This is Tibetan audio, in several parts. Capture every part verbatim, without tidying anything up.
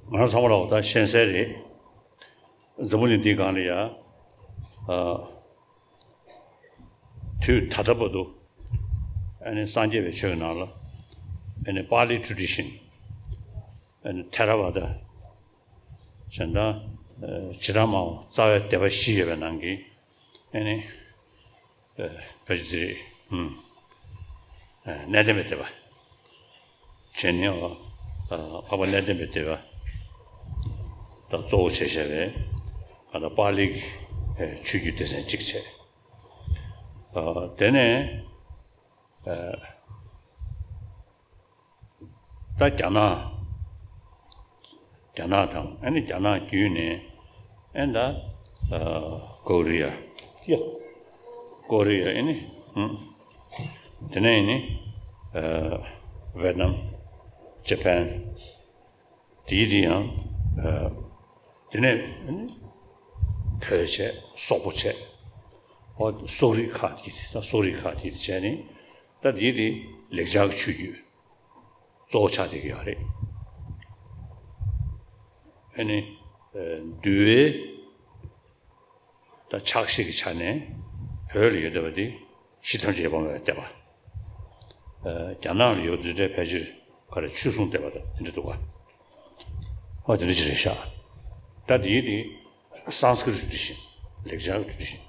ང་རང་ཚང་མ་ལ་འོ་ད་ཤེས་གསལ་རེད། འཛམ་བུ་གླིང་འདིའི་སྒང་ལ་ཡ། ཨ། དུས་ད་ལྟ་བར་དུ་ཨ་ནི་སངས་རྒྱས་པའི་ཆོས་ཀྱི་ནང་ལ་ཨ་ནི་པཱ་ལི་ཊེ་རེ་ཌི་ཤན། ཨ་ནི་ཐེ་ར་ཝ་ད། གཞན་དག་ཨ་བྱེ་བྲག་སྨྲ་བ་རྩ་བའི་སྡེ་པ་བཞི་ཡོད་པའི་ནང་གི་ཨ་ནི། ཨ་བོད་ཀྱི་དེ་རེད། ཨུམ། ཨ་གནས་བརྟན་པའི་སྡེ་པ། བྱས་ནས་ཨ་འཕགས་པ་གནས་བརྟན་པའི་སྡེ་པ་དང་གཙོ་བོ་བྱས་བཞག་པའི་ཨ་ད་པཱ་ལིའི་ཨ་ཆོས་བརྒྱུད་སྡེ་ཚན་གཅིག་བྱས། ཨ་དེ་ནས་ཨ་ད་རྒྱ་ནག་རྒྱ་ནག་དང་ཨ་ནི་རྒྱ་ནག་བརྒྱུད་ནས་ཨ་ད་ཨ་ཀོ་རི་ཡ། ཡ། ཀོ་རི་ཡ་ཨ་ནི། ཨུམ། དེ་ནས་ཨ་ནི་ཨ་ཝེ་ཏི་ནམ། ཇ་པན། དེའི་དེ་ཡང་ཨ་དེ་ནས་ཨ་ནི་བོད་བྱས། སོག་པོ་བྱས། ཨོ་སོག་རིགས་ཁག་དེ་དེ་ད་སོག་རིགས་ཁག་དེ་དེ་བྱས་ནས་ད་དེའི་དེ་ལེགས་སྦྱར་གྱི་ཆོས་བརྒྱུད། གཙོ་བོ་ཆགས་བསྡད་ཀྱི་ཡོད་རེད། ཨ་ནི་ཨ་འདུལ་བའི་ད་ཕྱག་བཞེས་ཀྱི་ཆ་ནས་བོད་ལ་ཡོད་བསྡད་པ་དེ་གཞི་ཐམས་ཅད་ཡོད་པར་སྨྲ་བའི་སྡེ་པ། ཨ་རྒྱ་ནག་ལ་ཡོད་པ་དེ་འདྲའི་ཕལ་ཆེར་ག་རེ་ཆོས་སྲུང་སྡེ་པ་དང་དེ་འདྲ་འདུག་ག་ཨོ་དེ་འདྲ་ཅིག་རེད་ཤག་ད་དེའི་དེ་སཾ་སྐྲྀ་ཏ་ཊེ་རེ་ཌི་ཤན། ལེགས་སྦྱར་གྱི་ཊེ་རེ་ཌི་ཤན།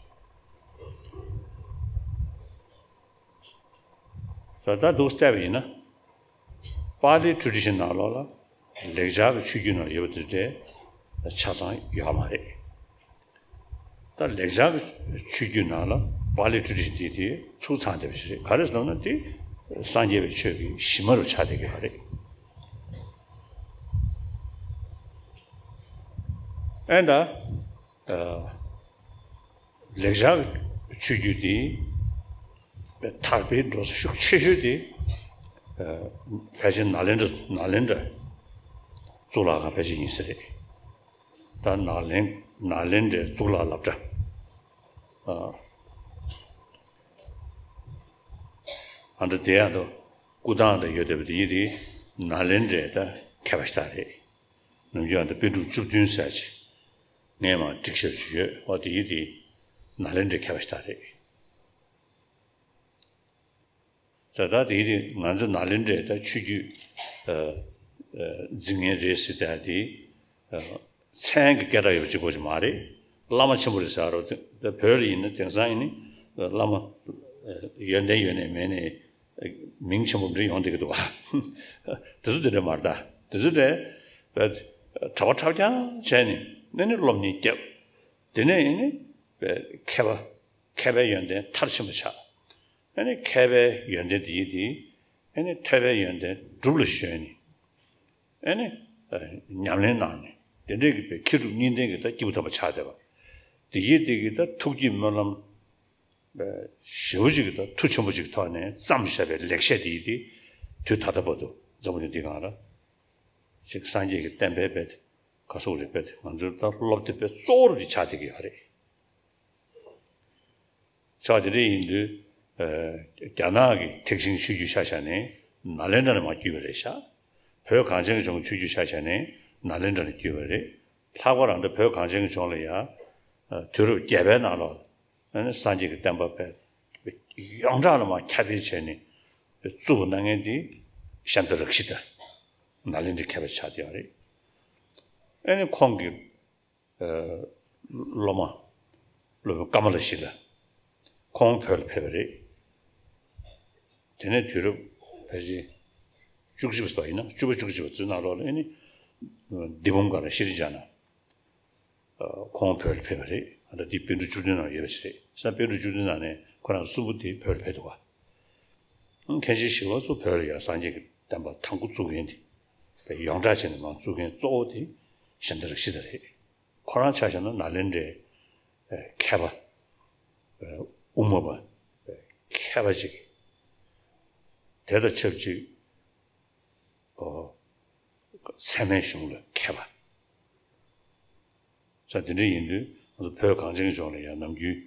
ད་ལྟ་འདུག་བལྟས་པ་ཡིན་ན། པཱ་ལི་ཊེ་རེ་ཌི་ཤན་ནང་ལོགས་ལ་ལེགས་སྦྱར་གྱི་ཆོས་བརྒྱུད་ནང་ཡོད་པ་དེ་འདྲའི་ཆ་ཚང་ཡོད་མ་རེད། ད་ལེགས་སྦྱར་གྱི་ཆོས་བརྒྱུད་ནང་ལ་པཱ་ལི་ཊེ་རེ་ཌི་ཤན་དེ་དེ་ཚུགས་ཚང་བསྡད་པ་ཞིག་རེད། ག་རེ་ཟེར་ན་དེ་སངས་རྒྱས་པའི་ཆོས་ཀྱི་གཞི་མ་རུ་ཆགས་བསྡད་ཀྱི་ཡོད་རེད། ཨེ་ད། ཨ། ལེགས་སྦྱར་ཆོས་བརྒྱུད་དེ་དར་སྤེལ་འགྲོ་ས་ཤུགས་ཆེ་ཤོས་དེ་ཨ་ཕལ་ཆེར་ནཱ་ལེནྡྲ། ནཱ་ལེནྡྲ་གཙུག་ལག་ཁང་ཕལ་ཆེར་ཡིན་ས་རེད། ད་ནཱ་ལེན། ནཱ་ལེནྡྲའི་གཙུག་ལག་སློབ་གྲྭ། ཨ། ཨ་འདྲ་དེ་ཡང་དུ་སྐུ་ཐང་དུ་ཡོད་བསྡད་པ་དེ་ཡིན་དེ་ནཱ་ལེནྡྲའི་ད་མཁས་པ་ཞིག་ད་རེད། ནམ་རྒྱུན་ཨ་ད་པཎ་གྲུབ་བཅུ་བདུན་ཟེར་ཅིག་ངས་མར་བསྒྲིགས་བཞག་ཅིག་ཡོད། འོ་དེ་ཡིན་དེ་ནཱ་ལེནྡྲའི་མཁས་པ་ཞིག་ད་རེད། ད་ད་དེ་ཡིན་དེ་ང་ཚོ་ནཱ་ལེནྡྲའི་ད་ཆོས་བརྒྱུད་ཨ་ཨ་འཛིན་མཁན་རེད་ཟེར་ད་དེ། མཚན་གྱི་སྐད་གྲགས་ཡོད་པ་གཅིག་པོ་ཞིག་མ་རེད། བླ་མ་ཆེན་པོ་རེད་ཟེར་རོ། དེ་བོད་ལ་ཡིན་ན་དེང་སང་ཡིན་ནི་བླ་མ་ཡོན་ཏན་ཡོད་ནས་མེད་ནས་མིང་ཆེན་པོ་འདྲ་ཡོང་བསྡད་ཀྱི་འདུག་ག་དེ་ཚོ་དེ་འདྲ་མ་རེད། ད་དེ་ཚོ་དེ་གྲྭ་པ་འཁྲབ་རྐྱང་བྱས་ནས་ཨ་ནི་སློབ་གཉེར་བརྒྱབ། དེ་ནས་ཨ་ནི་མཁས་པ། མཁས་པའི་ཡོན་ཏན་མཐར་ཕྱིན་པ་ཆགས། ཨ་ནི་མཁས་པའི་ཡོན་ཏན་དེ་ཡིན་དེ་ཨ་ནི་ཐོས་པའི་ཡོན་ཏན་སྒྲུབ་ལ་ཞོན་ནས། ཨེ་ནི། ཨ་ཉམས་ལེན་གནང་ནས་དེ་འདྲའི་གི་པའི་མཁས་གྲུབ་གཉིས་ལྡན་གྱི་ད་སྐྱེས་བུ་དམ་པ་ཆགས་བསྡད་པ། དེ་ཡིན་དེ་གི་ད་ཐུགས་ཀྱི་སྨོན་ལམ་ཞེ་པོ་ཅིག་གི་ད་མཐུ་ཆེན་པོ་ཅིག་གི་ཐོག་ནས་བརྩམས་བཞག་པའི་ལེགས་བཤད་དེ་ཡིན་དེ་དུས་ད་ལྟ་བར་དུ་འཛམ་བུ་གླིང་འདི་སྒང་ལ་ཅིག་སངས་རྒྱས་ཀྱི་བསྟན་པའི་དཔེ་ག་སོགས་རེད། དཔེ་ང་ཚོའི་ད་སློབ་དེབ་དཔེ་གཙོ་བོ་དེ་ཆགས་བསྡད་ཀྱི་ཡོད་རེད། ཆོག་དེ་འདྲ་ཡིན་དུས། ཨ་རྒྱ་ནག་གི་ཐེག་ཆེན་ཆོས་བརྒྱུད་ཆ་བཞག་ནས་ནཱ་ལེནྡྲ་ནས་མར་བརྒྱུད་པ་རེད་ཤག་བོད་གངས་ཅན་གྱི་ལྗོངས་ཀྱི་ཆོས་བརྒྱུད་ཆ་བཞག་ནས་ནཱ་ལེནྡྲ་ནས་བརྒྱུད་པ་རེད། ལྷག་པར་ཨ་ནི་བོད་གངས་ཅན་གྱི་ལྗོངས་ལ་ཡ། ཨ་དུས་རབས་བརྒྱད་པའི་ནང་ལོགས་ཨ་ནི་སངས་རྒྱས་ཀྱི་བསྟན་པ་དཔེ་ཡོངས་གྲགས་ལ་མར་ཁྱབ་སྤེལ་བྱས་ནས་བཙུགས་པ་གནང་མཁན་དེ་ཤཱནྟ་རཀྵི་ཏ། ནཱ་ལེནྡྲའི་མཁས་པ་ཆགས་བསྡད་ཡོད་རེད། ཨ་ནི་ཁོང་གི་ཨ་སློབ་མ། སློབ་དཔོན་ཀ་མ་ལ་ཤཱི་ལ། ཁོང་བོད་ལ་ཕེབས་པ་རེད། དེ་ནས་དུས་རབས་ཕལ་ཆེར་བཅུ་གཅིག་པ་ཙམ་ཡིན་ན། བཅུ་པ་བཅུ་གཅིག་པ་ཙམ་ནང་ལོགས་ལ་ཨ་ནི་འདི་བུམ་ཀ་ར་ཤྲཱི་ཛྙཱ་ན། ཨ་ཁོང་བོད་ལ་ཕེབས་པ་རེད། ཨ་ད་འདི་པཎ་གྲུབ་བཅུ་བདུན་ནང་ཡོད་པ་ཞིག་རེད། ས་པཎ་གྲུབ་བཅུ་བདུན་ནང་ནས་ཁོ་རང་གསུམ་པོ་དེ་བོད་ལ་ཕེབས་འདུག་ག་མཁན་ཆེན་ཞི་བ་འཚོ་བོད་ལ་ཡ་སངས་རྒྱས་ཀྱི་བསྟན་པ་དང་པོ་བཙུགས་མཁན་དེ། ཡོངས་གྲགས་བྱས་ནས་མར་བཙུགས་མཁན་གཙོ་བོ་དེ་ཤཱནྟ་རཀྵི་ཏ་རེད། ཁོ་རང་ཆ་བཞག་ན་ནཱ་ལེནྡྲའི་ཨ་མཁས་པ། ཨ་དབུ་མ་པ། ཨ་མཁས་པ་ཅིག་དེ་དང་ཆབས་ཅིག་ཨོ། ཚད་མའི་གཞུང་ལ་མཁས་པ། ས་དེ་འདྲ་ཡིན་དུས་ང་ཚོ་བོད་གངས་ཅན་གྱི་ལྗོངས་ལ་ཡང་ནམ་རྒྱུན་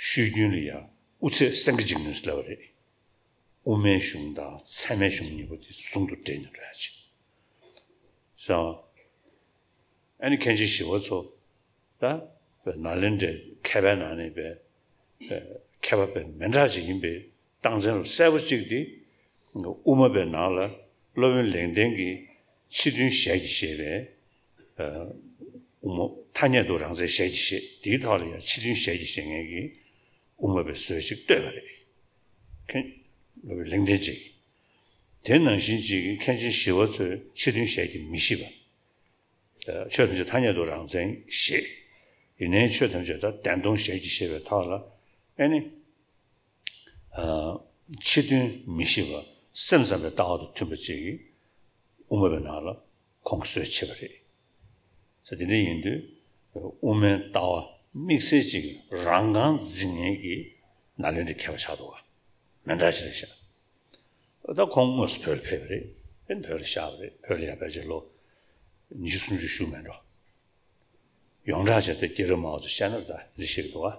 ཤོད་རྒྱུན་ལ་ཡང་དབུ་ཚད་སེང་གེ་འཇིགས་ནུས་ཟེར་ལབ་པ་རེད། དབུ་མའི་གཞུང་དང་ཚད་མའི་གཞུང་གཉིས་པོ་དེ་ཟུང་དུ་འབྲེལ་ནས་འགྲོ་ཡ་ཅིག་སོང་། ཨ་ནི་མཁན་ཆེན་ཞི་བ་འཚོ་ད་ནཱ་ལེནྡྲའི་མཁས་པའི་ནང་ནས་པའི་མཁས་པ་པའི་མི་འདྲ་ཅིག་ཡིན་པའི་རྟགས་མཚན་རུ་གསལ་པོ་གཅིག་དེ་དབུ་མ་པའི་ནང་ལ་སློབ་དཔོན་ལེགས་ལྡན་གྱིས་ཕྱི་དོན་ཞལ་གྱིས་བཞེས་པའི་དབུ་མ་ཐ་སྙད་དུ་རང་མཚན་ཞལ་གྱིས་བཞེས་དེའི་ཐོག་ལ་ཡང་ཕྱི་དོན་ཞལ་གྱིས་བཞེས་མཁན་གྱི་དབུ་མ་པའི་བཟོས་ཅིག་བཏོད་པ་རེད། མཁན་སློབ་དཔོན་ལེགས་ལྡན་ཅིག་དེ་ནང་བཞིན་ཅིག་གིས་མཁན་ཆེན་ཞི་བ་འཚོས་ཕྱི་དོན་ཞལ་གྱིས་མི་བཞེས་པ། ཆོས་ཐམས་ཅད་ཐ་སྙད་དུ་རང་མཚན་ཞེས། ཡིན་ནའི་ཆོས་ཐམས་ཅད་ད་བདེན་སྟོང་ཞལ་གྱིས་བཞེས་པའི་ཐོག་ལ་ཨེ་ནི། ཕྱི་དོན་མི་ཤེས་པ་སེམས་ཙམ་པའི་ལྟ་བ་དང་མཐུན་པ་ཅིག་དབུ་མ་པའི་ནང་ལ་ཁོང་གིས་བཟོས་བྱས་པ་རེད། ས་དེ་འདྲ་ཡིན་དུས་དབུ་མའི་ལྟ་བ་དམིགས་བསལ་ཅིག་རང་རྐང་འཛིན་མཁན་གྱི་ནཱ་ལེནྡྲའི་མཁས་པ་ཆགས་འདུག་བ། མི་འདྲ་ཞིག་རེད་ཤག་ད་ཁོང་དངོས་སུ་བོད་ལ་ཕེབས་པ་རེད། ཨེ་བོད་ལ་བཞག་པ་རེད། བོད་ལ་ཡང་ཕལ་ཆེར་ལོ་ཉི་ཤུ་སུམ་ཅུ་བཞུགས་མེད་འགྲོ། ཡོངས་གྲགས་བྱས་ཏེ་རྒྱལ་རབས་སྨྲ་བ་ཚོས་བཤད་ན་ད་འདི་ཞིག་འདུག་བ།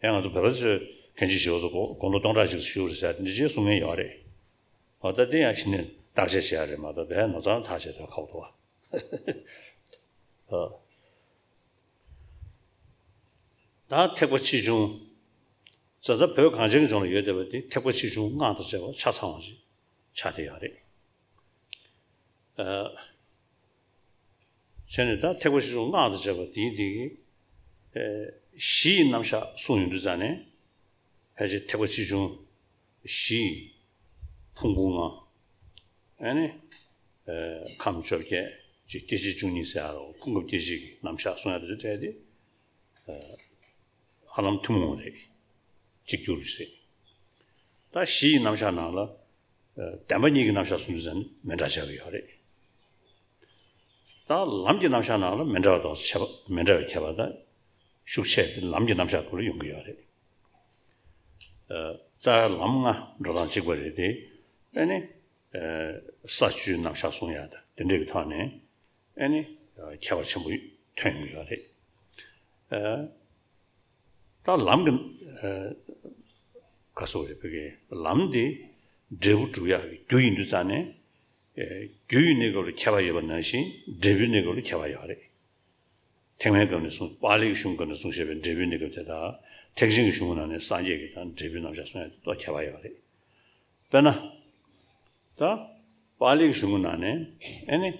ཡང་ང་ཚོ་བོད་པ་ཚོས་མཁན་ཆེན་ཞི་བ་འཚོ་དགུང་ལོ་སྟོང་ཕྲག་ཅིག་བཞུགས་རེད་ཟེར་ཏེ་འདི་ཅིག་གསུང་མཁན་ཡོད་རེད། འོ་ད་འདི་ཡང་གཞི་ནས་བརྟག་དཔྱད་བྱེད་ཡ་རེད་མ་གཏོགས་བོད་ནོར་ཚང་ཐག་བཅད་དུས་ཁག་པོ་འདུག་བ། ད་ཐེག་པ་ཆེ་ཆུང་། ཟེར་ད་བོད་གངས་ཅན་གྱི་ལྗོངས་ལ་ཡོད་བསྡད་པ་འདི་ཐེག་པ་ཆེ་ཆུང་སྔགས་དང་བཅས་པ་ཆ་ཚང་བ་ཞིག་ཆགས་བསྡད་ཡོད་རེད། ཨ། བྱས་ནས་ད་ཐེག་པ་ཆེ་ཆུང་སྔགས་དང་བཅས་པ་འདིའི་འདི་གི་ཨ། གཞི་ཡི་རྣམ་གཞག་གསུངས་ཡོང་དུས་ཙང་ནས་ཕལ་ཆེར་ཐེག་པ་ཆེ་ཆུང་གཞི་ཡི་ཕུང་པོ་ལྔ། ཨ་ནི་ཨ། ཁམས་བཅོ་བརྒྱད་ཀྱི་སྐྱེ་མཆེད་བཅུ་གཉིས་ཟེར་ཡ་རོ་ཕུང་ཁམས་སྐྱེ་མཆེད་ཀྱི་རྣམ་གཞག་གསུང་ཡ་དེ་ཚོ་བྲལ་ཏེ་ཨ། ཧ་ལམ་ཐུན་མོང་རེད། གཅིག་གྱུར་རེད། ད་གཞི་ཡི་རྣམ་གཞག་ནང་ལ་ཨ། བདེན་པ་གཉིས་ཀྱི་རྣམ་གཞག་གསུང་དུས་ཙམ་མི་འདྲ་ཆགས་ཀྱི་ཡོད་རེད། ད་ལམ་གྱི་རྣམ་གཞག་ནང་ལ་མི་འདྲ་བ་དང་ཁྱད་པར་མི་འདྲ་བའི་ཁྱད་པར་ད་ཤུགས་ཆེ་སྟེ་ལམ་གྱི་རྣམ་གཞག་ཐོག་ལ་ཡོང་གི་ཡོད་རེད། ཨ། རྩ་བའི་ལམ་ལྔ་འགྲོ་སྟངས་གཅིག་པ་རེད་དེ། ཨ་ནི་ཨ། ས་བཅུའི་རྣམ་གཞག་གསུང་ཡ་ད་དེ་འདྲའི་གི་ཐོག་ནས་ཨ་ནི་ཨ། ཁྱད་པར་ཆེན་པོ་ཐོན་ཡོང་གི་ཡོད་རེད། ཨ། ད་ལམ་གྱི་ཨ། ག་སོགས་རེད་བོད་ཀྱི་ལམ་དེ་འབྲས་བུ་སྒྲུབ་ཡག་གི་རྒྱུ་ཡིན་དུས་ཙང་ནས་ཨ། རྒྱུ་ཡི་གནས་སྐབས་ལ་ཁྱད་པར་ཡོད་པ་ནང་བཞིན་འབྲས་བུའི་གནས་སྐབས་ལ་ཁྱད་པར་ཡོད་རེད། ཐེག་དམན་སྐབས་ནས་གསུངས་པཱ་ལིའི་གཞུང་སྐབས་ནས་གསུངས་བཞག་པའི་འབྲས་བུའི་གནས་སྐབས་དེ་དང་ཐེག་ཆེན་གྱི་གཞུང་ནང་ནས་སངས་རྒྱས་ཀྱི་དང་འབྲས་བུའི་རྣམ་གཞག་གསུང་ཡག་དེ་ཏོག་ཁྱད་པར་ཡོད་རེད། དཔེར་ན། ད་པཱ་ལིའི་གཞུང་གི་ནང་ནས་ཨེ་ནི་ཨ། བྱང་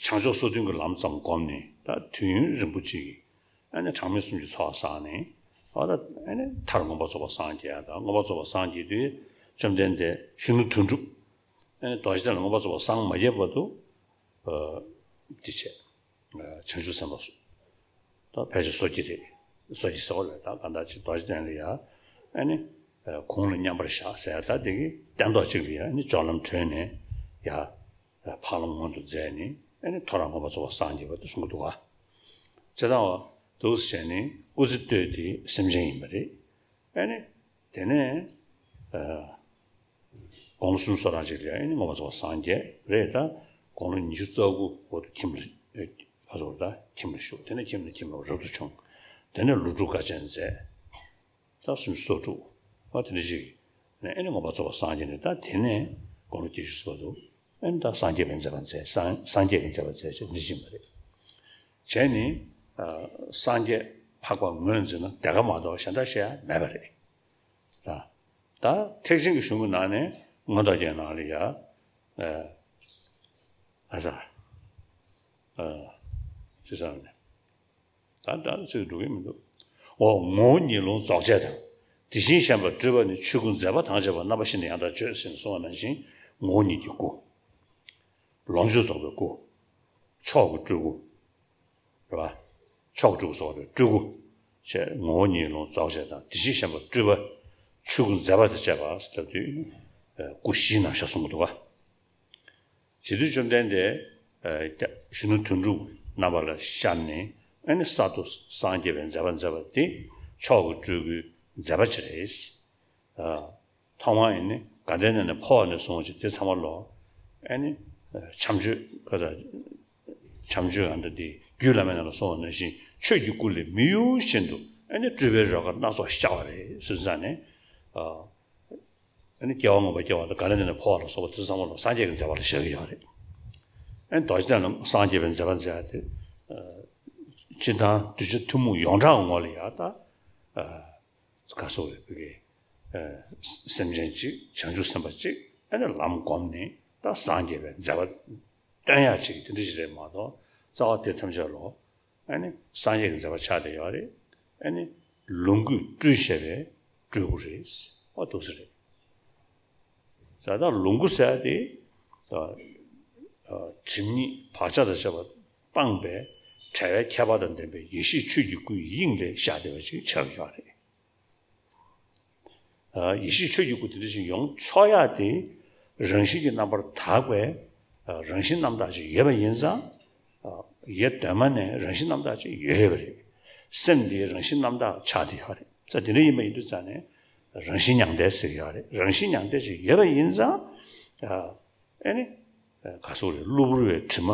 ཕྱོགས་སོ་བདུན་གྱི་ལམ་ཙམ་བསྒོམས་ནས་ད་དུས་ཡུན་རིང་པོ་ཅིག་ཨེ་ནི་གྲངས་མེད་གསུམ་གྱི་འཚོ་བ་བསགས་ནས་འོ་ད་ཨེ་ནི་མཐར་མངོན་པར་རྫོགས་པར་སངས་རྒྱས་ཡ་ད་མངོན་པར་རྫོགས་པར་སངས་རྒྱས་དུས་བཅོམ་ལྡན་འདས་གཞོན་ནུ་དོན་གྲུབ་ཨེ་ནི་རྡོ་རྗེ་གདན་ལ་མངོན་པར་རྫོགས་པར་སངས་མ་རྒྱས་བར་དུ་ཨ། འདི་བྱས། བྱང་ཆུབ་སེམས་དཔའ་སུ། ད་ཕལ་ཆེར་སོ་སྐྱེ་རེད། སོ་སྐྱེ་ཟེར་བ་ལས་ད་གང་ལྟར་ཅིག་རྡོ་རྗེ་གདན་ལ་ཡ། ཨ་ནི། གུང་ལ་མཉམ་པར་བཞག་ཟེར་ཡ་ད་དེ་གི་སྟན་ཐོག་ཅིག་ལ་ཡ་ཨ་ནི་སྦྱོར་ལམ་གྲོལ་ནས་ཡ། འཕགས་ལམ་མངོན་དུ་མཛད་ནས་ཨ་ནི་ཐོ་རངས་མངོན་པར་རྫོགས་པར་སངས་རྒྱས་པ་དེ་གསུང་གི་འདུག་ག་བྱས་ཙང་བ་འདུག་ཟེར་ནས་སྐུ་ཚེ་སྟོད་དེ་སེམས་ཅན་ཡིན་པ་རེད། ཨ་ནི། དེ་ནས་ཨ། དགུང་ལོ་སུམ་ཅུ་སོ་གྲངས་ཅིག་ལ་ཨ་ནི་མངོན་པར་རྫོགས་པར་སངས་རྒྱས་རེད་ད། དགུང་ལོ་ཉི་ཤུ་རྩ་དགུ་འོག་ཏུ་ཁྱིམ་ལ་ཨ། ཕ་ཚོར་ད་ཁྱིམ་ལ་བཞུགས། དེ་ནས་ཁྱིམ་ནས་ཁྱིམ་ལ་རབ་ཏུ་བྱུང་། དེ་ནས་ལོ་དྲུག་དཀའ་སྤྱད་མཛད། ད་སུམ་ཅུ་སོ་དྲུག་པ་དེ་འདྲ་ཞིག་ནས་ཨ་ནི་མངོན་པར་རྫོགས་པར་སངས་རྒྱས་ནས་ད་དེ་ནས་དགུང་ལོ་བརྒྱད་ཅུ་སོ་དྲུག་ཨ་ནི་ད་སངས་རྒྱས་པའི་མཛད་པ་མཛད། སངས་སངས་རྒྱས་ཀྱི་མཛད་པ་མཛད་ཅེས་འདི་བཞིན་པ་རེད། བྱས་ནས་ཨ། སངས་རྒྱས་འཕགས་པ་ངོས་འཛིན་ན་དེ་ག་མ་གཏོགས་གཞན་དག་བཤད་ཡ་མེད་པ་རེད། ད་ད་ཐེག་ཆེན་གྱི་གཞུང་གི་ནང་ནས་མངོན་རྟོགས་རྒྱན་ནང་ལ་ཡ། ཨ། ཨ་ས། ཨ། ཅི་ཟེར་ནས། ད་ད་ཚིག་འགྲོ་གི་མི་འདུག་འོ་ངོ་བོ་ཉིད་ལོངས་རྫོགས་བྱེད་དང་། དེ་བཞིན་གཤེགས་པ་སྤྲུལ་པ་ནི། ཆོས་སྐུ་མཛད་པ་ཐམས་ཅད་པ། རྣམ་པ་བཞི་ནི་ཡང་དག་བརྗོད། ཟེར་ནས་གསུངས་པ་ནང་བཞིན་ངོ་བོ་ཉིད་ཀྱི་སྐུ། ལོངས་སྤྱོད་རྫོགས་པའི་སྐུ། མཆོག་གི་སྤྲུལ་སྐུ། རེད་པ། མཆོག་སྤྲུལ་སྐུ་སོགས་རེད་སྤྲུལ་སྐུ། ཞེས་ངོ་བོ་ཉིད་ལོངས་རྫོགས་བྱེད་དང་། དེ་བཞིན་གཤེགས་པ་སྤྲུལ་པ། ཆོས་སྐུ་མཛད་པ་དང་བཅས་པ་ཟེར་དུས་སྐུ་བཞིའི་རྣམ་གཞག་གསུང་གི་འདུག་ག་བྱེད་དུས་བཅོམ་ལྡན་འདས་གཞོན་ནུ་དོན་གྲུབ་རྣམ་པ་ལ་ཤར་ནས་ཨ་ནི་གསར་དུ་སངས་རྒྱས་པའི་མཛད་པ་མཛད་པ་དེ་མཆོག་གི་སྤྲུལ་སྐུའི་མཛད་པ་ཅིག་རེད། ཐོག་མར་ཡིན་ནི་དགའ་ལྡན་ནས་ནི་འཕོ་བ་ནས་བཟུང་བ་ཅིག་དེ་ཚང་མ་ལོ། ཨ་ནི། བྱམས་ཆོས་ཁ་ཚ། བྱམས་ཆོས་ཨ་འདྲ་དེ་རྒྱུད་བླ་མའི་ནང་ལ་གསུངས་པ་ནང་བཞིན་ཆོས་ཀྱི་སྐུ་ལས་མི་གཡོ་བཞིན་དུ་ཨ་ནི་སྤྲུལ་པའི་རོལ་གར་སྣ་ཚོགས་ཤར་བ་རེད་ཟེར་ཙང་ནས། ཨ་ནི་སྐྱེ་བ་སྔོན་པོ་སྐྱེ་བ་དང་དགའ་ལྡན་ནས་ནི་འཕོ་བ་ལ་སོགས་པ་དེ་ཚང་མ་ལོ་སངས་རྒྱས་ཀྱི་མཛད་པ་ལ་བཞག་གི་ཡོད་རེད། ཨེ་རྡོ་རྗེ་གདན་ལ་སངས་རྒྱས་པའི་མཛད་པ་མཛད་དེ། སྤྱིར་བཏང་གདུལ་བྱ་ཐུན་མོང་ཡོངས་གྲགས་ངོས་ལ་ཡང་ད། ག་སོགས་རེད་བོད་ཀྱི་སེམས་ཅན་གཅིག་བྱང་ཆུབ་སེམས་དཔའ་གཅིག་ཨ་ནི་ལམ་བསྒོམས་ནས་ད་སངས་རྒྱས་པའི་མཛད་པ་སྟོན་ཡག་ཅིག་དེ་འདྲ་ཞིག་རེད་མ་གཏོགས། རྩ་བ་དེ་ཐམས་ཅད་ལོ་ཨ་ནི་སངས་རྒྱས་ཀྱི་མཛད་པ་ཆགས་བསྡད་ཡོད་རེད། ཨ་ནི་ལོངས་སྐུས་སྤྲུལ་བྱས་པའི་སྤྲུལ་སྐུ་རེད། ཨོ་འདུག་སེ་རེད། ད་ལྟ་ལོངས་སྐུ་ཟེར་ཡ་དེ། སྒྲིབ་གཉིས་བག་ཆགས་དང་བཅས་པ་སྤངས་པའི་བྲལ་བའི་ཁྱད་པར་དང་ལྡན་པའི་ཡེ་ཤེས་ཆོས་ཀྱི་སྐུའི་དབྱིངས་ལ་བཞག་བསྡད་པ་ཅིག་ཆགས་ཀྱི་ཡོད་རེད། ཡེ་ཤེས་ཆོས་ཀྱི་སྐུ་དེ་འདྲ་ཞིག་ཡོང་ཆོག་ཡ་དེ། རང་བཞིན་གྱི་རྣམ་པར་དག་པའི་རང་བཞིན་རྣམ་དག་ཅིག་ཡོད་པ་ཡིན་ཙང་། ཡེ་གདོད་མ་ནས་རང་བཞིན་རྣམ་དག་ཅིག་ཡོད་ཡོད་པ་རེད། སེམས་དེ་རང་བཞིན་རྣམ་དག་ཆགས་བསྡད་ཡོད་རེད། ས་དེ་འདྲ་ཡིན་པ་ཡིན་དུས་ཙང་ནས་རང་བཞིན་མྱང་འདས་ཟེར་གྱི་ཡོད་རེད། རང་བཞིན་མྱང་འདས་ཅིག་ཡོད་པ་ཡིན་ཙང་། ཨ་ནི། ག་སོགས་རེད། གློ་བུར་བའི་དྲི་མ་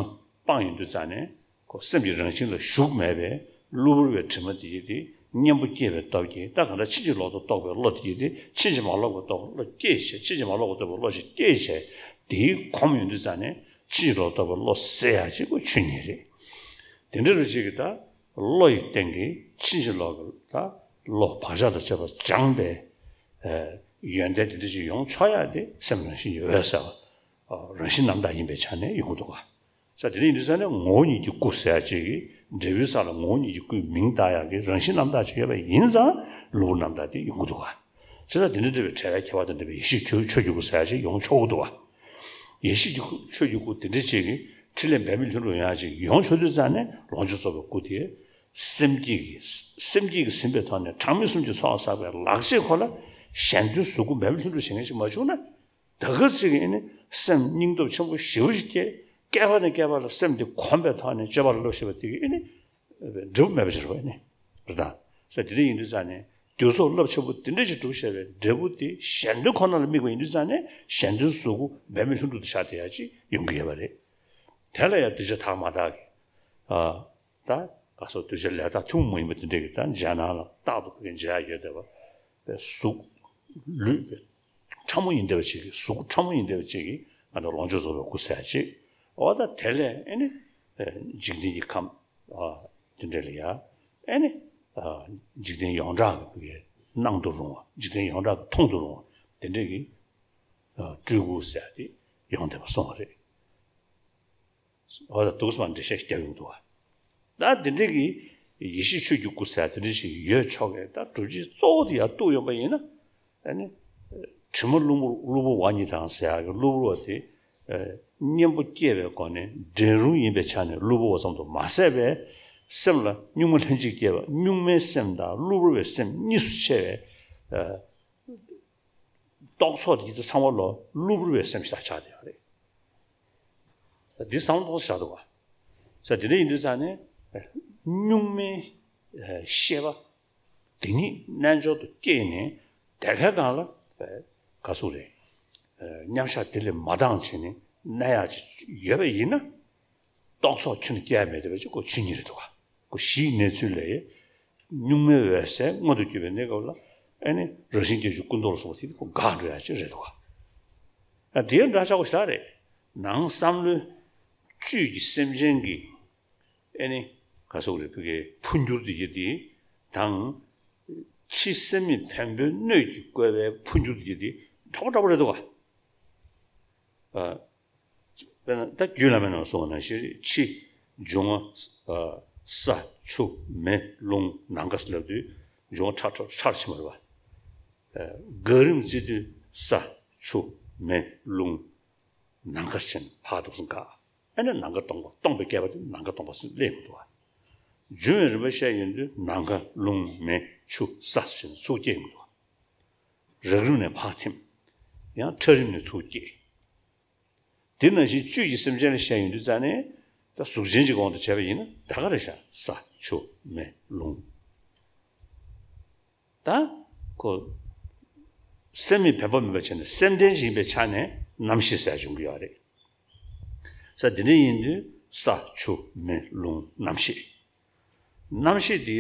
སྤངས་ཡོང་དུས་ཙང་ནས་ཁོ་སེམས་ཀྱི་རང་བཞིན་ལ་ཞུགས་མེད་པའི་གློ་བུར་བའི་དྲི་མ་དེ་ཡིས་དེ་གཉེན་པོ་སྐྱེས་པའི་སྟོབས་ཀྱིས། ད་གང་ལྟར་ཕྱིན་ཅི་ལོག་ཏུ་རྟོགས་པའི་བློ་དེ་ཡིས་དེ་ཕྱིན་ཅི་མ་ལོག་པར་རྟོགས་པའི་བློ་སྐྱེས་བྱས། ཕྱིན་ཅི་མ་ལོག་པར་རྟོགས་པའི་བློ་ཞིག་སྐྱེས་བྱས། དེའི་གོམས་ཡོང་དུས་ཙང་ནས་ཕྱིན་ཅི་ལོག་ཏུ་རྟོགས་པའི་བློ་ཟེར་ཡག་ཅིག་ཁོ་ཆོས་ཉིད་རེད། དེ་འདྲ་རུ་ཅིག་གིས་ད་བློ་ཡི་སྟེང་གི་ཕྱིན་ཅི་ལོག་གི་ད་བློ་བག་ཆགས་དང་བཅས་པ་སྦྱངས་པའི་ཡོན་ཏན་དེ་འདྲ་ཅིག་ཡོང་ཆོག་ཡག་དེ་སེམས་རང་བཞིན་གྱིས་འོད་གསལ་བ། རང་བཞིན་རྣམ་དག་ཡིན་པའི་ཆ་ནས་ཡོང་གི་འདུག་ག། ས་དེ་འདྲ་ཡིན་དུས་ཙང་ནས་ངོ་བོ་ཉིད་ཀྱི་སྐུ་ཟེར་ཡག་ཅིག་གི་འབྲས་བུའི་ས་ལ་ངོ་བོ་ཉིད་ཀྱི་སྐུའི་མིང་བཏགས་ཡག་གི་རང་བཞིན་རྣམ་དག་ཅིག་ཡོད་པ་ཡིན་ཙང་གློ་བུར་རྣམ་དག་དེ་ཡོང་གི་འདུག་ག། བྱས་ཙང་དེ་འདྲ་འདྲ་བའི་བྲལ་བའི་ཁྱད་པར་དང་ལྡན་པའི་ཡེ་ཤེས་ཆོས་ཆོས་ཀྱི་སྐུ་ཟེར་ཡག་ཅིག་ཡོང་ཆོག་གི་འདུག་ག། ཡེ་ཤེས་ཀྱི་སྐུ་ཆོས་ཀྱི་སྐུ་དེ་འདྲ་ཅིག་གི་ཕྲིན་ལས་འབད་མེད་ལྷུན་གྲུབ་ཡོང་ཡག་ཅིག་ཡོང་ཆོག་དུས་ཙང་ནས་ལོངས་སྤྱོད་རྫོགས་པའི་སྐུ་དེ་སེམས་བསྐྱེད་ཀྱི་སེམས་བསྐྱེད་ཀྱིས་ཟིན་པའི་ཐོག་ནས་གྲངས་མེད་གསུམ་གྱི་ཚོགས་བསགས་པའི་ལག་རྗེས་ཁོ་ལ་གཞན་དོན་གཟུགས་སྐུ་འབད་མེད་ལྷུན་གྲུབ་བྱེད་མཁན་ཞིག་མ་བྱུང་ན། ད་ག་ཅིག་ཡིན་ནི་སེམས་སྙིང་སྟོབས་ཆེན་པོ་ཞེ་པོ་ཞིག་སྐྱེས། བསྐལ་པ་ནས་བསྐལ་པ་ལ་སེམས་འདི་གོམས་པའི་ཐོག་ནས་སྤྱོད་པ་ལ་བསླབ་ཤེས་པ་དེ་གི་ཡིན་ནི་འབྲས་བུ་མེད་པ་ཞིག་རེད་པ། ཡིན་ནི་རེད་ད། ས་དེ་འདྲ་ཡིན་དུས་ཙང་ནས་རྒྱུ་ཚོགས་རླབས་ཆེན་པོ་དེ་འདྲ་ཞིག་བསྒྲུབས་བྱས་པའི་འབྲས་བུ་དེ་གཞན་དོན་ཁོ་ན་ལ་དམིགས་པ་ཡིན་དུས་ཙང་ནས་གཞན་དོན་གཟུགས་སྐུ་འབད་མེད་ལྷུན་གྲུབ་ཏུ་ཆགས་བསྡད་ཡག་ཅིག་ཡོང་གི་ཡོད་པ་རེད། དེ་ལ་ཡང་གདུལ་བྱ་དག་མ་དག་གི། ད་ག་སོགས་གདུལ་བྱ་ལས་དག་ཐུན་མོང་མ་ཡིན་པ་དེ་འདྲ་གི་ད་མཇལ་སྣང་ལ་རྟག་ཏུ་ཕ་གི་མཇལ་ཡག་ཡོད་བསྡད་པ། པའི་གཟུགས་ལུས་པའི་ཕྲ་མོ་ཡིན་བསྡད་པ་ཅིག་གི་གཟུགས་ཕྲ་མོ་ཡིན་བསྡད་པ་ཅིག་གི་ང་ཚོ་ལོངས་སྤྱོད་རྫོགས་པའི་སྐུ་ཟེར་ཅིག་འོ་ད་དེ་ལས་ཨེ་ནི་འཇིག་རྟེན་གྱི་ཁམས་དེ་འདྲ་ལ་ཡ་ཨེ་ནི་འཇིག་རྟེན་ཡོངས་གྲགས་ཀྱི་སྣང་དུ་རུང་བ། འཇིག་རྟེན་ཡོངས་གྲགས་ཀྱི་མཐོང་དུ་རུང་བ་དེ་འདྲ་གི་སྤྲུལ་སྐུ་ཟེར་དེ་ཡོང་བསྡད་པ་སོང་བ་རེད། འོ་ད་འདུག་སེ་མར་འགྲེལ་བཤད་རྒྱག་ཡོང་འདུག་བ། ད་འདི་འདྲ་གི་ཡེ་ཤེས་ཆོས་ཀྱི་སྐུ་ཟེར་དེ་འདྲ་ཞིག་ཡོད་ཆོག་གི། ད་སྒྲུབ་བྱེད་གཙོ་བོ་དེ་ཡར་གཏུགས་ཡོང་པ་ཡིན་ན། ཨ་ནི་དྲི་མ་གློ་བུར་གློ་བུར་བ་གཉིས་དང་ཟེར་ཡག་གི་གློ་བུར་བ་དེ་གཉེན་པོ་སྐྱེས་པའི་སྒོ་ནས་འབྲས་རུང་ཡིན་པའི་ཆ་ནས་གློ་བུར་བ་ཙམ་དུ་མ་ཟད་པའི་སེམས་ལ་གཉུག་མ་ལྷན་ཅིག་སྐྱེས་པ་གཉུག་མའི་སེམས་དང་གློ་བུར་བའི་སེམས་གཉིས་སུ་ཕྱེ་བའི། རྟོག་ཚོགས་དེ་ཚོ་ཚང་མ་ལོ་གློ་བུར་བའི་སེམས་ཤིག་ཆགས་བསྡད་ཡོད་རེད། འདི་བསམ་བློ་གཏོང་ས་ཆགས་འདུག་བ། ས་དེ་འདྲ་ཡིན་དུས་ཙང་ནས་གཉུག་མའི་ཤེས་པ་དེ་ཉིད་རྣལ་འབྱོར་དུ་སྐྱེས་ནས་དེ་གའི་སྒང་ལ་ག་ཟུག་རེད། མཉམ་བཞག་དེ་ལས་མ་འདང་བྱས་ནས་གནས་ཡག་ཅིག་ཡོད་པ་ཡིན་ན། རྟོག་ཚོགས་ཁྱོན་ནས་སྐྱེ་ཡ་མེད་བསྡད་པ་ཅིག་ཁོ་ཆོས་ཉིད་རེད་འདུག་ག། ཁོ་གཞིའི་གནས་ཚུལ་ལས་གཉུག་མའི་འོད་གསལ་མངོན་དུ་གྱུར་པའི་གནས་སྐབས་ལ་ཨེ་ནི་རང་བཞིན་བརྒྱད་ཅུ་ཀུན་རྟོག་ལ་སོགས་པ་དེ་ཁོ་འགག་འགྲོ་ཡ་ཅིག་རེད་འདུག་ག། ཨ་དེའི་འདྲ་ཆགས་པོ་ཞིག་རེད། ནང་བསམ་བློའི་བཅུད་ཀྱི་སེམས་ཅན་གྱི་ཨེ་ནི་ག་སོགས་རེད་བུ་གའི་འཕོ་འགྱུར་དེ་གྱི་དེ་དང་། ཕྱི་སེམས་མེད་བེམ་པོའི་སྣོད་ཀྱིས་བསྐོར་བའི་འཕོ་འགྱུར་དེ་གྱི་དེ་འདྲ་པོ་འདྲ་པོ་རེད་འདུག་ག། ཨ། དཔེར་ན་ད་རྒྱུད་བླ་མའི་ནང་གསུངས་པ་ནང་བཞིན་རེད། ཕྱི་འབྱུང་བ་ས་ཆུ་མེ་རླུང་ནམ་མཁའ་ཟེར་ལབ་དུས་འབྱུང་བ་ཁྲ་ཁྲ་ཁྲ་ཕྱིན་པ་རེད་བ། འགག་རིམ་བརྩི་དུས་ས་ཆུ་མེ་རླུང་ནམ་མཁའ་ཕྱིན་ཕར་འདུག་སེ་འགག། ཨ་ནི་ནམ་མཁའ་སྟོང་པ་སྟོང་པའི་བསྐལ་པ་དེ་ནམ་མཁའ་སྟོང་པ་ཟེར་སླེབས་ཡོང་འདུག་བ། འབྱུང་བའི་རིམ་པ་བཤད་ཡོང་དུས་ནམ་མཁའ་རླུང་མེ་ཆུ་ས་ཟེར་ནས་ཚུར་སྐྱེ་ཡོང་འདུག་བ། རགས་རིམ་ནས་ཕར་ཐིམ། ཡང་ཕྲ་རིམ་ནས་ཚུར་སྐྱེ། དེ་ནང་བཞིན་བཅུད་ཀྱི་སེམས་ཅན་ལ་བཤད་ཡོང་དུས་ཙང་ནས་ད་གཟུགས་ཅན་གྱི་དབང་དུ་བྱས་པ་ཡིན་ན་ད་ག་རེ་བཞག་ས་ཆུ་མེ་རླུང་། ད་ཁོ་སེམས་མེད་བེམ་པོ་མེད་པ་བྱས་ནས་སེམས་ལྡན་ཅིག་ཡིན་པའི་ཆ་ནས་རྣམ་ཤེས་ཟེར་བྱུང་གི་ཡོད་རེད། ས་དེ་འདྲ་ཡིན་དུས་ས་ཆུ་མེ་རླུང་རྣམ་ཤེས། རྣམ་ཤེས་དེ་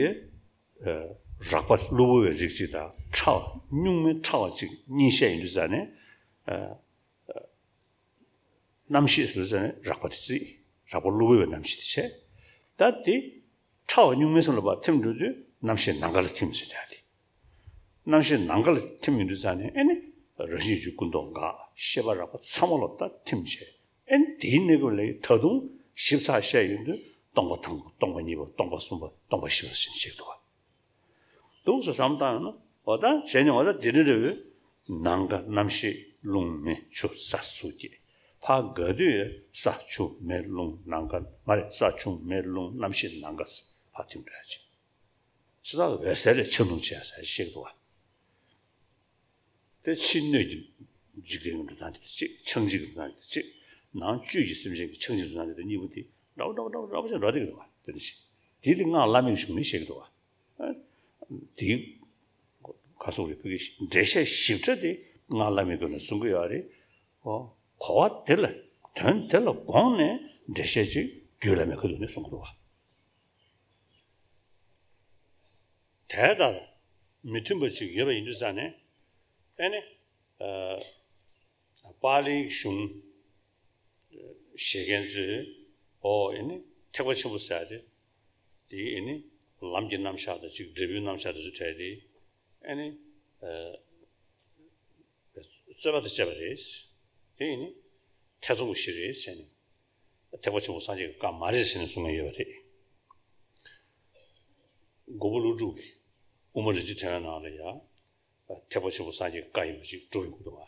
རགས་པ་གློ་བུར་བའི་རིགས་གཅིག་དང་ཕྲ་བ་གཉུག་མའི་ཕྲ་བ་གཅིག་གཉིས་བཤད་ཡོང་དུས་ཙང་ནས། རྣམ་ཤེས་སུ་ཟེར་ནས་རགས་པ་དེ་བརྩི། རགས་པ་གློ་བུར་བའི་རྣམ་ཤེས་དེ་བྱས། ད་དེ་ཕྲ་བ་གཉུག་མའི་སེམས་ལ་ཕར་ཐིམ་འགྲོ་དུས་རྣམ་ཤེས་ནམ་མཁའ་ལ་ཐིམ་ཟེར་ཡ་དེ། རྣམ་ཤེས་ནམ་མཁའ་ལ་ཐིམ་ཡོང་དུས་ཙང་ནས་ཨེ་ནི་རང་བཞིན་གྱི་ཀུན་རྟོག་འགག་ཤེས་པ་རགས་པ་ཚང་མ་ལ་ད་ཐིམ་བྱས། ཨེ་ནི་དེའི་གནས་སྐབས་ལ་ད་དུང་ཞིབ་ཚགས་བཤད་ཡོང་དུས་སྟོང་པ་དང་པོ། སྟོང་པ་གཉིས་པ། སྟོང་པ་གསུམ་པ། སྟོང་པ་བཞི་པ་ཟེར་ནས་བཤད་ཀྱི་འདུག་བ། འདུག་སེ་བསམ་བཏང་ཡོང་ན། འོ་ད་བྱས་ནས་འོ་ད་དེ་འདྲ་རེད་པས། ནམ་མཁའ་རྣམ་ཤེས་རླུང་མེ་ཆུ་ས་ཚུགས་ཀྱི། ཕ་ག་དུས་ས་ཆུ་མེ་རླུང་ནམ་མཁའ། མ་རེད། ས་ཆུ་མེ་རླུང་རྣམ་ཤེས་ནམ་མཁའ་ཕར་ཐིམ་འགྲོ་ཡ་ཅིག། ས་འོད་ཟེར་ལས་ཆ་སྣང་བྱེད་ཡ་ཟེར་བཤད་ཀྱི་འདུག་བ། དེ་ཕྱི་སྣོད་ཀྱི་འཇིག་རྟེན་གྱི་འགྲོ་སྟངས་དེ་གཅིག། ཆགས་འཇིག་གི་འགྲོ་སྟངས་དེ་གཅིག། ནང་བཅུད་ཀྱི་སེམས་ཅན་གྱི་ཆགས་འཇིག་འགྲོ་སྟངས་དེ་གཉིས་པོ་དེ་འདྲ་བོ་འདྲ་བོ་འདྲ་བོ་འདྲ་བོ་ཅིག་འགྲོ་བསྡད་ཀྱི་འདུག་བ། དེ་འདྲ་ཞིག། དེ་དེ་སྔགས་བླ་མེད་ཀྱི་གཞུང་ནས་བཤད་ཀྱི་འདུག་བ། དེའི་ཁ་སོགས་རེ་ཕུལ་གྱི་འགྲེལ་བཤད་ཞིབ་ཕྲ་དེ་སྔགས་བླ་མེད་ཀྱི་ནང་གསུང་གི་ཡོད་རེད། གོ་བ་དེ་ལ། དོན་དེ་ལ་དགོངས་ནས་འགྲེལ་བཤད་ཅིག་རྒྱུད་བླ་མའི་ཁ་ཐུག་ནས་གསུང་གི་འདུག་བ། དེ་ལྟར་མི་མཐུན་པ་ཅིག་ཡོད་པ་ཡིན་དུས་ཙང་ནས། ཨེ་ནི། ཨ། པཱ་ལིའི་གཞུང་ཞེས་མཁན་ཚོས། ཨོ། ཨེ་ནི་ཐེག་པ་ཆེན་པོ་ཟེར་ཡ་དེ། དེ་ཨེ་ནི་ལམ་གྱི་རྣམ་གཞག་དང་གཅིག། འབྲས་བུའི་རྣམ་གཞག་དེ་ཚོ་བྲལ་ཏེ། ཨེ་ནི། ཨ། རྩོད་པ་དང་བཅས་པ་རེད། དེ་ཨེ་ནི་ཐེ་ཚོམ་གྱི་གཞི་རེད་ཟེར་ནས། ཐེག་པ་ཆེན་པོ་སངས་རྒྱས་ཀྱི་བཀའ་མ་རེད་ཟེར་ནས་གསུང་མཁན་ཡོད་པ་རེད། མགོན་པོ་ཀླུ་སྒྲུབ་ཀྱིས་དབུ་མ་རིན་ཆེན་ཕྲེང་བའི་ནང་ལ་ཡང་། ཐེག་པ་ཆེན་པོ་སངས་རྒྱས་ཀྱི་བཀའ་ཡིན་པ་ཅིག་སྒྲུབ་ཡོང་གི་འདུག་བ།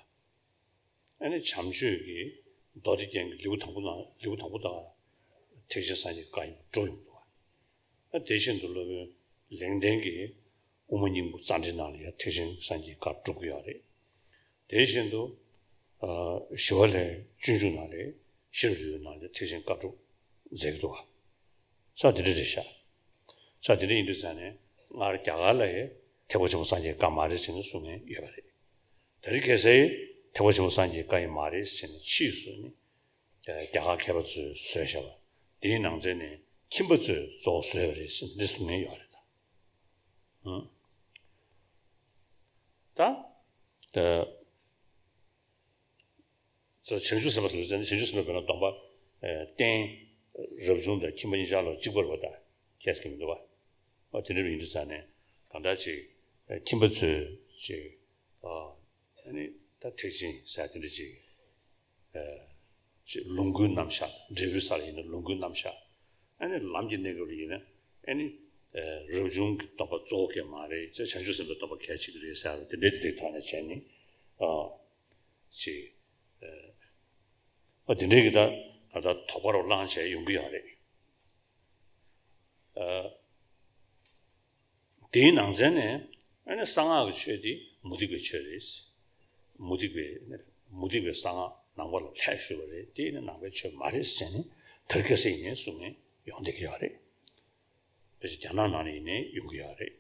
ཨ་ནི་བྱམས་ཆོས་ཀྱིས་མདོ་སྡེ་རྒྱན་གྱི་ལེའུ་དང་པོ་ནང་། ལེའུ་དང་པོ་དང་། ཐེག་ཆེན་སངས་རྒྱས་ཀྱི་བཀའ་ཡིན་པ་སྒྲུབ་ཡོང་གི་འདུག་བ། ཨ། དེ་བཞིན་དུ་སློབ་དཔོན་ལེགས་ལྡན་གྱིས་དབུ་མ་སྙིང་པོ་རྩ་འགྲེལ་ནང་ལ་ཡང་ཐེག་ཆེན་སངས་རྒྱས་ཀྱི་བཀའ་སྒྲུབ་ཀྱི་ཡོད་རེད། དེ་བཞིན་དུ། ཨ། ཞི་བ་ལྷའི་སྤྱོད་འཇུག་ནང་ལ། ཤེས་རབ་ལེའུ་ནང་ལ་ཐེག་ཆེན་བཀའ་སྒྲུབ་མཛད་ཀྱི་འདུག་བ། ས་དེ་འདྲ་རེད་ཤག། ས་དེ་འདྲ་ཡིན་དུས་ཙང་ནས་སྔར་རྒྱ་གར་ལ་ཡང་ཐེག་པ་ཆེན་པོ་སངས་རྒྱས་ཀྱི་བཀའ་མ་རེད་ཟེར་ནས་གསུང་མཁན་ཡོད་པ་རེད། དེ་རིང་ཁ་སང་ཐེག་པ་ཆེན་པོ་སངས་རྒྱས་ཀྱི་བཀའ་ཡིན་མ་རེད་ཟེར་ནས་ཕྱིས་སུ་ནི་རྒྱ་གར་མཁས་པ་ཚོས་བཟོས་བཞག་པ། དེའི་ནང་ཚན་ནས་ཁྱིམ་པ་ཚོས་གཙོ་བོ་བཟོས་པ་རེད་ཟེར་ནས་འདི་གསུང་མཁན་ཡོད་རེད་ད། ཨང་། ད། ད། བྱང་ཆུབ་སེམས་དཔའ་ཟེར་ན། བྱང་ཆུབ་སེམས་དཔའ་བས་ན་སྡོམ་པ། ཨེ། རྟེན་རབ་བྱུང་དང་ཁྱིམ་པ་གཉིས་ཆར་ལ་གཅིག་པ་རེད་པ། ད་ཁྱད་མི་འདུག་པ། ཨ། དེ་འདྲ་ཡིན་དུས་ཙང་ནས་གང་ལྟར་ཅིག་ཁྱིམ་པ་ཚོས་ཅིག། ཨ། ཨ་ནི་ད་ཐེག་ཆེན་ཟེར་དེ་འདྲ་ཅིག། ཨ། ཅིག་ལོངས་སྐུའི་རྣམ་གཞག། འབྲས་བུའི་ས་ལ་ཡིན་ན་ལོངས་སྐུའི་རྣམ་གཞག། ཨ་ནི་ལམ་གྱི་གནས་སྐབས་ལ་ཡིན་ན། ཨ་ནི། ཨ། རབ་བྱུང་གི་སྡོམ་པ་གཙོ་བོ་གང་ཡང་མ་རེད། བྱང་ཆུབ་སེམས་དཔའི་སྡོམ་པ་གལ་ཆེ་གི་རེད་ཟེར་བ་དེ་འདྲའི་དེ་འདྲའི་ཐོག་ནས་བྱས་ནས། ཨ། ཅིག། ཨ། དེ་འདྲའི་གི་ད་ད་ལྟ་དོགས་པ་རུ་བསླངས་བྱས་ཡོང་གི་ཡོད་རེད། ཨ། དེའི་ནང་ཚན་ནས། ཨ་ནི་གསང་སྔགས་ཀྱི་ཆོས་དེ་མུ་སྟེགས་པའི་ཆོས་རེད། མུ་སྟེགས་པའི། མུ་སྟེགས་པའི་གསང་སྔགས་ནང་པ་ལ་ལྷད་ཞུགས་པ་རེད། དེ་ནི་ནང་པའི་ཆོས་མ་རེད་ཟེར་ནས་དར་རྒྱས་སེ་ཡིན་ནའི་གསུང་མཁན་ཡོང་བསྡད་ཀྱི་ཡོད་རེད། ཕལ་ཆེར་རྒྱ་ནག་ནང་ནས་ཡིན་ནའི་ཡོང་གི་ཡོད་རེད།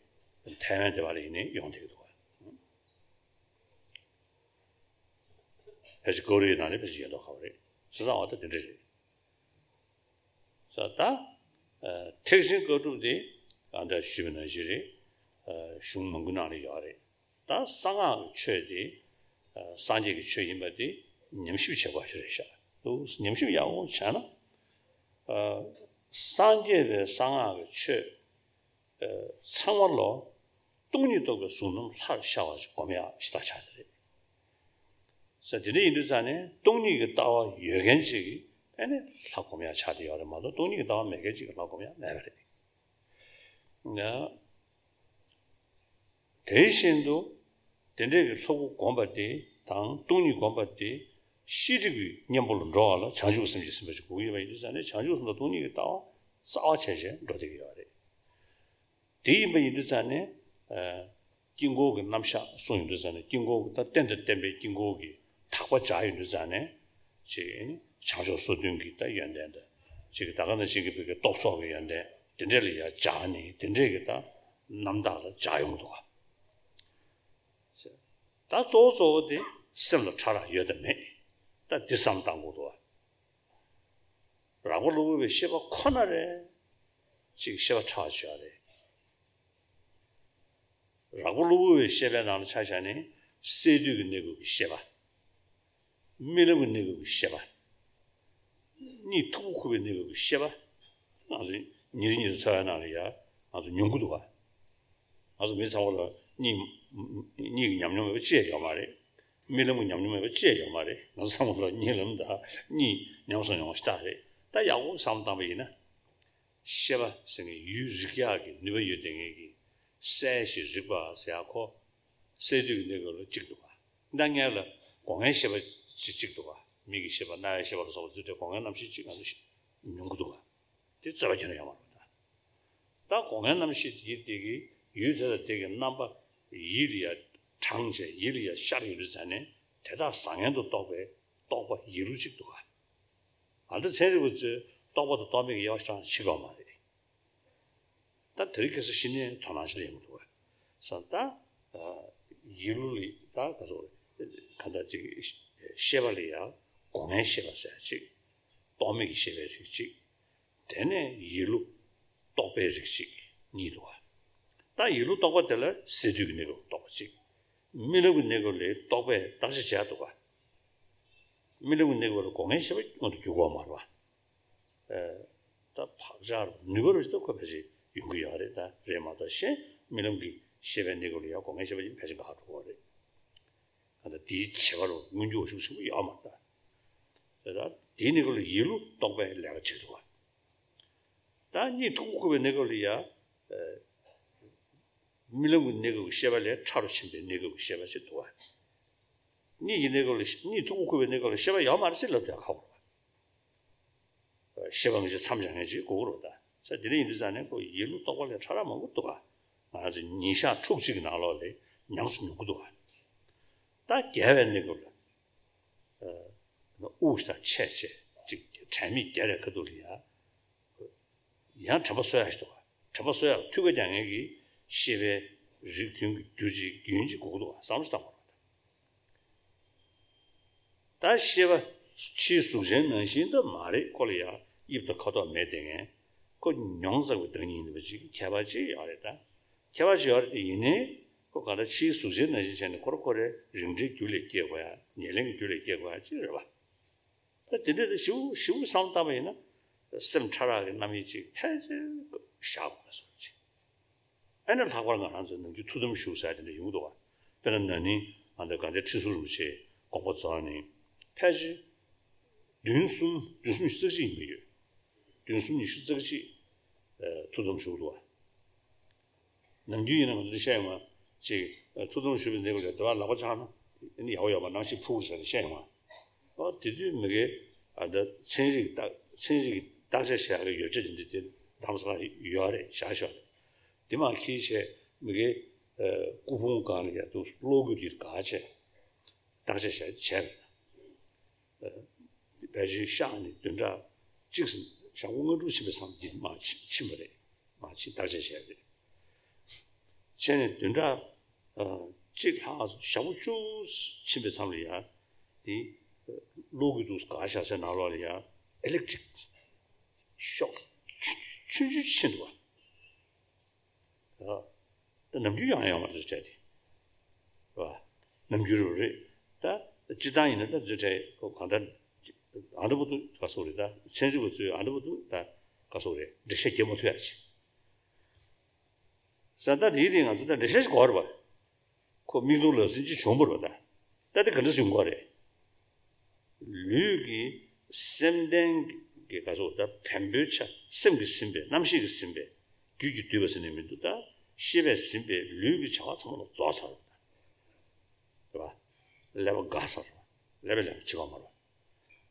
ཐའེ་ཝན་དེ་བ་ལ་ཡིན་ནའི་ཡོང་བསྡད་ཀྱི་འདུག་བ། ཕལ་ཆེར་ཀོ་རི་ཡའི་ནང་ནས་ཕལ་ཆེར་ཡོད་མདོག་ཁ་པོ་རེད། བྱས་ཙང་འོ་ད་དེ་འདྲ་རེད། ས་ད། ཨ། ཐེག་ཆེན་བཀའ་སྒྲུབ་དེ་ཨ་འདྲ་ཞུས་པ་ནང་བཞིན་རེད། ཨ། གཞུང་མང་པོའི་ནང་ལ་ཡོད་རེད། ད་གསང་སྔགས་ཀྱི་ཆོས་དེ། ཨ། སངས་རྒྱས་ཀྱི་ཆོས་ཡིན་པ་དེ་ཉམས་ཞིབ་བྱེད་དགོས་ཞིག་རེད་ཤག། འདུག། ཉམས་ཞིབ་ཡག་པོ་བྱས་ན། ཨ། སངས་རྒྱས་པའི་གསང་སྔགས་ཀྱི་ཆོས། ཨ། ཚང་མ་ལོ། སྟོང་ཉིད་རྟོགས་པའི་གཟུགས་རྣམས་ལྷར་ཤར་བ་ཞིག་སྒོམ་ཡག་ཞེ་དྲག་ཆགས་བསྡད་རེད། ས་དེ་འདྲ་ཡིན་དུས་ཙང་ནས་སྟོང་ཉིད་ཀྱི་ལྟ་བ་ཡོད་མཁན་ཅིག་གིས་ཨ་ནི་ལྷ་སྒོམ་ཡག་ཆགས་བསྡད་ཡོད་རེད་མ་གཏོགས། སྟོང་ཉིད་ཀྱི་ལྟ་བ་མེད་མཁན་ཅིག་གིས་ལྷ་སྒོམ་ཡག་མེད་པ་རེད། ཡ། དེ་བཞིན་དུ་དེ་འདྲའི་གི་ལྷ་སྐུ་བསྒོམ་པ་དེ་དང་སྟོང་ཉིད་བསྒོམ་པ་དེ་ཤེས་སྒྲིབ་ཀྱི་གཉེན་པོ་ལ་འགྲོ་བ་ལ་བྱང་ཆུབ་སེམས་ཀྱིས་ཟིན་པ་ཞིག་དགོས་ཀྱི་ཡོད་པ་ཡིན་དུས་ཙང་ནས། བྱང་ཆུབ་སེམས་དང་སྟོང་ཉིད་ཀྱི་ལྟ་བ་རྩ་བ་བྱས་བྱས་འགྲོ་བསྡད་ཀྱི་ཡོད་རེད། དེ་ཡིན་པ་ཡིན་དུས་ཙང་ནས། ཨ། དཀྱིལ་འཁོར་གྱི་རྣམ་གཞག་གསུངས་ཡོང་དུས་ཙང་ནས། དཀྱིལ་འཁོར་གྱི་ད་རྟེན་དང་བརྟེན་པའི་དཀྱིལ་འཁོར་གྱི་དག་པ་སྦྱར་ཡོང་དུས་ཙང་ནས། ཅིག་བྱང་ཕྱོགས་སོ་བདུན་གྱི་ད་ཡོན་ཏན་དང་། ཅིག་ད་ག་ནང་བཞིན་གྱི་བོད་ཀྱི་སྟོབས་གསོག་གི་ཡོན་ཏན་དེ་འདྲ་ལ་ཡང་སྦྱར་ནས། དེ་འདྲའི་གི་ད་རྣམ་དག་ལ་སྦྱར་ཡོང་གི་འདུག་ག། ད་གཙོ་བོ་གཙོ་བོ་དེ་སེམས་ལ་ཕྲ་རགས་ཡོད་དམ་མེད། ད་འདི་བསམ་བཏང་དགོས་འདུག་ག། རགས་པ་གློ་བུར་བའི་ཤེས་པ་ཁོ་ན་རེད། ཅིག་ཤེས་པ་ཕྲ་བ་ཅིག་ཡོད་རེད། རགས་པ་གློ་བུར་བའི་ཤེས་པའི་ནང་ལ་ཆ་བཞག་ནས། སས་བསྡུས་ཀྱི་གནས་སྐབས་ཀྱི་ཤེས་པ། རྨི་ལམ་གྱི་གནས་སྐབས་ཀྱི་ཤེས་པ། གཉིད་མཐུག་པོ་ཁུག་པའི་གནས་སྐབས་ཀྱི་ཤེས་པ། ང་ཚོ་ཉིན་རེ་ཉིན་རེ་འཚོ་བའི་ནང་ལ་ཡ་ང་ཚོ་མྱོང་གི་འདུག་ག་ང་ཚོ་མི་ཚང་མ་ལ་གཉིད་གཉིད་ཀྱི་ཉམས་མྱོང་མེད་པ་ཅི་ཡང་ཡོད་མ་རེད། རྨི་ལམ་གྱི་ཉམས་མྱོང་མེད་པ་ཅི་ཡང་ཡོད་མ་རེད། ང་ཚོ་ཚང་མ་ལ་གཉིད་ལམ་དང་གཉིད་ཉམས་སུ་མྱོང་བ་ཞེ་དྲག་རེད། ད་ཡག་པོ་བསམ་བློ་བཏང་པ་ཡིན་ན། ཤེས་པ་ཟེར་མཁན་ཡུལ་རིག་ཡག་གི་ནུས་པ་ཡོད་དེ་ངེས་ཀྱི། གསལ་ཞིང་རིག་པ་ཟེར་ཡག་ཁོ། གསལ་འདུས་ཀྱི་གནས་སྐབས་ལ་གཅིག་འདུག་ག་སྣ་ལྔ་ལ་སྒོ་ལྔའི་ཤེས་པ་ཅིག་གཅིག་འདུག་ག་མིག་གི་ཤེས་པ། རྣ་བའི་ཤེས་པ་ལ་སོགས་པ་ཚུལ་ཁྲིམས་སྒོ་ལྔའི་རྣམ་ཤེས་ཅིག་ང་ཚོ་མྱོང་གི་འདུག་ག་དེ་རྩོད་པ་ཁྱོན་ནས་ཡོད་མ་རེད་ད། ད་སྒོ་ལྔའི་རྣམ་ཤེས་དེ་དེ་གི་ཡུལ་དེ་དང་དེ་གི་རྣམ་པ་ཡིད་ལ་ཡ་དྲངས་བྱས། ཡིད་ལ་ཡ་ཤར་ཡོད་པའི་ཆ་ནས་དེ་དག་བཟང་ངན་དུ་རྟོགས་པའི་རྟོག་པ་ཡིད་བློ་གཅིག་འདུག་ག་ཨ་ད་ཚན་རིག་པ་ཚོས་རྟོག་པ་དང་རྟོག་མེད་ཀྱི་དབྱེ་བ་ཤེས་ཀྱི་ཡོད་མ་རེད། ད་དེ་རིང་ཁ་སང་གཞི་ནས་དོ་སྣང་ཞིག་ལ་ཡོང་གི་འདུག་ག་ས་ད་ཡིད་བློ་ལ་ད་ག་ཚོད་ག་ད་ཅིག་ཤེས་པ་ལ་ཡ་སྒོ་ལྔའི་ཤེས་པ་ཟེར་ཅིག་རྟོག་མེད་ཀྱི་ཤེས་པའི་རིགས་གཅིག་དེ་ནས་ཡིད་བློ་རྟོག་པའི་རིགས་གཅིག་གཉིས་འདུག་ག་ད་ཡིད་བློ་རྟོག་པ་དེ་ལ་གསལ་འདུས་ཀྱི་གནས་སྐབས་རྟོགས་པ་གཅིག་རྨི་ལམ་གྱི་གནས་སྐབས་ལ་རྟོག་པས་བརྟག་དཔྱད་བྱས་འདུག་ག་རྨི་ལམ་གྱི་གནས་སྐབས་ལ་སྒོ་ལྔའི་ཤེས་པ་མངོན་དུ་འགྱུར་གྱི་ཡོད་མ་རེད་པ། ད་བག་ཆགས་ནུས་པ་རུ་ཞིག་ད་ཁོ་ཕལ་ཆེར་ཡོང་གི་ཡོད་རེད། ད་རེད་མ་གཏོགས་གཞན་རྨི་ལམ་གྱི་ཤེས་པའི་གནས་སྐབས་ལ་ཡང་སྒོ་ལྔའི་ཤེས་པ་ཡིན་ཕལ་ཆེར་འགག་འགྲོ་གི་རེད། ད་ལྟ་དེའི་བྱེད་པ་རུ་མངོན་འགྱུར་ཤུགས་ཆེན་པོ་ཡོད་མ་རེད་ད། ད་ལྟ་དེའི་གནས་སྐབས་ལ་ཡིད་བློ་རྟོག་པའི་ལས་ཀ་བྱེད་ཐུབ་པ། ད་གཉིད་མཐུག་པོ་ཁུག་པའི་གནས་སྐབས་ལ་ཡ། རྨི་ལམ་གྱི་གནས་སྐབས་ཀྱི་ཤེས་པ་ལས་ཕྲ་རུ་ཕྱིན་པའི་གནས་སྐབས་ཀྱི་ཤེས་པ་ཞིག་འདུག་ག་གཉིད་ཀྱི་གནས་སྐབས་ལ་གཉིད་མཐུག་པོ་ཁུག་པའི་གནས་སྐབས་ལ་ཤེས་པ་ཡོད་མ་རེད་ཟེར་ལབ་ཡ་ཁག་པོ་རེད། ཤེས་པ་ངེས་ཅན་མཚམས་སྦྱར་མཁན་ཅིག་དགོས་ཀྱི་རེད་ད། ས་དེ་འདྲ་ཡིན་དུས་ཙང་ནས་ཁོ་ཡིད་བློ་རྟོག་པ་ལས་ཕྲ་རགས་མང་པོ་འདུག་ག་ང་ཚོ་ཉིན་ཞག་ཕྲུགས་གཅིག་གི་ནང་ལོགས་ལ་ཉམས་སུ་མྱོང་གི་འདུག་ག་ད་རྒས་པའི་གནས་སྐབས་ལ། དབུགས་དང་ཆད་བྱས་ཅིག་དྲན་མེད་རྒས་པའི་ཁ་ཐུག་ལ་ཡ། ཡང་དྲན་པ་གསོ་ཡག་ཞིག་འདུག་ག་དྲན་པ་གསོ་ཡག་འཐུས་ཀ་རྒྱག་མཁན་གྱི་ཤེས་པའི་རིགས་མཐུན་གྱི་རྒྱུ་ཅིག་རྒྱུན་ཅིག་དགོས་ཀྱི་འདུག་ག་བསམ་བློ་ཞིག་བཏང་བ་རེད། ད་ཤེས་པ་ཕྱིའི་གཟུགས་ཅན་ནང་བཞིན་དུ་མ་རེད། ཁོ་ལ་ཡང་དབྱིབས་དང་ཁ་དོག་མེད་དེ་ངས་ཁོ་མྱོང་ཚར་བའི་བདག་ཉིད་ཡིན་པ་ཅིག་ཁྱད་པར་ཅིག་ཡོད་རེད་ད། ཁྱད་པར་ཅིག་ཡོད་རེད་དེ་ཡིན་ནའི་ཁོ་ག་འདྲ་ཕྱིའི་གཟུགས་ཅན་ནང་བཞིན་བྱས་ནས་ཁོ་རང་ཁོ་རའི་རིགས་འགྲེའི་རྒྱུ་ལས་སྐྱེ་དགོས་ཡ། ཉེར་ལེན་གྱི་རྒྱུ་ལས་སྐྱེ་དགོས་ཡ་ཅིག་རེད་པ། ད་དེ་འདྲ་དེ་ཞིབ་ཞིབ་བསམ་བློ་བཏང་པ་ཡིན་ན་སེམས་ཕྲ་རགས་ཀྱི་རྣམ་དབྱེ་ཅིག་ཕལ་ཆེར་བཞག་དགོས་པ་བཟོ་འདྲ་ཅིག་ཨ་ནི་ལྷག་པར་ང་རང་ཚོའི་ནམ་རྒྱུན་ཐུགས་དམ་བཞུགས་ཟེར་དེ་འདྲ་ཡོང་གི་འདུག་ག་དཔེར་ན་ན་ནིང་ང་ཚོ་དགའ་ལྡན་ཁྲི་ཟུར་རིན་པོ་ཆེ་དགོངས་པ་རྫོགས་ནས་ཕལ་ཆེར་བདུན་གསུམ་བདུན་གསུམ་ཉི་ཤུ་རྩ་གཅིག་ཡིན་པ་ཡོད། བདུན་གསུམ་ཉི་ཤུ་རྩ་གཅིག་ཨ་ཐུགས་དམ་བཞུགས་འདུག་ག་ནམ་རྒྱུན་ཡིན་ན་ང་ཚོ་བཤད་ཡོང་བ་ཅིག་ཐུགས་དམ་བཞུགས་པའི་གནས་སྐབས་ལ་དེ་བ་ལག་པ་བཅག་ན་ཨ་ནི་ཡག་པོ་ཡོད་པ་ནང་བཞིན་ཕུག་ཟེར་ནས་བཤད་ཡོང་བ། ཨོ་དེ་དུས་མི་དགེ་ཨ་ད་ཚན་རིག་བརྟག་ཚན་རིག་གི་བརྟག་དཔྱད་བྱེད་ཡག་གི་ཡོ་བྱད་དེ་འདྲ་དེ་དམ་ས་ལ་ཡོད་རེད་བཞག་ཤོག་དེ་མ་ཁྱེར་བྱས་མི་དགེ་ཨ་སྐུ་ཕུང་སྒང་ལ་ཡ་དུ་གློག་སྒུལ་དེ་དགག་བྱས་བརྟག་དཔྱད་བྱས་བྱས་རེད། ཕལ་ཆེར་ཤག་ནས་བདུན་ཕྲག་གཅིག་ཙམ་ཞག་པོ་ལྔ་དྲུག་ཕྱིན་པའི་མཚམས་འདི་མར་ཕྱིན་ཕྱིན་པ་རེད། མར་ཕྱིན་བརྟག་དཔྱད་བྱས་རེད། བྱས་ནས་བདུན་ཕྲག་ཨ་གཅིག་ལྷག་ཞག་པོ་བཅུ་ཕྱིན་པའི་མཚམས་ལ་ཡ། དེ་གློག་གི་དུས་ག་ཞག་ཚའི་ནང་ལོགས་ལ་ཡ་ཨི་ལེག་ཊི་རིག་ཤོག་ཆུང་ཆུང་ཕྱིན་འདུག་བ། ད་ནམ་རྒྱུན་ཡང་ཡང་མ་རེད་བྱས་ཏེ། བ། ནམ་རྒྱུན་རུ་རེད། ད་སྤྱི་བཏང་ཡིན་ན་ད་བརྗོད་བྲལ་ཁོ་གང་ལྟར་ཨ་འདྲ་པོ་འདུག་ག་སོགས་རེད། ད་ཚན་རིག་པ་ཚོས་ཨ་འདྲ་པོ་འདུག་ད་ག་སོགས་རེད། འགྲེལ་བཤད་རྒྱབ་མ་ཐུབ་ཡ་ཆེ། ས་ད་དེའི་རིང་ང་ཚོ་ད་འགྲེལ་བཤད་ཞིག་གོ་རེད་པ། ཁོ་མིག་མཐོང་ལག་ཟིན་ཅིག་བྱུང་བ་རེད་པ། ད་ད་དེ་ག་འདྲ་ཟིན་གོ་རེད། ལུས་ཀྱི་སེམས་ལྡན་གྱི་ག་ཚོད་ད་བེམ་པོའི་ཆ་སེམས་ཀྱིས་ཟིན་པའི་རྣམ་ཤེས་ཀྱིས་ཟིན་པའི་རྒྱུད་ཀྱིས་བསྡུས་པ་ཟེར་ནས་མི་འདུག་ད་ཤེས་པས་ཟིན་པའི་ལུས་ཀྱི་བྱ་བ་ཚང་མ་ལ་རྫོགས་ཚར་བ་རེད་པ། ཀླད་པ་འགག་ཚར་བ། ཀླད་པའི་ལས་ཀ་བྱེད་པ་མ་རེད།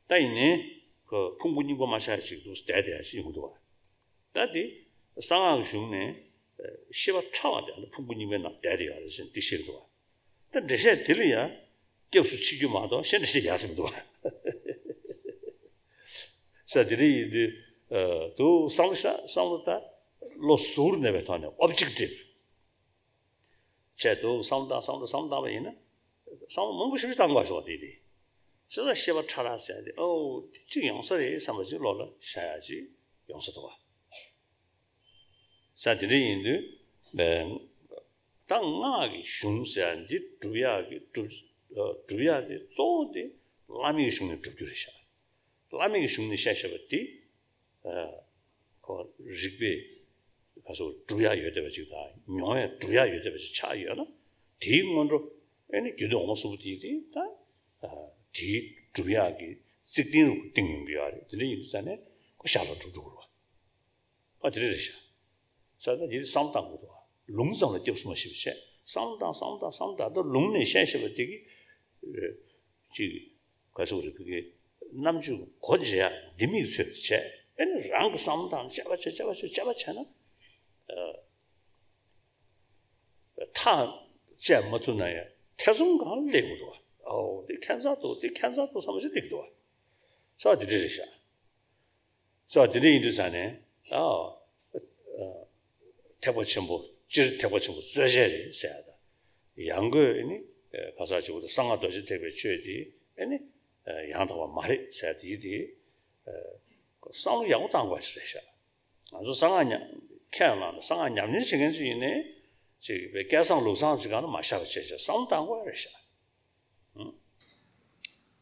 ད་ཡིན་ནའི་ཁོ་ཕུང་པོ་རྙིང་པ་མ་ཤར་ཞིག་འདུག་བསྡད་བསྡད་ཡ་ཞིག་ཡོང་གི་འདུག་བ། ད་དེ་གསང་སྔགས་ཀྱི་གཞུང་ནས་ཤེས་པ་ཕྲ་བ་དེ་ཕུང་པོ་རྙིང་པའི་ནང་བསྡད་བསྡད་ཡོད་རེད་ཟེར་འདི་བཤད་ཀྱི་འདུག་བ། ད་འགྲེལ་བཤད་དེ་ལ་ཡང་སྐྱབས་སུ་མཆི་རྒྱུ་མ་གཏོགས་གཞན་འགྲེལ་བཤད་ཡག་ཟེར་མི་འདུག་བ། ས་དེ་རིགས་ཡིན་དུས་དུ་བསམ་བློ་ཤ་བསམ་བློ་ད་བློ་གཟུར་གནས་པའི་ཐོག་ནས་ཨོབ་ཇེག་ཊིབ་བྱས་འདུག་བསམ་བློ་བཏང་བསམ་བློ་བསམ་བློ་བཏང་བ་ཡིན་ན་བསམ་བློ་མང་པོ་ཞིག་བཏང་དགོས་ཤོག་དེ་དེ་ས་ས་ཤེས་པ་ཕྲ་རགས་ཟེར་ཏེ་ཨོ་དེ་གཅིག་ཡོང་ས་རེད་བསམ་པ་ཅིག་བློ་ལ་ཤར་ཡག་ཅིག་ཡོང་ས་འདུག་བ། ས་དེ་འདྲ་ཡིན་དུས་ད་སྔགས་ཀྱི་གཞུང་ཟེར་ཡག་འདི་སྒྲུབ་ཡག་གི་སྒྲུབ་སྒྲུབ་ཡག་དེ་གཙོ་བོ་དེ་བླ་མེད་གཞུང་ནས་སྒྲུབ་རྒྱུ་རེད་ཤག་བླ་མེད་ཀྱི་གཞུང་ནས་བཤད་བཞག་པ་དེ། ཁོ་རིགས་པས་ག་སོ་སྒྲུབ་ཡག་ཡོད་བསྡད་པ་ཅིག་དང་མྱོང་ཡག་སྒྲུབ་ཡག་ཡོད་བསྡད་པ་ཅིག་ཆགས་ཡོད་ན། དེའི་སྔོན་འགྲོ་ཨེ་ནི་རྒྱུད་སྡེ་འོག་མ་གསུམ་པོ་དེ་དེ་ད་དེའི་སྒྲུབ་ཡག་གི་རྩིག་སྟེང་རུ་བཏིང་ཡོང་གི་ཡོད་རེད། དེ་འདྲ་ཡིན་དུས་ཙང་ནས་ཁོ་ཞར་ལ་གྲུབ་འགྲོ་གི་རེད་བ། ཨ་དེ་འདྲ་རེད་ཤག་ས་ད་དེ་བསམ་བཏང་དགོས་འདུག་ལུང་ཙམ་ལ་སྐྱབས་སུ་མ་ཤེས་པ་བྱས་བསམ་བཏང་བསམ་བཏང་བསམ་བཏང་ད་ལུང་ནས་བཤད་བཤད་པ་དེ་གི་ཅིག་ག་ཚོད་རེད་བི་གི་རྣམ་འགྱུར་གོ་འབྱེད་ཡ་ལྡེ་མིག་ཚོད་བྱས། ཨེ་ནི་རང་གི་བསམ་བཏང་དཔྱད་པ་བྱས་དཔྱད་པ་བྱས་དཔྱད་པ་བྱས་ན་ཐག་བཅད་མ་ཐུབ་ན་ཡང་ཐེ་ཚོམ་སྒང་སླེབས་དགོས་འདུག་ཨོ་དེ་ཁྱད་མཚར་འདུག་དེ་ཁྱད་མཚར་འདུག་བསམ་བྱས་སླེབས་འདུག་ས་དེ་འདྲ་རེད་ཤག་ས་དེ་འདྲ་ཡིན་དུས་ཙང་ནས་ཨ། ཐེག་པ་ཆེན་པོ་སྤྱིར་ཐེག་པ་ཆེན་པོ་རྩོད་བྱེད་རེད་ཟེར་ཡ་དང་། ཡང་སྒོས་ཨེ་ནི་ག་ས་ཅིག་གསང་སྔགས་རྡོ་རྗེ་ཐེག་པའི་ཆོས་དེ་ཨེ་ནི་ཡང་དག་པ་མ་རེད་ཟེར་ཡ་དེ་དེ་བསམ་བློ་ཡག་པོ་བཏང་དགོས་པ་ཞིག་རེད་ཤག་ང་ཚོ་གསང་སྔགས་ཉམས་ཁས་བླངས་ནས་གསང་སྔགས་ཉམས་ལེན་བྱེད་མཁན་ཚོ་ཡིན་ནའི་ཅིག་བའི་སྐལ་བཟང་ལུགས་བཟང་ཅིག་གང་ལ་མ་བཞག་པ་བྱས་བྱས་བསམ་བློ་བཏང་དགོས་པ་རེད་ཤག་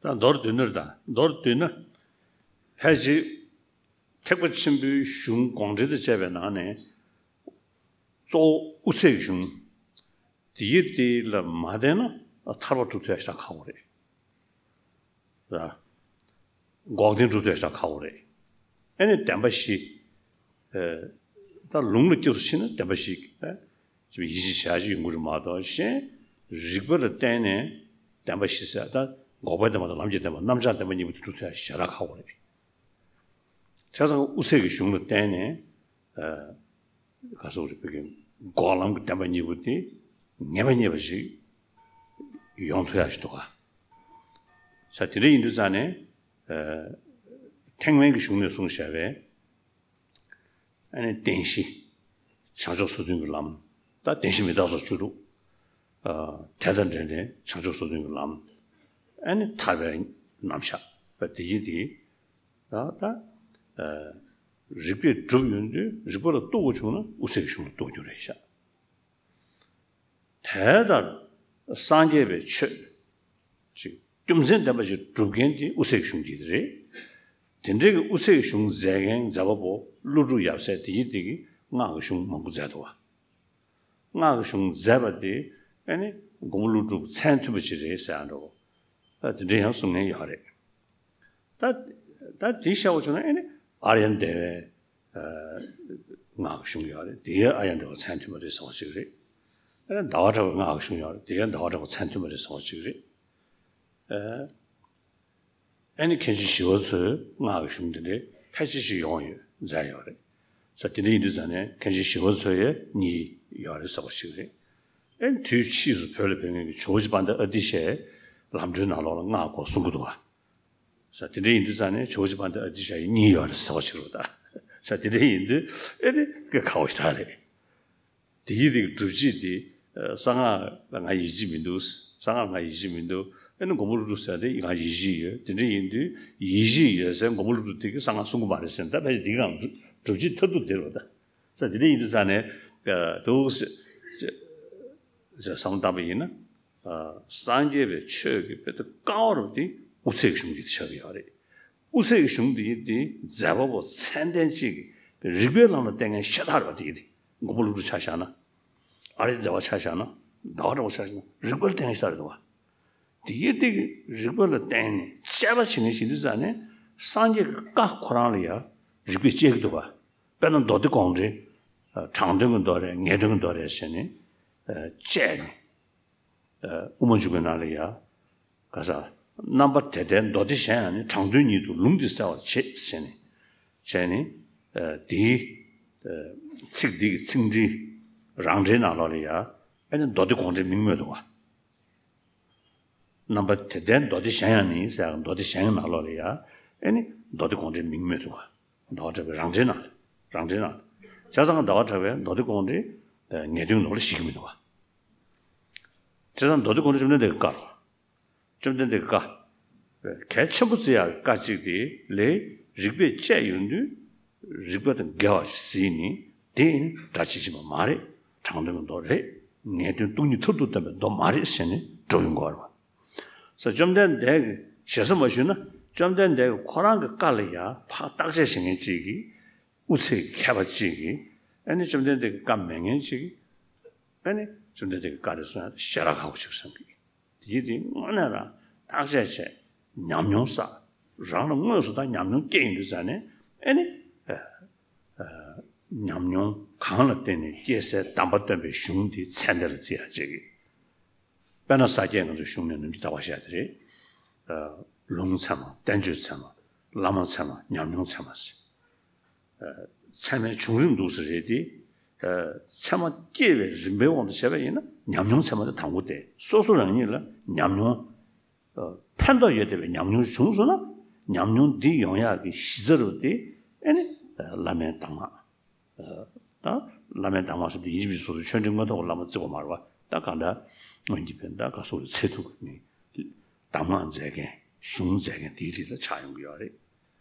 ད་མདོར་བསྡུས་ན་རེད་ད། མདོར་བསྡུས་ན། ཕལ་ཆེར་ཐེག་པ་ཆེན་པོའི་གཞུང་དགོངས་འགྲེལ་དང་བཅས་པའི་ནང་ནས་གཙོ་བོ་དབུ་ཚད་ཀྱི་གཞུང་། དེ་ཡི་དེ་ལ་མ་བརྟེན་ན་ཐར་པ་སྒྲུབ་ཐུབ་ཡ་ཞེ་དྲག་ཁག་པོ་རེད། ར། འགོག་བདེན་སྒྲུབ་ཐུབ་ཡ་ཞེ་དྲག་ཁག་པོ་རེད། ཨེ་ནི་བདེན་པ་བཞི། ཨེ། ད་ལུང་ལ་སྐྱབས་སུ་མཆི་ན་བདེན་པ་བཞི། ཨེ། ཅིག་ཡིད་ཆེས་བྱ་ཞིག་ཡོང་གི་རེད་མ་གཏོགས་གཞན། རིགས་པ་ལ་བརྟེན་ནས་བདེན་པ་བཞི་ཟེར་ད་འགོག་པའི་བདེན་པ་དང་ལམ་གྱི་བདེན་པ་རྣམ་གཞག་བདེན་པ་གཉིས་པོ་དེ་སྒྲུབ་ཐུབ་ཡ་ཞེ་དྲག་ཁག་པོ་རེད། བྱས་ཙང་དབུ་ཚད་ཀྱི་གཞུང་ལ་བརྟེན་ནས། ཨེ། ག་སོགས་རིགས་པའི་འགོག་ལམ་གྱི་བདེན་པ་གཉིས་པོ་དེ་ངེས་པ་རྙེད་པ་ཞིག་ཡོང་ཐུབ་ཡ་ཞིག་འདུག་ག་ས་དེ་འདྲ་ཡིན་དུས་ཙང་ནས། ཨེ། ཐེག་དམན་གྱི་གཞུང་ནས་གསུངས་བཞག་པའི་ཨ་ནི་བདེན་བཞི། བྱང་ཕྱོགས་སོ་བདུན་གྱི་ལམ། ད་བདེན་བཞི་མི་རྟག་སོགས་བཅུ་དྲུག་ཨ། དེ་དང་འབྲེལ་ནས་བྱང་ཕྱོགས་སོ་བདུན་གྱི་ལམ། ཨ་ནི་ཐར་པའི་རྣམ་གཞག་པ་དེ་ཡིན་ཏེ། ད་ད། ཨ། རིགས་པས་གྲུབ་ཡོང་དུས་རིགས་པ་ལ་རྟོགས་དགོས་བྱུང་ན་དབུ་ཚད་ཀྱི་གཞུང་ལ་རྟོགས་རྒྱུ་རེད་ཤག་དེ་ལྟར་སངས་རྒྱས་པའི་ཆོས་ཅིག་རྒྱུ་མཚན་ལྡན་པ་ཞིག་སྒྲུབ་མཁན་དེ་དབུ་ཚད་ཀྱི་གཞུང་དེ་རེད། དེ་འདྲའི་གི་དབུ་ཚད་ཀྱི་གཞུང་མཛད་མཁན་མཛད་པ་པོ་ཀླུ་སྒྲུབ་ཡབ་སྲས་དེ་ཡིན་དེ་གི་སྔགས་ཀྱི་གཞུང་མང་པོ་མཛད་འདུག་བ། སྔགས་ཀྱི་གཞུང་མཛད་པ་དེ་ཨ་ནི་མགོན་པོ་ཀླུ་སྒྲུབ་མཚན་མཐུན་པ་ཅིག་རེད་ཟེར་ཡ་འདྲ་བོ། ད་དེ་འདྲ་ཡང་གསུང་མཁན་ཡོད་རེད། ད་ད་དེ་བཤད་པ་བྱུང་ན་ཨ་ནི་ཨཱརྱ་དེ་བའི་ཨ་སྔགས་གཞུང་ཡོད་རེད། དེ་ཡང་ཨཱརྱ་དེ་བ་མཚན་མཐུན་པ་རེད་ཟེར་བ་ཅིག་རེད། ཨ་ནི་ཟླ་བ་གྲགས་པའི་སྔགས་གཞུང་ཡོད་རེད། དེ་ཡང་ཟླ་བ་གྲགས་པ་མཚན་མཐུན་པ་རེད་ཟེར་བ་ཅིག་རེད། ཨ་ཨ་ནི་མཁན་ཆེན་ཞི་བ་འཚོའི་སྔགས་གཞུང་དེ་འདྲའི་ཕལ་ཆེར་ཞིག་ཡོང་ཡོད་མཛད་ཡོད་རེད། ས་དེ་འདྲ་ཡིན་དུས་ཙང་ནས་མཁན་ཆེན་ཞི་བ་འཚོ་ཡས་གཉིས་ཡོད་རེད་ཟེར་བ་ཅིག་རེད། ཨ་ནི་དུས་ཕྱིས་སུ་བོད་ལ་ཕེབས་མཁན་གྱི་ཇོ་བོ་རྗེ་དཔལ་ལྡན་ཨ་ཏི་ཤའི་ལམ་འགྲོའི་ནང་ལོགས་ལ་སྔགས་སྐོར་གསུང་གི་འདུག་བ། ས་དེ་འདྲ་ཡིན་དུས་ཙང་ནས་ཇོ་བོ་རྗེ་དཔལ་ལྡན་ཨ་ཏི་ཤ་ཡི་གཉིས་ཡོད་རེད་ཟེར་བ་ཅིག་རེད་ད། ས་དེ་འདྲ་ཡིན་དུས་ཨེ་དེ་ཁག་པོ་ཞེ་དྲག་རེད། དེ་ཡི་དེ་གི་སྒྲུབ་བྱེད་དེ་གསང་སྔགས་ལ་ང་ཡིད་ཆེས་མི་འདུག་གསང་སྔགས་ལ་ང་ཡིད་ཆེས་མི་འདུག་ཨེ་ནི་མགོན་པོ་ཀླུ་སྒྲུབ་ཟེར་དེ་ང་ཡིད་ཆེས་ཡོད། དེ་འདྲ་ཡིན་དུས་ཡིད་ཆེས་ཡོད་ཟེར་མགོན་པོ་ཀླུ་སྒྲུབ་དེ་གི་གསང་སྔགས་གསུང་གི་མ་རེད་ཟེར་ད་ཕལ་ཆེར་དེ་གི་སྒྲུབ་བྱེད་མཐར་ཐུག་དེ་རེད་ད། ས་དེ་འདྲ་ཡིན་དུས་ཙང་ནས་འདུག་ཟེར་བསམ་བློ་བཏང་པ་ཡིན་ན། སངས་རྒྱས་པའི་ཆོས་ཀྱི་དཔེ་ད་རྐང་བ་རུ་དེ་དབུ་ཚད་ཀྱི་གཞུང་འདི་ཆགས་ཀྱི་ཡོད་རེད། དབུ་ཚད་ཀྱི་གཞུང་འདི་དེ་མཛད་པ་པོ་མཚན་ལྡན་གཅིག་གི་རིགས་པའི་ལམ་ལ་བརྟེན་མཁན་ཤ་སྟག་རེད་པ། དེ་ཡིན་དེ་མགོན་པོ་ཀླུ་སྒྲུབ་ཆ་བཞག་ན། ཨཱརྱ་དེ་བ་ཆ་བཞག་ན། ཟླ་བ་གྲགས་པ་ཆ་བཞག་ན་རིགས་པ་ལ་བརྟེན་མཁན་ཤ་སྟག་རེད་པ། དེ་ཡིན་དེ་རིགས་པ་ལ་བརྟེན་ནས་དཔྱད་པ་བྱེད་མཁན་ཞིག་འདུག་ཙང་ནས་སངས་རྒྱས་ཀྱི་བཀའ་ཁོ་རང་ལ་ཡང་རིགས་པས་དཔྱད་ཀྱི་འདུག་པ། དཔེར་ན་མདོ་སྡེ་དགོངས་འགྲེལ། དྲང་དོན་གྱི་མདོ་རེད། ངེས་དོན་གྱི་མདོ་རེད་ཟེར་ནས་དཔྱད་ནས། དབུ་མ་འཇུག་པའི་ནང་ལ་ཡ། ག་ས། རྣམ་པ་དེ་ལྟའི་མདོ་སྡེ་གཞན་ཡང་ནི། དྲང་དོན་ཉིད་དུ་ལུང་འདི་གསལ་བར་བྱེད་ཟེར་ནས། བྱས་ནས། དེའི་ཚིག་འདི་གི་ཚིག་འགྲེལ་རང་འགྲེལ་ནང་ལོགས་ལ་ཡ། ཨེ་ནི་མདོ་སྡེ་དགོངས་འགྲེལ་མིང་སྨོས་འདུག་པ། རྣམ་པ་དེ་ལྟའི་མདོ་སྡེ་གཞན་ཡང་ནི་ཟེར་ཡང་མདོ་སྡེ་གཞན་ཡང་ནང་ལོགས་ལ་ཡ། ཨེ་ནི་མདོ་སྡེ་དགོངས་འགྲེལ་མིང་སྨོས་འདུག་པ། ཟླ་བ་གྲགས་པའི་རང་འགྲེལ་ནང་། རང་འགྲེལ་ནང་། བྱས་ཙང་ཟླ་བ་གྲགས་པའི་མདོ་སྡེ་དགོངས་འགྲེལ་ངེས་དོན་ནང་ལ་བཞེད་ཀྱི་མི་འདུག་པ། བྱས་ཙང་མདོ་སྡེ་དགོངས་འགྲེལ་བཅོམ་ལྡན་འདས་ཀྱི་བཀའ་རེད། བཅོམ་ལྡན་འདས་ཀྱི་བཀའ། གལ་ཆེན་པོ་བརྩི་ཡག་བཀའ་གཅིག་དེ་ལས་རིགས་པས་དཔྱད་ཡོང་དུས་རིགས་པ་དང་འགལ་བ་ཞིག་གཟིགས་ནས་དེ་ནི་སྒྲ་ཇི་བཞིན་པ་མ་རེད། དྲང་དོན་གྱི་མདོ་རེད། ངེས་དོན་སྟོང་ཉིད་མཐར་ཐུག་སྟོན་པའི་མདོ་མ་རེད་ཟེར་ནས་སྒྲུབ་ཡོང་དགོས་པ་རེད་པ། ས་བཅོམ་ལྡན་འདས་ཀྱིས་ཞེ་ས་མ་ཞུས་ན་ བཅོམ་ལྡན་འདས་ཀྱིས་ཁོ་རང་གི་བཀའ་ལ་ཡང་ཕར་བརྟག་དཔྱད་བྱེད་མཁན་གཅིག་གིས། དབུ་ཚད་ཀྱི་མཁས་པ་གཅིག་གིས། ཨ་ནི་བཅོམ་ལྡན་འདས་ཀྱི་བཀའ་མེད་མཁན་གཅིག་གིས། ཨ་ནི་བཅོམ་ལྡན་འདས་ཀྱི་བཀའ་དེ་སོང་ཡང་ཞེ་དྲག་ཁག་པོ་ཞིག་བསམ་གི། དེ་ཡིན་དུས་དངོས་གནས་རང་བརྟག་དཔྱད་བྱས། ཉམས་མྱོང་བསགས། རང་ལ་དངོས་སུ་ད་ཉམས་མྱོང་སྐྱེས་ཡོང་དུས་ཙང་ནས། ཨ་ནི་ཨ་ཨ་ཉམས་མྱོང་གང་ལ་བརྟེན་ནས་སྐྱེས་སའི་གདམས་པ་སྟོན་པའི་གཞུང་དེ་ཚད་འདི་ལ་བརྩི་ཡག་བྱེད་ཀྱི། དཔེར་ན་ས་སྐྱའི་ང་ཚོའི་གཞུང་ནས་ནམ་རྒྱུན་ལྟ་བ་བཤད་དེ་རེད། ཨ་ལུང་ཚད་མ། བསྟན་བཅོས་ཚད་མ། བླ་མ་ཚད་མ། ཉམས་མྱོང་ཚད་མ་ཟེར། ཚད་མའི་བྱུང་རིམ་འདུག་ཟེར་རེད་དེ། ཚད་མ་སྐྱེ་བའི་རིམ་པའི་དབང་དུ་བྱས་པ་ཡིན་ན་ཉམས་མྱོང་ཚད་མ་དེ་དང་པོ་སྟེ། སོ་སོ་རང་ཉིད་ལ་ཉམས་མྱོང་ཕན་ཐོགས་ཡོད་བསྡད་པའི་ཉམས་མྱོང་བྱུང་སོང་ན། ཉམས་མྱོང་འདི་ཡོང་ཡག་གི་གཞི་རྩ་རུ་དེ། ཨ་ནི་བླ་མའི་གདམས་ངག་ད་བླ་མའི་གདམས་ངག་ཟེར་དུས་ཡིན་གཅིག་མིན་གཅིག་སོ་སོའི་ཆོས་འབྲེལ་དངོས་ཐོག་གི་བླ་མ་བརྩི་དགོས་མ་རེད་པ། ད་གང་ལྟར་སྔོན་གྱི་བོད་ཟླ་དགའ་སོགས་ལ་ཚད་ཐུབ་ཀྱི་མིན། གདམས་ངག་མཛད་མཁན། གཞུང་མཛད་མཁན་དེའི་རིགས་ལ་ཆགས་ཡོང་གི་ཡོད་རེད།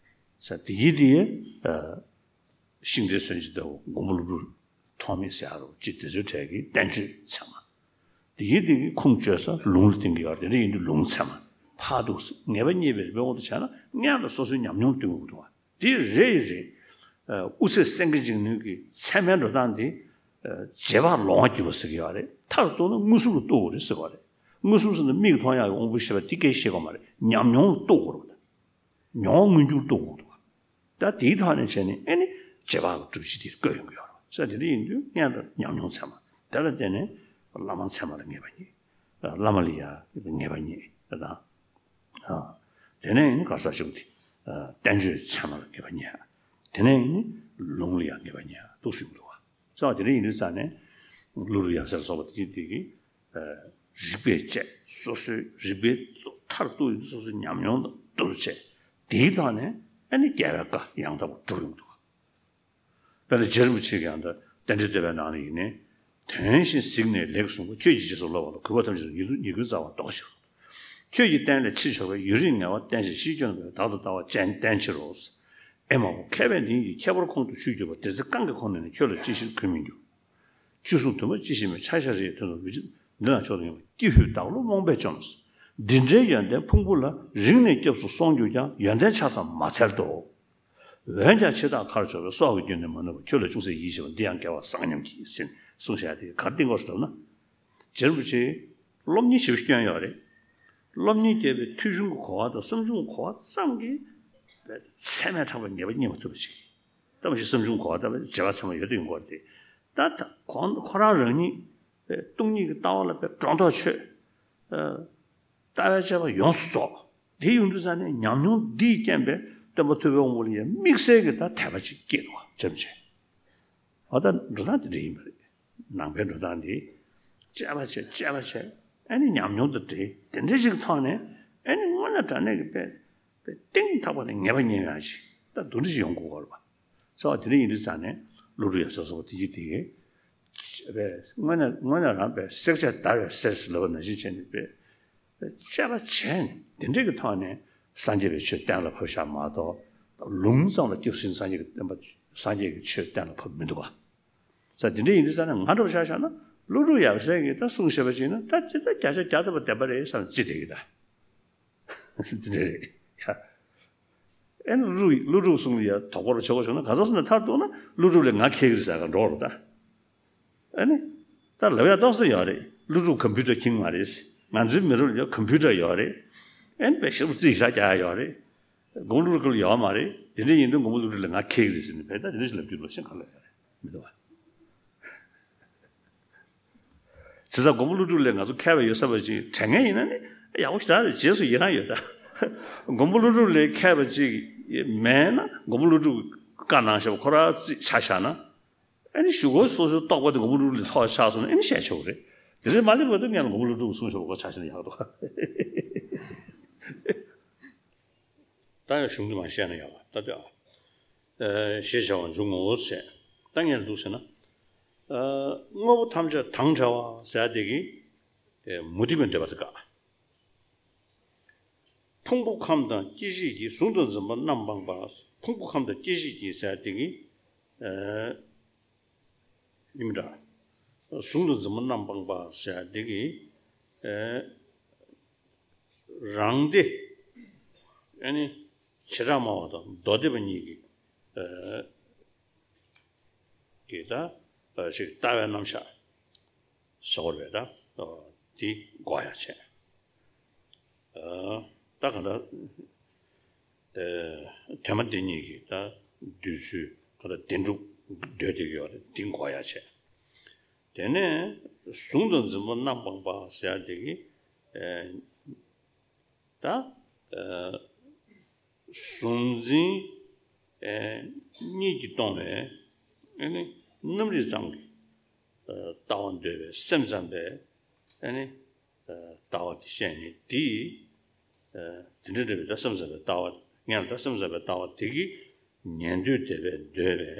ས་དེ་ཡིན་དེ། ཤིང་རྟའི་སྲོལ་འབྱེད་ལྟ་བུ་མགོན་པོ་ཀླུ་སྒྲུབ་ཐོགས་མེད་ཟེར་ཡ་རུ་ཅིག་དེ་ཚོའི་གྲས་ཀྱི་བསྟན་བཅོས་ཚད་མ། དེ་ཡིན་དེ་ཁུངས་བཅོལ་ས་ལུང་ལ་བརྟེན་གྱི་ཡོད་རེད། དེ་འདྲ་ཡིན་དུས་ལུང་ཚད་མ་ཕར་འདུག་ཟེར། ངེས་པ་རྙེད་པའི་རིམ་པའི་དབང་དུ་བྱས་ན་སྔོན་ལ་སོ་སོའི་ཉམས་མྱོང་སྟོན་དགོས་འདུག་བ། དེ་རེད་རེད། ཨ་དབུ་ཚད་སེང་གེ་འཇིགས་ནུས་ཀྱི་ཚད་མའི་འགྲོ་སྟངས་དེ། ཨ་རྗེས་དཔག་ལོང་བ་བརྒྱུད་པ་ཟེར་གྱི་ཡོད་རེད། མཐར་གཏུགས་ན་མངོན་སུམ་དུ་རྟོགས་དགོས་རེད་ཟེར་བ་རེད། མངོན་སུམ་ཟེར་ན་མིག་གིས་མཐོང་ཡག་གི་དབང་པོ་ཤེས་པ་དེ་སྐད་ཆ་བཤད་དགོས་མ་རེད། ཉམས་མྱོང་ལ་རྟོགས་དགོས་རེད། མྱོང་བ་མངོན་གྱུར་རྟོགས་དགོས་འདུག་བ། ད་དེའི་ཐོག་ནས་བྱས་ནས་ཨ་ནི་རྗེས་དཔག་གི་སྒྲུབ་བྱེད་དེ་བཀོད་ཡོང་གི་ཡོད་རེད། ས་དེ་འདྲ་ཡིན་དུས་སྔོན་ལ་ཉམས་མྱོང་ཚད་མ། དེ་ལ་བརྟེན་ནས་བླ་མ་ཚད་མ་ལ་ངེས་པ་རྙེད། བླ་མ་ལ་ཡང་ངེས་པ་རྙེད་དང་། ཨ། དེ་ནས་ཡིན་ན་ག་རེ་ཟེར་ཆོག་གི། ཨ། བསྟན་བཅོས་ཚད་མ་ལ་ངེས་པ་རྙེད། དེ་ནས་ཡིན་ན་ལུང་ལ་ཡང་ངེས་པ་རྙེད་འདུག་སེ་ཡོང་འདུག་བ། ས་དེ་འདྲ་ཡིན་དུས་ཙང་ནས་ཀླུ་སྒྲུབ་ཡབ་སྲས་ལ་སོགས་པ་དེ་དེ་གི། ཨ། རིགས་པས་དཔྱད། སོ་སོའི་རིགས་པའི་གཙོ་མཐར་གཏུགས་ཡོང་དུས་སོ་སོའི་ཉམས་མྱོང་དང་བསྡུར་བྱས། དེའི་ཐོག་ནས་ཨ་ནི་རྒྱལ་བའི་བཀའ་ཡང་དག་པར་སྒྲུབ་ཡོང་འདུག་བ། དཔེར་ན་རྗེ་རིན་པོ་ཆེ་གིས་ཡང་ད་རྟེན་འབྲེལ་བསྟོད་པའི་ནང་ལ་ཡིན་ནའི། དོན་བཞིན་གཟིགས་ནས་ལེགས་གསུངས་པ། ཁྱོད་ཀྱིས་རྗེས་སུ་སློབ་པ་ལ། གུས་པ་ཐམས་ཅད་ཉེས་ཉེས་ཀུན་སྩལ་བ་ལྡོག་ཕྱིར་རོ། ཁྱོད་ཀྱི་བསྟན་ལས་ཕྱིར་ཕྱོགས་པའི། ཡུན་རིང་ངལ་བ་བསྟེན་ཕྱིར་ཕྱིར་སྐྱོ་ན་བདག་ཏུ་ལྟ་བ་ཅན་བསྟེན་ཕྱིར་རོ། ཨེ་མ་ཧོ། མཁས་པས་འདི་ཉིད་ཀྱི་ཁྱད་པར་ཁོང་དུ་ཆུད་གྱུར་པ། དེ་ཚེ་གང་གི་ཁོངས་ནས་ནི། ཁྱོད་ལ་ཅི་ཕྱིར་གུས་མི་འགྱུར། ཆོས་སྲུང་དུ་མ་ཅི་ཞིག་མིན། ཆ་ཤས་རེ་ཡི་དོན་དུ་མི་བྱེད། འདི་ན་མཆོག་ཏུ་ངེས་པ། ཀྱི་ཧུད་བདག་བློ་རྨོངས་པས་བཅོམ། འདི་འདྲའི་ཡོན་ཏན་ཕུང་པོ་ལ། རིང་ནས་སྐྱབས་སུ་སོང་གྱུར་ཀྱང་། ཡོན་ཏན་ཆ་ཙམ་མ་འཚལ་ཏོ། འོན་ཀྱང་འཆི་བདག་ཁར་ཕྱོགས་པའི། སྲོག་གི་རྒྱུན་ནི་མ་ནུབ་པ། ཁྱོད་ལ་ཅུང་ཟད་ཡིད་ཆེས་པ། འདི་ཡང་དགེ་བ་བཟང་སྙམ་བགྱིད་ཟེར་གསུངས་བཞག་དེ་ག་རེ་བསྟན་དགོས་ཟེར་ལབ་ན། རྗེ་རིན་པོ་ཆེས་སློབ་གཉེར་ཞེ་པོ་སྐྱོན་ཡོད་རེད། སློབ་གཉེར་བརྒྱབ་པའི་ཐོས་བྱུང་གི་གོ་བ་དང་བསམ་བྱུང་གི་གོ་བ་ཙམ་གྱིས་ཚད་མས་དྲངས་པའི་ངེས་པ་རྙེད་མ་ཐུབ་པ་ཞིག་ད་མ་གཞི་བསམ་བྱུང་གོ་བ་ལྟ་བུའི་རྗེས་དཔག་ཚད་མ་ཡོད་དུ་ཡོང་གི་རེད། ད་ད་ཁོང་ཁོ་རང་རང་ཉིད་སྟོང་ཉིད་ཀྱི་ལྟ་བ་ལ་དཔེ་སྒྲོ་འདོགས་ཆོད། ལྟ་བའི་དཔྱད་པ་ཡོངས་སུ་རྫོགས། དེ་ཡོང་དུས་ཙང་ནས་ཉམས་མྱོང་འདིས་རྐྱེན་པས་སྟོན་པ་ཐུབ་པའི་དབང་པོ་ལ་ཡང་དམིགས་བསལ་གྱི་ད་དད་པ་ཅིག་སྐྱེས་འདུག་བ། ཅམ་ཆེ། འོ་ད་འགྲོ་སྟངས་དེ་འདྲ་ཡིན་པ་རེད། ནང་པའི་འགྲོ་སྟངས་འདི། དཔྱད་པ་བྱས། དཔྱད་པ་བྱས། ཨ་ནི་ཉམས་མྱོང་དང་འབྲེལ་དེ་འདྲ་ཅིག་ཐོག་ནས། ཨ་ནི་དངོས་གནས་དྲང་གནས་ཀྱི་དཔེ་དཔེ་གཏིང་ཐག་པ་ནས་ངེས་པ་རྙེད་ཡག་ཅིག་ད་འདུག་འདྲ་ཅིག་ཡོང་དགོས་པ་རེད་པ། ཚོར་བ་དེ་འདྲ་ཡིན་དུས་ཙང་ནས་ཀླུ་སྒྲུབ་ཡབ་སྲས་སོགས་དེ་གྱིས་དེ་གས་དཔེ་དངོས་གནས་དངོས་གནས་རང་དཔེ་བསྲེག་བཅད་བརྡར་བའི་གསེར་ཟེར་ལབ་པ་ནང་བཞིན་བྱས་ནས་དཔེ་དཔེ་དཔྱད་པ་བྱས་ནས་དེ་འདྲ་གི་ཐོག་ནས་སངས་རྒྱས་པའི་ཆོས་གཏན་ལ་ཕབ་བཞག་མ་གཏོགས། ལུང་ཙམ་ལ་སྐྱབས་སུ་མཆི་ནས་སངས་རྒྱས་ཀྱི་བསྟན་པ་སངས་རྒྱས་ཀྱི་ཆོས་གཏན་ལ་ཕབ་མི་འདུག་ག་ས་དེ་འདྲ་ཡིན་དུས་ཙང་ནས་ང་འདྲ་བོ་ཆ་བཞག་ན་ཀླུ་སྒྲུབ་ཡབ་སྲས་ཀྱིས་ད་གསུངས་བཞག་པ་ཅིག་ན་ད་དེ་ད་བརྒྱ་ཆ་བརྒྱ་ཐམ་པ་བདེན་པ་རེད་བསམ་བརྩིས་བསྡད་ཀྱི་ད། དེ་འདྲ་རེད། ཨེ་ནི་ཀླུ་སྒྲུབ་ཀླུ་སྒྲུབ་གསུང་ལ་ཡ་དོགས་པ་རུ་ཆོག་ག་བྱུང་ན། ག་ཚོད་སོང་ན་མཐར་གཏུགས་ན་ཀླུ་སྒྲུབ་ལས་ང་མཁས་ཀྱི་རེད་ཟེར་ག་འགྲོ་རུ་ད། ཨེ་ནི། ད་ལབ་ཡ་ཏོག་ཙམ་ཡོད་རེད། ཀླུ་སྒྲུབ་ཀམ་པུ་ཊར་མཁྱེན་མ་རེད། ང་ཚོའི་མི་རབས་ལ་ཡ་ཀམ་པུ་ཊར་ཡོད་རེད། ཨེ་ནི་དཔེ་ཞེ་པོ་རྩིས་ཞག་རྒྱག་ཡ་ཡོད་རེད། མགོན་པོ་ཀླུ་སྒྲུབ་ལ་ཡོད་མ་རེད། དེ་འདྲ་ཡིན་དུས་མགོན་པོ་ཀླུ་སྒྲུབ་ལས་ང་མཁས་ཀྱི་རེད་ཟེར་ནས་བས་ད་དེ་འདྲ་ཞིག་ལབ་རྒྱུ་རེད་པ། ཤེས་ག་ལ་ཡོད་རེད། མི་འདུག་བ། བྱས་ཙང་མགོན་པོ་ཀླུ་སྒྲུབ་ལས་ང་ཚོ་མཁས་པ་ཡོད་ས་བ་ཅིག་དྲན་མཁན་ཡིན་ན་ནི་ཡག་པོ་ཞེ་དྲག་རེད། རྗེས་སུ་ཡི་རང་ཡོད་ད། མགོན་པོ་ཀླུ་སྒྲུབ་ལས་མཁས་པ་ཅིག་མེད་ན། མགོན་པོ་ཀླུ་སྒྲུབ་བཀའ་གནང་བཞག་པ་ཁོ་རང་རྩིས་ཆ་བཞག་ན། ཨ་ནི་གཞུག་གུ་སོ་སོའི་རྟོགས་པ་དེ་མགོན་པོ་ཀླུ་སྒྲུབ་ལས་མཐོ་ཆགས་སོང་ན་ཨ་ནི་བཤད་ཆོག་གི་རེད། དེ་རིང་མ་སླེབས་བར་དུ་ངས་ལ་མགོན་པོ་ཀླུ་སྒྲུབ་གསུངས་བཞག་པ་ཁོ་ཆ་བཞག་ན་ཡག་འདུག་ད་ཡང་གཞུང་དུ་མ་བཤད་ན་ཡག་པ་ད་ལྟ། ཨ། ཞེས་བྱ་བ་འབྱུང་ངོ་ཟེར། ད་ངས་འདུག་ཟེར་ན། ཨ། དངོས་པོ་ཐམས་ཅད་དང་བྲལ་བ་ཟེར་དེ་གིས། ཨེ། མུ་སྟེགས་པའི་འདོད་པ་དེ་དགག་ཕུང་པོ་ཁམས་དང་སྐྱེ་མཆེད་ཀྱིས། གཟུང་དང་འཛིན་པ་རྣམ་སྤངས་པ། ཕུང་པོ་ཁམས་དང་སྐྱེ་མཆེད་ཀྱིས་ཟེར་དེ་གིས། ཨ། ཡིན་འདྲ། གཟུང་དང་འཛིན་པ་རྣམ་སྤངས་པ་ཟེར་དེ་གིས། ཨ། རང་སྡེ། ཨ་ནི། བྱེ་བྲག་སྨྲ་བ་དང་མདོ་སྡེ་པ་གཉིས་ཀྱིས་ཨ་ཀྱི་ད་ཨ་ཞིག་ལྟ་བའི་རྣམ་གཞག་ཟེར་བ་རེད་ད། ཨ་དེ་འགོག་ཡ་བྱས། ཨ་ད་ག་ད་དེ་དོན་སྨྲ་སྡེ་གཉིས་ཀྱིས་ད་བདུད་རྩི་ག་ད་བདེན་གྲུབ་འདོད་དེ་ཡོད་རེད། དེ་འགོག་ཡ་བྱས། དེ་ནས་གཟུང་དང་འཛིན་པ་རྣམ་སྤངས་པ་ཟེར་ཡ་དེ་གིས་ཨ་ད་ཨ་གཟུང་འཛིན་ཨེ་གཉིས་ཀྱིས་སྟོང་བའི་ཨེ་ནི་རྣམ་རིག་ཙམ་གྱི་ཨ་ལྟ་བ་འདོད་པའི་སེམས་ཙམ་པས་ཨེ་ནི་ཨ་ལྟ་བ་དེ་བཤད་ནས་དེ་ཨ་དེ་འདྲ་འདྲ་བའི་ད་སེམས་ཙམ་པའི་ལྟ་བ་ངས་ལ་ད་སེམས་ཙམ་པའི་ལྟ་བ་དེ་གིས་ཉན་ཐོས་སྡེ་པས་འདོད་པའི་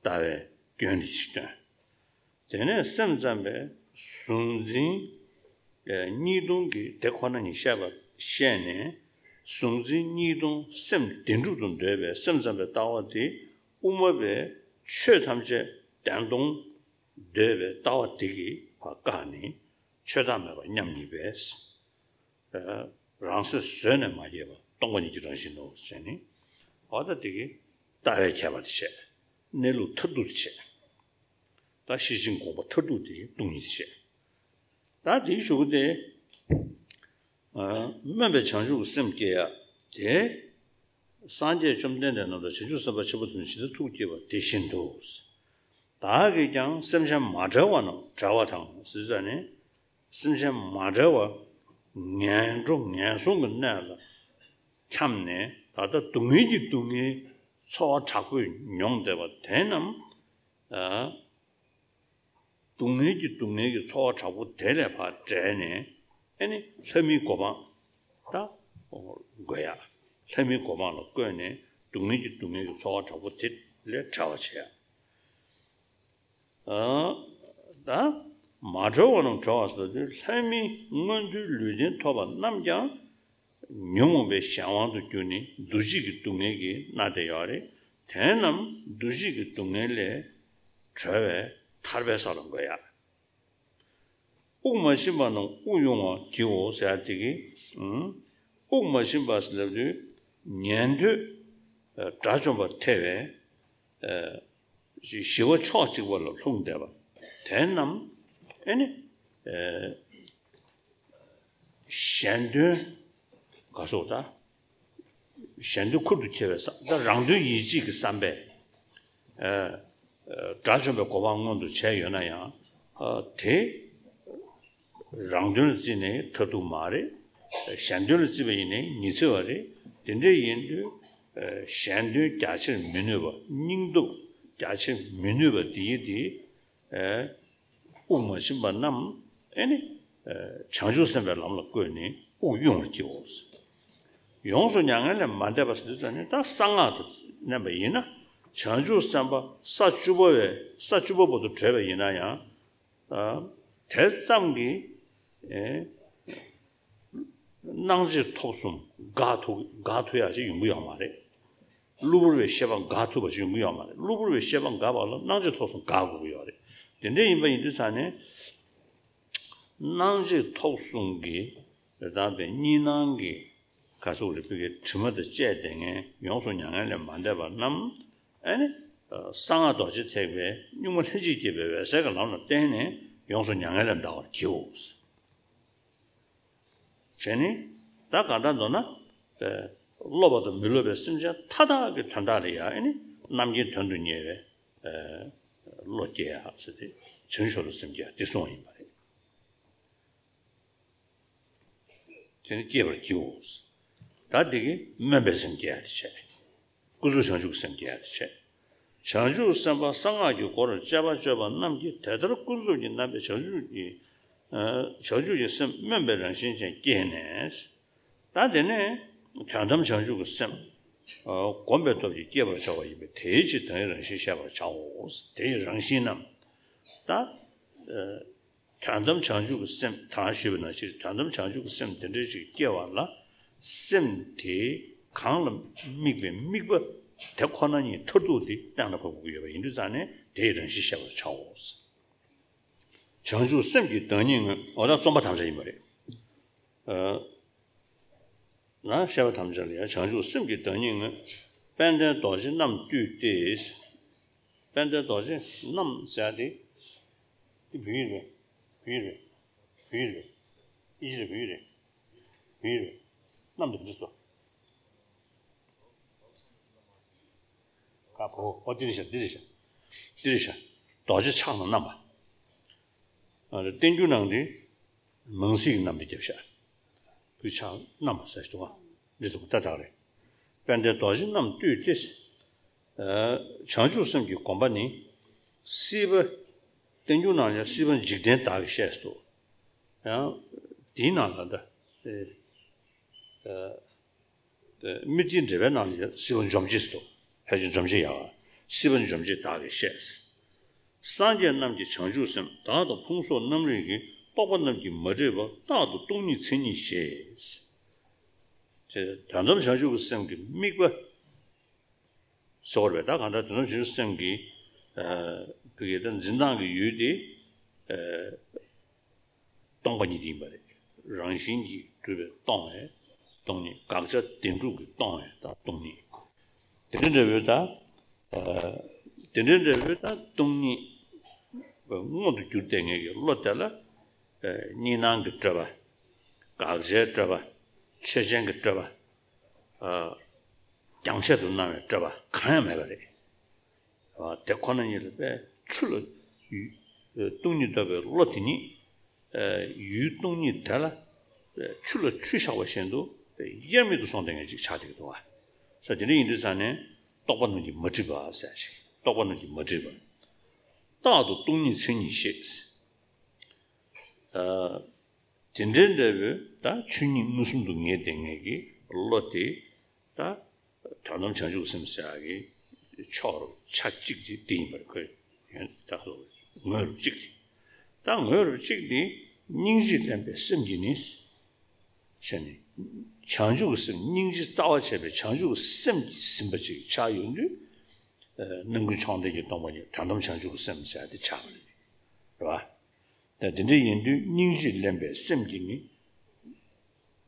ལྟ་བའི་སྐྱོན་དེ་ཞིག་སྟོན། དེ་ནས་སེམས་ཙམ་པས་གཟུང་འཛིན་གཉིས་སྟོང་གི་དེ་ཁོ་ན་ཉིད་བཤད་པ་བཤད་ནས། གཟུང་འཛིན་གཉིས་སྟོང་སེམས་བདེན་གྲུབ་ཏུ་འདོད་པའི་སེམས་ཙམ་པའི་ལྟ་བ་དེ་དབུ་མ་པས་ཆོས་ཐམས་ཅད་བདེན་སྟོང་འདོད་པའི་ལྟ་བ་དེ་གིས་ཕར་བཀག་ནས་ཆོས་བདག་མེད་པ་མཉམ་ཉིད་པས། རང་སེམས་བཟོས་ནས་མ་སྐྱེས་པ་སྟོང་པ་ཉིད་ཀྱི་རང་བཞིན་ནོ་ཟེར་ནས། འོ་ད་དེ་གི་ལྟ་བའི་ཁྱད་པར་དེ་བཤད། གནས་ལུགས་མཐར་ཐུག་དེ་བཤད། ད་ཤེར་ཕྱིན་དགོངས་པ་མཐར་ཐུག་དེ་སྟོང་ཉིད་དེ་བཤད། ད་དེའི་གཞུག་གུ་དེ་ཨ་སྨོན་པས་བྱང་ཆུབ་ཀྱི་སེམས་བསྐྱེད་ཡ་དེ། སངས་རྒྱས་བཅོམ་ལྡན་འདས་རྣམས་དང་བྱང་ཆུབ་སེམས་དཔའ་ཆེན་པོ་ཐམས་ཅད་ཇི་ལྟར་ཐུགས་བསྐྱེད་པ་དེ་བཞིན་དུ། བདག་གིས་ཀྱང་སེམས་ཅན་མ་བསྒྲལ་བ་རྣམས་བསྒྲལ་བ་དང་ཟེར་ཙ་ནས། སེམས་ཅན་མ་བསྒྲལ་བ་ངན་འགྲོ་ངན་སོང་གི་གནས་ལ་འཁྱམས་ནས་ད་ལྟ་སྡུག་བསྔལ་གྱི་སྡུག་བསྔལ་ཚོར་བ་དྲག་པོས་མྱོང་བསྡད་པ་དེ་རྣམས་ཨ་སྡུག་བསྔལ་གྱི་སྡུག་བསྔལ་གྱི་ཚོར་བ་དྲག་པོ་དེ་ལས་ཕར་བསྒྲལ་ནས། ཨེ་ནི་ལྷ་མིའི་གོ་འཕང་ད་འགོད་ཡ། ལྷ་མིའི་གོ་འཕང་ལ་བཀོད་ནས་སྡུག་བསྔལ་གྱི་སྡུག་བསྔལ་གྱི་ཚོར་བ་དྲག་པོ་དེ་ལས་བྲལ་བ་བྱེད་ཡ། ཨ་ད་མ་བསྒྲལ་བ་རྣམས་བསྒྲལ་བ་ཟེར་དུས་ལྷ་མིའི་མངོན་མཐོའི་ལུས་རྟེན་ཐོབ་པ་རྣམས་ཀྱང་ཉོན་མོངས་པའི་གཞན་དབང་དུ་གྱུར་ནས་འདུ་བྱེད་ཀྱི་སྡུག་བསྔལ་གྱིས་མནར་ཏེ་ཡོད་རེད། དེ་རྣམས་འདུ་བྱེད་ཀྱི་སྡུག་བསྔལ་ལས་གྲོལ་བའི་ཐར་པའི་ས་ལ་འགོད་ཡ། དབུགས་མ་ཕྱིན་པ་རྣམས་དབུགས་དབྱུང་བར་བགྱིའོ་ཟེར་ཡ་དེ་གི་ཨུམ། དབུགས་མ་ཕྱིན་པ་ཟེར་ལབ་དུས་ཉན་ཐོས་དགྲ་བཅོམ་པར་ཐལ་བའི་ཨ་ཞི་བ་ཕྱོགས་གཅིག་པ་ལ་ལྷུང་བསྡད་པ་དེ་རྣམས་ཨེ་ནི་ཨ་གཞན་དོན་ག་སོགས་ད་གཞན་དོན་ཁུར་དུ་ཁྱེར་བའི་བསམ་ད་རང་དོན་ཡིད་བྱེད་ཀྱི་བསམ་པས་ཨ་དགྲ་བཅོམ་པའི་གོ་འཕང་མངོན་དུ་བྱས་ཡོད་ན་ཡང་ཨ་དེ་རང་དོན་ལ་བརྩིས་ནས་མཐར་ཐུག་མ་རེད། གཞན་དོན་ལ་བརྩིས་པ་ཡིན་ནའི་ཉི་ཚེ་བ་རེད། དེ་འདྲ་ཡིན་དུས་ཨ་གཞན་དོན་རྒྱ་ཆེར་མི་ནུས་པ་སྙིང་སྟོབས་རྒྱ་ཆེར་མི་ནུས་པ་དེ་ཡིན་དེ། ཨེ་དབུགས་མ་ཕྱིན་པ་རྣམས་ཨེ་ནི་ཨེ་བྱང་ཆུབ་སེམས་དཔའི་ལམ་ལ་བཀོད་ནས་དབུགས་དབྱུང་བར་བགྱིའོ། ཡོངས་སུ་མྱ་ངན་ལས་མ་འདས་པ་ཟེར་དུས་ཙམ་ནས་ད་གསང་སྔགས་དུ་བསྣན་པ་ཡིན་ན་བྱང་ཆུབ་སེམས་དཔའ་ས་བཅུ་པ་བའི་ས་བཅུ་པ་བར་དུ་བགྲོད་པ་ཡིན་ན་ཡང་ཨ་དེ་ཙམ་གྱིས་ཨེ་སྣང་མཆེད་ཐོབ་གསུམ་འགག་ཐུབ་འགག་ཐུབ་ཡག་ཅིག་ཡོང་གི་ཡོད་མ་རེད། གློ་བུར་བའི་ཤེས་པ་འགག་ཐུབ་པ་ཞིག་ཡོང་གི་ཡོད་མ་རེད། གློ་བུར་བའི་ཤེས་པ་འགག་པ་ལ་སྣང་མཆེད་ཐོབ་གསུམ་འགག་དགོས་ཀྱི་ཡོད་རེད། དེ་འདྲ་ཡིན་པ་ཡིན་དུས་ཙང་ནས་སྣང་མཆེད་ཐོབ་གསུམ་གྱི་རེ་དང་པའི་གཉིས་སྣང་གི་ག་སོགས་རིག་པའི་གི་དྲི་མ་དང་བཅས་ཏེ་ངས་ཡོངས་སུ་མྱ་ངན་ལས་མ་འདས་པ་རྣམས་ཨ་ནི་གསང་སྔགས་རྡོ་རྗེ་ཐེག་པའི་གཉུག་མ་ལྷན་ཅིག་སྐྱེས་པའི་འོད་གསལ་གྱི་ལམ་ལ་བརྟེན་ནས་ཡོངས་སུ་མྱ་ངན་ལས་འདའ་བར་བགྱིའོ། བྱས་ནས་ད་གང་ལྟར་མདོར་ན་སློབ་པ་དང་མི་སློབ་པའི་སེམས་ཅན་མཐའ་དག་གི་དོན་དག་ལ་ཡང་ཨེ་ནི་རྣམ་མཁྱེན་དོན་དུ་གཉེར་བའི་བློ་སྐྱེ་ཡག་ཟེར་ཏེ་བྱང་ཆུབ་སེམས་བསྐྱེད་ཡག་དེ་གསུངས་པ་ཡིན་པ་རེད། དེ་ནི་བསྐྱེད་པར་བགྱིའོ། ད་འདི་གི་སྨོན་པའི་སེམས་བསྐྱེད་ཡག་དེ་བྱས། ཀུན་རྫོབ་བྱང་ཆུབ་ཀྱི་སེམས་བསྐྱེད་ཡག་དེ་བྱས། བྱང་ཆུབ་སེམས་དཔའ་གསང་སྔགས་ཀྱི་སྒོར་དཔྱད་པ་སྤྱོད་པ་རྣམས་ཀྱིས་དེ་ལྟར་ཀུན་རྫོབ་ཀྱི་རྣམ་པའི་བྱང་ཆུབ་ཀྱི་ཨ་བྱང་ཆུབ་ཀྱི་སེམས་སྨོན་པའི་རང་བཞིན་ཅན་བསྐྱེད་ནས། ད་དེ་ནས་དོན་དམ་བྱང་ཆུབ་ཀྱི་སེམས་ཨ་བསྒོམ་པའི་སྟོབས་ཀྱིས་བསྐྱེད་པར་བྱ་བ་ཡིན་པས་དེའི་ཕྱིར་དོན་ཡི་རང་བཞིན་བཤད་པར་བྱའོ། དེ་ཡི་རང་བཞིན་རྣམས་ད་ཨ་དོན་དམ་བྱང་ཆུབ་ཀྱི་སེམས་དང་ཞུས་པ་ནང་བཞིན་དོན་དམ་བྱང་ཆུབ་ཀྱི་སེམས་དེ་འདྲ་ཞིག་སྐྱེ་བ་ལ་སེམས་དེ་གང་ལ་དམིགས་པའི་དམིགས་པ་དེ་ཁོ་ན་ཉིད་མཐར་ཐུག་དེ་གཏན་ལ་ཕབ་དགོས་ཀྱི་ཡོད་པ་ཡིན་དུས་ཙང་ནས་དེ་ཡི་རང་བཞིན་བཤད་པར་བྱའོ། བྱང་ཆུབ་སེམས་ཀྱི་བདག་ཉིད་ངོ་། འོ་ད་རྩོམ་པ་ཐམས་ཅད་ཡིན་པ་རེད། ཨ་ ན་བཤད་པ་ཐམས་ཅད་ལ་ཡང་བྱང་ཆུབ་སེམས་ཀྱི་བདག་ཉིད་དངོས། དཔལ་ལྡན་རྡོ་རྗེ་རྣམས་བཏུད་དེ། དཔལ་ལྡན་རྡོ་རྗེ་རྣམས་ཟེར་ཡ་དེ། དེ་བོད་ཡིག་རེད། བོད་ཡིག་རེད། བོད་ཡིག་རེད། ཨིན་ཇི་རེད། བོད་ཡིག་རེད། བོད་ཡིག་རེད། རྣམས་དེ་འདི་སོ། ཀ་བོ་ཨོ་འདི་རེད་ཤག་འདི་རེད་ཤག་འདི་རེད་ཤག་རྡོ་རྗེ་ཕྱག་ན་བསྣམས་པ། ཨ་རེ་བསྟན་འགྱུར་ནང་དེ། མང་སྲིད་ཀྱི་རྣམ་དེ་རྒྱབ་ཤག་བོད་ཕྱག་བསྣམས་པ་ཟེར་ཞིག་འདུག་ག་འདི་འདུག་ད་དག་རེད། དཔལ་ལྡན་རྡོ་རྗེ་རྣམས་བཏུད་དེ། ཨ་བྱང་ཆུབ་སེམས་ཀྱི་སྒོམ་པ་ནི། སྲིད་པ། བསྟན་འགྱུར་ནང་ཡང་སྲིད་པ་འཇིག་རྟེན་བདག་གིས་བཤད་སོ། ཡང་། དེའི་ནང་ལ་ད། ཨེ། ཨ། དམིགས་རྐྱེན་འགྲེལ་པའི་ནང་ལ་ཡང་སྲིད་པ་འཇོམས་བྱེད་སོ། ཕལ་ཆེར་འཇོམས་བྱེད་ཡག་སྲིད་པ་འཇོམས་བྱེད་བདག་གིས་བཤད། སངས་རྒྱས་རྣམས་ཀྱི་བྱང་ཆུབ་སེམས། བདག་དང་ཕུང་སོགས་རྣམ་རིག་གི། རྟོག་པ་རྣམས་ཀྱིས་མ་བསྒྲིབས་པ། རྟག་ཏུ་སྟོང་ཉིད་མཚན་ཉིད་ཞེས། དེ་དོན་དམ་བྱང་ཆུབ་ཀྱི་སེམས་ཀྱི་དམིགས་པ། ཟེར་བ་རེད། ད་གང་ལྟར་དོན་དམ་བྱང་ཆུབ་སེམས་ཀྱི། ཨ། བོད་ཀྱི་ད་འཛིན་སྟངས་ཀྱི་ཡུལ་དེ། ཨ། སྟོང་པ་ཉིད་ཡིན་པ་རེད། རང་བཞིན་གྱིས་གྲུབ་པའི་སྟོང་བས་སྟོང་ཉིད། དགག་བྱ་བདེན་གྲུབ་ཀྱིས་སྟོང་བས་ད་སྟོང་ཉིད། དེ་འདྲ་འདྲ་བོའི་ད། ཨ། དེ་འདྲ་འདྲ་བོའི་ད་སྟོང་ཉིད་མངོན་དུ་གྱུར་བསྡད་མཁན་གྱི་བློ་དེ་ལ། ཨ། གཉིས་སྣང་གི་སྤྲོས་པ། དགག་བྱའི་སྤྲོས་པ། ཆོས་ཅན་གྱི་སྤྲོས་པ། ཨ། རྒྱང་ཆད་དུ་སྣང་བའི་སྤྲོས་པ་གང་ཡང་མེད་པ་རེད། དེ་ཁོ་ན་ཉིད་ལ་པས་ཆུ་ལ་ཡུ། སྟོང་ཉིད་རྟོགས་པའི་བློ་དེ་ཉིད། ཡུལ་སྟོང་ཉིད་དེ་ལ་ཆུ་ལ་ཆུ་བཞག་པ་བཞིན་དུ་དབྱེར་མེད་དུ་སོང་བསྡད་མཁན་ཅིག་ཆགས་བསྡད་ཀྱི་འདུག་བ། ས་དེ་འདྲ་ཡིན་དུས་ཙང་ནས་རྟོག་པ་རྣམས་ཀྱིས་མ་བསྒྲིབས་པ་ཟེར་ཞིག་རྟོག་པ་རྣམས་ཀྱིས་མ་བསྒྲིབས་པ། རྟག་ཏུ་སྟོང་ཉིད་མཚན་ཉིད་ཞེས། དེ་འདྲའི་འབྲས་བུ་ད་ཆོས་ཉིད་མངོན་སུམ་དུ་ངེས་བསྡད་མཁན་གྱི་བློ་དེ། ད། དོན་དམ་བྱང་ཆུབ་སེམས་ཟེར་ཡག་གི་ཕྱོགས་རུ་ཆ་གཅིག་ཅིག་དེ་ཡིན་པར་ཁོས་ཡོན་ད་དངོས་རུ་གཅིག་དེ། ད་དངོས་རུ་གཅིག་དེ་སྙིང་རྗེས་བརླན་པའི་སེམས་ཀྱིས་ནི། ཞེས་ནི། བྱང་ཆུབ་ཀྱི་སེམས་སྙིང་རྗེ་རྩ་བ་བྱས་པའི་བྱང་ཆུབ་ཀྱི་སེམས་ཀྱིས་ཟིན་པ་ཅིག་ཆགས་ཡོང་དུས། རྣམ་ཀུན་མཆོག་ལྡན་གྱིས་སྟོང་པ་ཉིད་དོན་དམ་བྱང་ཆུབ་ཀྱི་སེམས་ཟེར་ཡག་དེ་ཆགས་པ་རེད། རེད་བ། ད་དེ་འདྲ་ཡིན་དུས་སྙིང་རྗེས་བརླན་པའི་སེམས་ཀྱིས་ནི།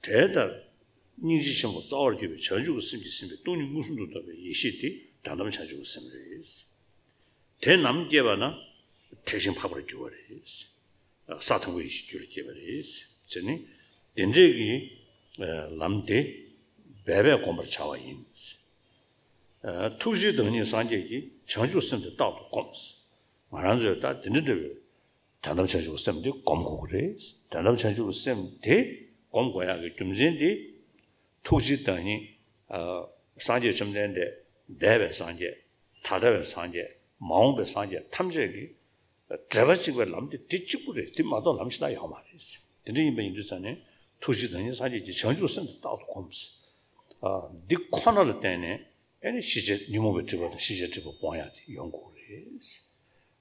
དེ་ལྟར་སྙིང་རྗེ་ཆེན་པོ་རྩ་བར་གྱུར་པའི་བྱང་ཆུབ་ཀྱི་སེམས་ཀྱིས་ཟིན་པའི་སྟོང་ཉིད་མངོན་སུམ་དུ་རྟོགས་པའི་ཡེ་ཤེས་དེ་དོན་དམ་བྱང་ཆུབ་ཀྱི་སེམས་རེད། དེ་ནམ་སྐྱེས་པ་ན་ཐེག་ཆེན་འཕགས་པར་འགྱུར་བ་རེད། ས་དང་པོའི་ཡེ་ཤེས་རྒྱུད་ལ་སྐྱེས་པ་རེད། དེ་ནི་དེ་འདྲས་ཀྱི་ལམ་དེ་འབད་པས་བསྒོམ་པར་བྱ་བ་ཡིན། ཐུགས་རྗེའི་བདག་ཉིད་སངས་རྒྱས་ཀྱིས་བྱང་ཆུབ་སེམས་དེ་རྟག་ཏུ་བསྒོམ། ང་རང་ཚོས་ད་དེ་འདྲ་འདྲ་བའི་དོན་དམ་བྱང་ཆུབ་སེམས་དེ་སྒོམ་དགོས་ཀྱི་རེད། དོན་དམ་བྱང་ཆུབ་སེམས་དེ་སྒོམ་དགོས་ཡག་གི་རྒྱུ་མཚན་དེ། ཐུགས་རྗེའི་བདག་ཉིད། ཨ། སངས་རྒྱས་བཅོམ་ལྡན་འདས། འདས་པའི་སངས་རྒྱས། ད་ལྟ་བའི་སངས་རྒྱས། མ་འོངས་པའི་སངས་རྒྱས་ཐམས་ཅད་ཀྱི། འབྲེལ་བ་གཅིག་པའི་ལམ་དེ་དེ་གཅིག་པུ་རེད། དེ་མ་གཏོགས་ལམ་ཞིག་ལ་ཡོད་མ་རེད། དེ་འདྲ་ཡིན་པ་ཡིན་དུས་ཙང་ནས་ཐུགས་རྗེའི་བདག་ཉིད་སངས་རྒྱས་ཀྱིས་བྱང་ཆུབ་སེམས་དེ་རྟག་ཏུ་བསྒོམ། ཨ། འདི་ཁོ་ན་ལ་བརྟེན་ནས། ཨེ་ནི་ཤེས་བྱ་ཉོན་མོངས་པའི་སྒྲིབ་པ་དང་ཤེས་བྱའི་སྒྲིབ་པ་སྤོང་ཡག་དེ་ཡོང་དགོས་རེད།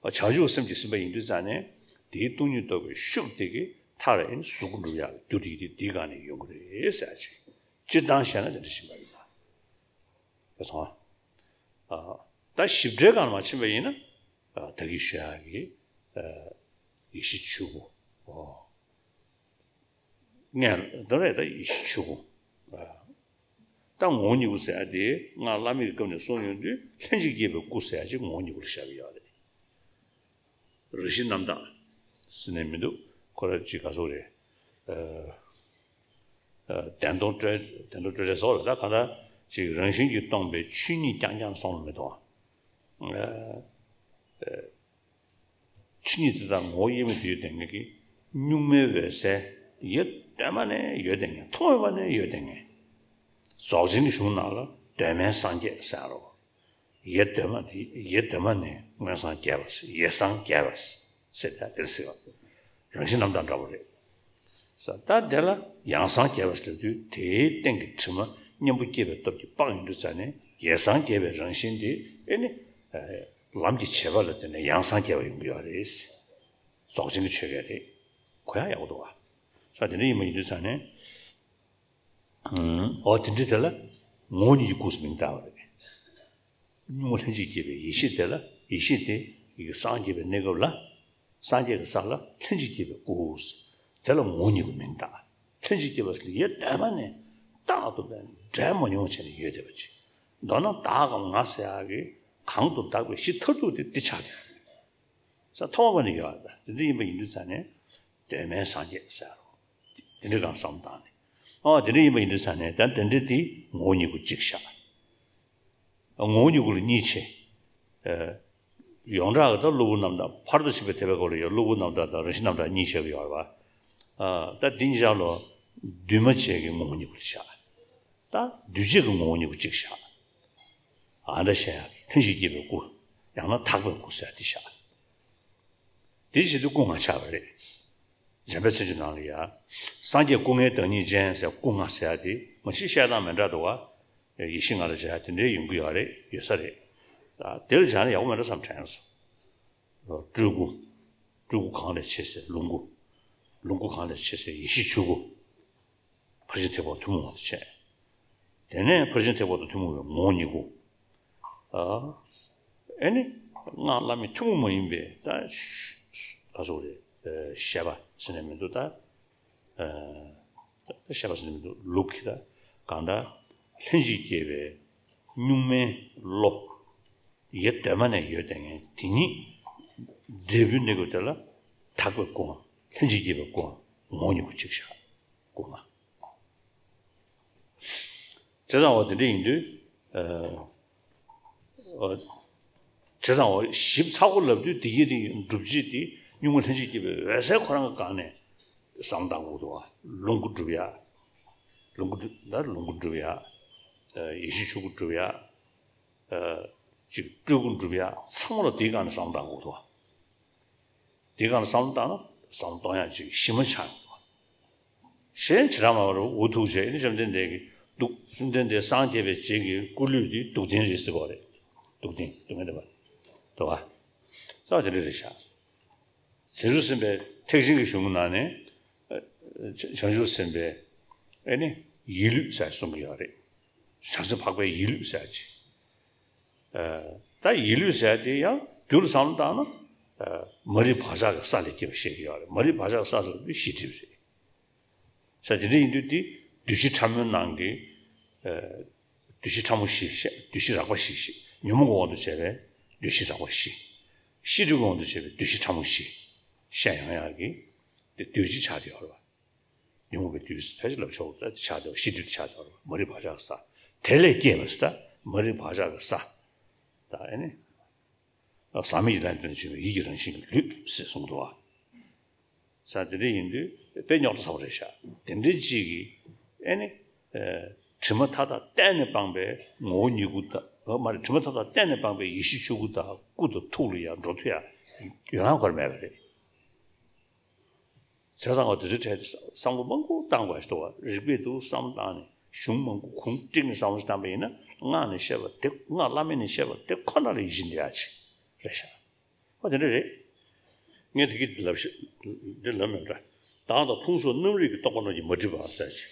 བྱང་ཆུབ་སེམས་ཀྱིས་ཟིན་པ་ཡིན་དུས་ཙང་ནས་དེའི་སྟོང་ཉིད་རྟོགས་པའི་ཤུགས་དེ་གིས་མཐར་ཨེ་ནི་གཟུགས་སྐུ་འགྲུབ་ཡག་རྒྱུ་དེ་དེ་དེའི་སྒང་ནས་ཡོང་གི་རེད་ཟེར་ཡག་ཅིག་སྤྱིར་བཏང་བཤད་ན་དེ་འདྲ་ཞིག་ཡིན་པ་རེད་ད། ཡོད་སོང་ཨ། ད་ཞིབ་ཕྲའི་སྒང་ལ་མ་ཕྱིན་པ་ཡིན་ན། ད་གིན་ཞུ་ཡག་གི། ཡེ་ཤེས་ཆོས་སྐུ། ཨོ། ངས་ད་རེས་ད་ཡེ་ཤེས་ཆོས་སྐུ། ད་ངོ་བོ་ཉིད་སྐུ་ཟེར་ཡ་དེ་སྔགས་བླ་མེད་ཀྱི་སྐབས་ནས་གསུངས་ཡོང་དུས་ལྷན་ཅིག་སྐྱེས་པའི་སྐུ་ཟེར་ཡ་ཅིག་ངོ་བོ་ཉིད་སྐུ་ལ་བཞག་གི་ཡོད་རེད། རང་བཞིན་རྣམ་དག་ཟེར་ནས་མི་འདུག་ཁོ་ར་ཅིག་ག་སོགས་རེད། ཨ། ཨ། བདེན་སྟོང་སྤྲོས་བདེན་སྟོང་སྤྲོས་བྲལ་སོགས་རེད། ད་གང་ལྟར་ཅིག་རང་བཞིན་གྱིས་སྟོང་པའི་ཆོས་ཉིད་རྐྱང་རྐྱང་བསམ་བློ་མི་གཏོང་བ། ཨ། ཆོས་ཉིད་དེ་དག་ངོ་བོ་དབྱེར་མེད་དུ་ཡོད་བསྡད་མཁན་གྱི་གཉུག་མའི་འོད་གསལ་ཡེ་གདོད་མ་ནས་ཡོད་བསྡད་མཁན། མཐོང་ཡོད་པ་ནས་ཡོད་བསྡད་མཁན། རྫོགས་ཆེན་གྱི་གཞུང་ནང་ལ་གདོད་མའི་སངས་རྒྱས་ཟེར་རོ། ཡེ་གདོད་མ་ནས་ཡེ་གདོད་མ་ནས་མངོན་སངས་རྒྱས་པ་ཟེར། ཡེ་སངས་རྒྱས་པ་ཟེར་ད་དེར་ཟེར་བ། རང་བཞིན་རྣམ་དག་འདྲ་བོ་རེད། ས་ད་དེ་ལ་ཡང་སངས་རྒྱས་པ་ཟེར་དུས་དེའི་སྟེང་གི་དྲི་མ་གཉེན་པོ་སྐྱེས་པའི་སྟོབས་ཀྱིས་སྤངས་ཡོང་དུས་ཙ་ནས་ཡེ་སངས་རྒྱས་པའི་རང་བཞིན་དེ་ཨེ་ནི། ལམ་གྱི་བྱེད་པ་ལ་བརྟེན་ནས་ཡང་སངས་རྒྱས་པ་ཡོང་གི་ཡོད་རེད། རྫོགས་ཆེན་གྱི་ཆོས་སྐད་རེད། གོ་ཡག་ཡག་པོ་འདུག་བ། ས་དེ་འདྲ་ཡིན་པ་ཡིན་དུས་ཙ་ནས། ཨོ་དེ་འདྲ་དེ་ལ་ངོ་བོ་ཉིད་ཀྱི་སྐུ་ཟེར་མིང་བཏགས་པ་རེད། གཉུག་མ་ལྷན་ཅིག་སྐྱེས་པའི་ཡེ་ཤེས་དེ་ལ་ཡེ་ཤེས་དེ་ཡི་གེ་སངས་རྒྱས་པའི་གནས་སྐབས་ལ། སངས་རྒྱས་ཀྱི་ས་ལ་ལྷན་ཅིག་སྐྱེས་པའི་སྐུ། དེ་ལ་ངོ་བོ་ཉིད་ཀྱི་མིང་བཏགས། ལྷན་ཅིག་སྐྱེས་པ་ཟེར་ཡེ་གདོད་མ་ནས་ད་ ཏག་ཏུ་བས་འབྲལ་མ་མྱོང་བ་བྱས་ནས་ཡོད་བསྡད་པ་ཅིག་མདོར་ན་བདག་གམ་ང་ཟེར་ཡག་གི་གང་དུ་བདག་པའི་གཞི་མཐར་ཐུག་དེ་འདི་ཆགས་བསྡད་ཡོད་རེད། ས་ཐོག་མ་ནས་ཡོད་རེད། དེ་འདྲ་ཡིན་པ་ཡིན་དུས་ཙང་ནས་གདོད་མའི་སངས་རྒྱས་ཟེར་ཡག་དེ་འདྲ་གང་བསམ་བཏང་ནས། ཨོ་དེ་འདྲ་ཡིན་པ་ཡིན་དུས་ཙང་ནས་ད་དེ་འདྲ་དེ་ངོ་བོ་ཉིད་སྐུ་གཅིག་བཞག་ངོ་བོ་ཉིད་སྐུ་ལ་གཉིས་ཕྱེ། ཨ། ཡོངས་གྲགས་ཀྱི་ད་གློ་བུར་རྣམ་དག་ཕར་དུ་ཕྱིན་པའི་དད་པའི་སྐོར་ལ་ཡང་གློ་བུར་རྣམ་དག་དང་རང་བཞིན་རྣམ་དག་གཉིས་བཤད་ཀྱི་ཡོད་རེད་པ། ཨ། ད་འདི་གཉིས་ཆར་ལ་འདུས་མ་བྱས་ཀྱི་ངོ་བོ་ཉིད་སྐུ་དེ་བཞག་ད་འདུས་བྱས་ཀྱི་ངོ་བོ་ཉིད་སྐུ་གཅིག་བཞག་ཨ་འདྲ་བཤད་ཡག་ལྷན་ཅིག་སྐྱེས་པའི་སྐུ། ཡང་ན་དག་པའི་སྐུ་ཟེར་ཡག་དེ་བཞག་དེ་བྱེད་དུས་སྐུ་ལྔ་ཆགས་པ་རེད། འཇམ་དཔལ་མཚན་བརྗོད་ནང་ལ་ཡ། སངས་རྒྱས་སྐུ་ལྔའི་བདག་ཉིད་ཅན་ཟེར་སྐུ་ལྔ་ཟེར་ཡག་དེ་མ་གཞི་བཤད་སྟངས་མི་འདྲ་འདུག་བ། ཡེ་ཤེས་ལྔ་ལ་བྱ་ཡག་དེ་འདྲའི་ཡོང་གི་ཡོད་རེད། ཡོད་ས་རེད། ད་དེ་ལ་བྱས་ན་ཡག་པོ་མི་འདྲ་བསམ་དྲན་སོང་། སྤྲུལ་སྐུ། སྤྲུལ་སྐུ་གང་ལས་ཆེ་ཟེར་ལོངས་སྐུ། ལོངས་སྐུ་གང་ལས་ཆེ་ཟེར་ཡེ་ཤེས་ཆོས་སྐུ། ཕར་ཕྱིན་ཐེག་པ་ཐུན་མོང་བ་དང་བཅས། དེ་ནས་ཕར་ཕྱིན་ཐེག་པ་དང་ཐུན་མོང་བའི་ངོ་བོ་ཉིད་སྐུ། ཨ། ཨེ་ནི། སྔགས་བླ་མེད་ཐུན་མོང་མ་ཡིན་པའི་ད་ཤ་ག་སོགས་རེད། ཨ། བཤད་པ་ཟེར་ནས་མི་འདུག་ད། ཨ། ད་བཤད་པ་ཟེར་ནས་མི་འདུག་ལུགས་ཀྱི་ད་གང་ལྟར་ལྷན་ཅིག་སྐྱེས་པའི་གཉུག་མའི་བློ། ཡེ་གདོད་མ་ནས་ཡོད་བསྡད་མཁན་དེ་ཉིད་འབྲས་བུའི་གནས་སྐབས་དེ་ལ་དག་པའི་སྐུའམ་ལྷན་ཅིག་སྐྱེས་པའི་སྐུའམ་ངོ་བོ་ཉིད་སྐུ་གཅིག་བཞག་སྐུ་ལྔ། བྱས་ཙང་འོ་དེ་འདྲ་ཡིན་དུས། ཨ། འོ། བྱས་ཙང་འོ་ཞིབ་ཚགས་པོ་ལབ་དུས་དེ་ཡི་རིགས་སྒྲུབ་བྱེད་དེ་གཉུག་མ་ལྷན་ཅིག་སྐྱེས་པའི་འོད་གསལ་ཁོ་རང་གི་སྒང་ནས་བསམ་བཏང་དགོས་འདུག་བ། ལོངས་སྐུ་སྒྲུབ་ཡག་ལོངས་སྐུ་སྒྲུབ་ད་ལོངས་སྐུ་སྒྲུབ་ཡག་ཨ། ཡེ་ཤེས་ཆོས་སྐུ་སྒྲུབ་ཡག་ཨ། ཅིག་སྤྲུལ་སྐུ་སྒྲུབ་ཡག་ཚང་མ་ལ་དེའི་སྒང་ནས་བསམ་བཏང་དགོས་འདུག་བ། དེའི་སྒང་ལ་བསམ་བློ་བཏང་ན་བསམ་བློ་གཏོང་ཡག་ཅིག་གཞི་མ་ཆགས་ཡོང་བ། གཞན་བྱེ་བྲག་སྨྲ་བ་རུ་འུ་ཐུག་བྱས་ཨེ་ནི་བཅོམ་ལྡན་འདས་ཀྱིས་འདུག་བཅོམ་ལྡན་འདས་སངས་རྒྱས་པའི་རྗེས་ཀྱི་སྐུ་ལུས་འདི་སྡུག་བདེན་རེད་ཟེར་གོ་རེད། སྡུག་བདེན་སྡུག་བདེན་རེད་པ། འདུག་བ། ས་བ་དེ་འདྲ་རེད་ཤག་བྱང་ཆུབ་སེམས་དཔའི་ཐེག་ཆེན་གྱི་གཞུང་ནང་ནས། ཨ། བྱང་ཆུབ་སེམས་དཔའི་ཨེ་ནི་ཡིད་ལུས་ཟེར་གསུང་གི་ཡོད་རེད། བྱང་སེམས་འཕགས་པའི་ཡིད་ལུས་ཟེར་ཅིག་ཨ། ད་ཡིད་ལུས་ཟེར་དེ་ཡང་རྒྱུ་ལ་བསམ་བློ་བཏང་ན། ཨ། མ་རིག་བག་ཆགས་ཀྱི་ས་ལས་སྐྱེས་པ་ཤེས་ཀྱི་ཡོད་རེད། མ་རིག་བག་ཆགས་ཀྱི་ས་ཟེར་བ་དེ་ཤེས་སྒྲིབ་རེད། ས་དེ་འདྲ་ཡིན་དུས་དེ་བདུད་བཞི་ཕྲ་མོའི་ནང་གི། ཨ། བདུད་བཞི་ཕྲ་མོ་བཞི་བཤད། བདུད་བཞི་རགས་པ་བཞི་བཤད། ཉོན་མོངས་ཀྱི་དབང་དུ་བྱས་པའི་བདུད་བཞི་རགས་པ་བཞི། ཤེས་སྒྲིབ་ཀྱི་དབང་དུ་བྱས་པའི་བདུད་བཞི་ཕྲ་མོ་བཞི། བཤད་ཡོང་ཡག་གི་དེ་བདུད་བཞི་ཆགས་བསྡད་ཡོད་རེད་པ། ཉོན་མོངས་པའི་བདུད་ཕལ་ཆེར་ལབ་ཆོག་ད་ཆགས་བསྡད་པ། ཤེས་སྒྲིབ་ཆགས་བསྡད་པ། མ་རིག་བག་ཆགས་ཀྱི་ས། དེ་ལས་སྐྱེས་པ་ཟེར་ད་མ་རིག་བག་ཆགས་ཀྱི་ས། ད་ཨེ་ནི། ཟག་མེད་ཀྱི་ལྷ་ལས་བྱུང་བའི་ཡིད་ཀྱི་རང་བཞིན་གྱི་ལུས་ཟེར་གསུངས་འདུག་བ། ས་དེ་འདྲ་ཡིན་དུས་དཔེ་རྙོག་དྲ་ཚ་པོ་རེད་ཤག་དེ་འདྲ་ཅིག་གིས་ཨེ་ནི། ཨ། དྲི་མ་མཐའ་དག་གཏན་ནས་སྤངས་པའི་ངོ་བོ་ཉིད་སྐུ་དང་། ཨ། མ་རེད། དྲི་མ་མཐའ་དག་གཏན་ནས་སྤངས་པའི་ཡེ་ཤེས་ཆོས་སྐུ་དང་སྐུ་དང་ཐུགས་ལ་ཡང་འགྲོ་ཐུབ་ཡག་ཡོད་ན་གོ་ར་མེད་པ་རེད། བྱས་ཙང་འོ་དེ་ཚོའི་གྲས་དེ་བསམ་བློ་མང་པོ་བཏང་དགོས་ཞེས་འདུག་བ། རིགས་པས་འདུག་བསམ་བློ་བཏང་ནས་གཞུང་མང་པོ་གུང་བསྒྲིགས་ནས་བསམ་བློ་ཞིག་བཏང་པ་ཡིན་ན། སྔགས་ནས་བཤད་པ་དེ། སྔགས་བླ་མེད་ནས་བཤད་པ་དེ་ཁོ་ན་ལ་ཡིད་ཆེས་འདྲ་ཡག་ཅིག་རེད་ཤག་ཨོ་དེ་འདྲ་རེད། ངས་དེ་གི་འདི་ལབ་ཤེས། འདི་ལབ་མེད་འདྲ། བདག་དང་ཕུང་སོགས་རྣམ་རིག་གི་རྟོག་པ་རྣམས་ཀྱིས་མ་བསྒྲིབས་པ་ཟེར་ཅིག་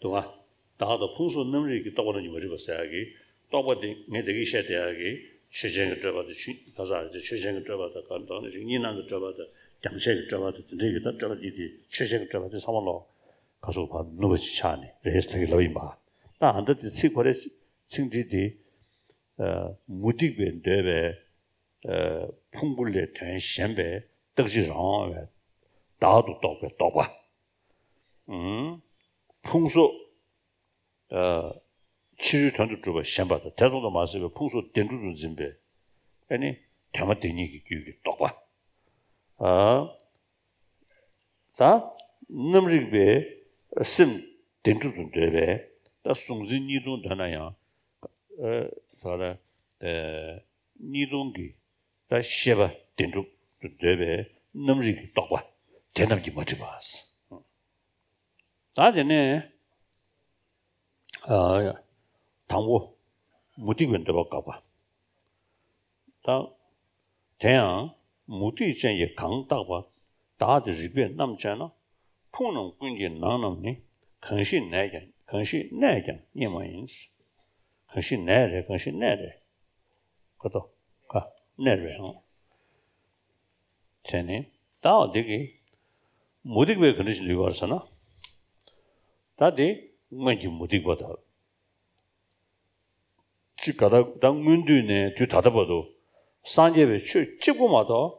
འདུག་བ། བདག་དང་ཕུང་སོགས་རྣམ་རིག་གི་རྟོག་པ་རྣམས་ཀྱིས་མ་བསྒྲིབས་པ་ཟེར་ཡག་གི་རྟོག་པ་དེ་ངས་དེ་གི་བཤད་བསྡད་ཡག་གི་ཆོས་ཅན་གྱི་སྤྲོས་པ་དང་། ཆོས་ག་ས་ཆོས་ཅན་གྱི་སྤྲོས་པ་དང་། གང་དག་ནི་གཉིས་སྣང་གི་སྤྲོས་པ་དང་། རྒྱང་ཆད་ཀྱི་སྤྲོས་པ་དང་། དེ་འདྲའི་གི་ད་སྤྲོས་པ་དེ་དེ་ཆོས་ཅན་གྱི་སྤྲོས་པ་དེ་ཚང་མ་ལོག་ག་སོགས་ཕར་ནུབ་པ་ཅིག་ཆགས་ནས་རེད་ཟེར་གི་ལབ་ཡིན་པ། ད་ཨ་འདྲ་དེ་ཚིག་ཁོ་རའི་ཚིག་འགྲེལ་དེ། ཨ། མུ་སྟེགས་པས་འདོད་པའི། ཨ། ཕུང་པོ་ལས་དོན་གཞན་པའི་རྟག་གཅིག་རང་དབང་བའི་བདག་ཏུ་རྟོག་པའི་རྟོག་པ། ཨུམ། ཕུང་སོགས། ཨ། ཕྱི་རོལ་དོན་དུ་གྲུབ་པ་ཞེན་པ་དང་། དེ་ཙམ་དུ་མ་ཟད་པའི་ཕུང་སོགས་བདེན་གྲུབ་ཏུ་འཛིན་པའི། ཨ་ནི། དོན་མ་བདེན་གཉིས་ཀྱི་རྒྱུད་ཀྱི་རྟོག་པ། ཨ། ད་རྣམ་རིག་པའི་སེམས་བདེན་གྲུབ་ཏུ་འདོད་པས། ད་གཟུང་འཛིན་གཉིས་སྟོང་འདོད་ན་ཡང་། ཨ། ད་ལྟ། ཨ། གཉིས་སྟོང་གི་ད་ཤེས་པ་བདེན་གྲུབ་ཏུ་འདོད་པའི་རྣམ་རིག་གི་རྟོག་པ་དེ་རྣམས་ཀྱིས་མ་བསྒྲིབས་པ། ད་དེ་ནས། ཨ། དང་པོ། མུ་སྟེགས་པའི་འདོད་པ་དགག་པ། ད། དེ་ཡང་མུ་སྟེགས་ཅན་གྱིས་གང་བརྟགས་པ། བདག་དེ་རིགས་པས་རྣམ་དཔྱད་ན། ཕུང་རྣམས་ཀུན་གྱི་ནང་རྣམས་ནི། གང་ཞིག་གནས་ཀྱང་། གང་ཞིག་གནས་ཀྱང་རྙེད་མ་ཡིན། གང་ཞིག་ནས་རེད། གང་ཞིག་གནས་རེད། ཁ་དོག་ཁ་གནས་རེད་ཨང་། བྱས་ནས་ད་འོ་འདི་གི་མུ་སྟེགས་པས་ག་འདྲ་ཞིག་ལུས་པར་ཟེར་ན། ད་དེ་ སྔོན་གྱི་མུ་སྟེགས་པ་དག་ཅིག་ག་ད་ད་སྔོན་དུས་ནས་དུས་ད་ལྟ་བར་དུ་སངས་རྒྱས་པའི་ཆོས་གཅིག་པུ་མ་གཏོགས་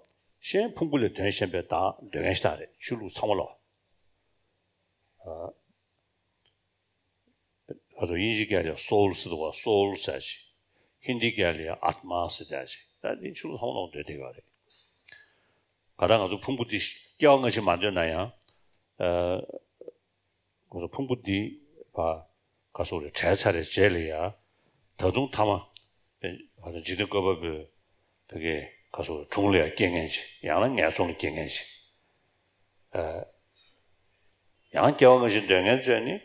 གཞན་ཕུང་པོ་ལས་དོན་གཞན་པའི་བདག་འདོད་མཁན་ཞིག་རེད། ཆོས་ལུགས་ཚང་མ་ལ། ཨ། ང་ཚོ་དབྱིན་ཇི་སྐད་ལ་སོལ་ཟེར་བ། སོལ་ཟེར་ཅིག་ཧིན་དི་སྐད་ལ་ཨཱཏྨ་ཟེར་ཅིག་ད་འདི་ཆོས་ལུགས་ཚང་མ་ལ་འདོད་བསྡད་ཡོད་རེད། ག་ད་ང་ཚོ་ཕུང་པོ་འདི་སྐྱེ་བ་སྔ་ཕྱི་མ་འདོད་ན་ཡང་། ཨ། ཁོ་ཚོ་ཕུང་པོ་འདི་བ་ག་སོགས་རེ་བྲལ་ཚར་རེ་རྗེས་ལ་ཡ། ད་དུང་ཐ་མ་ཨེ་ང་ཚོ་འཇིག་རྟེན་བཀོད་པ་པོའི་བོད་སྐད་ག་སོགས་རེ་དྲུང་ལ་ཡ་སྐྱེ་མཁན་ཅིག་ཡང་ན་ངན་སོང་ལ་སྐྱེ་མཁན་ཅིག་ཨ། ཡང་སྐྱེ་བ་སྔ་ཕྱི་འདོད་མཁན་ཚོས་ནི་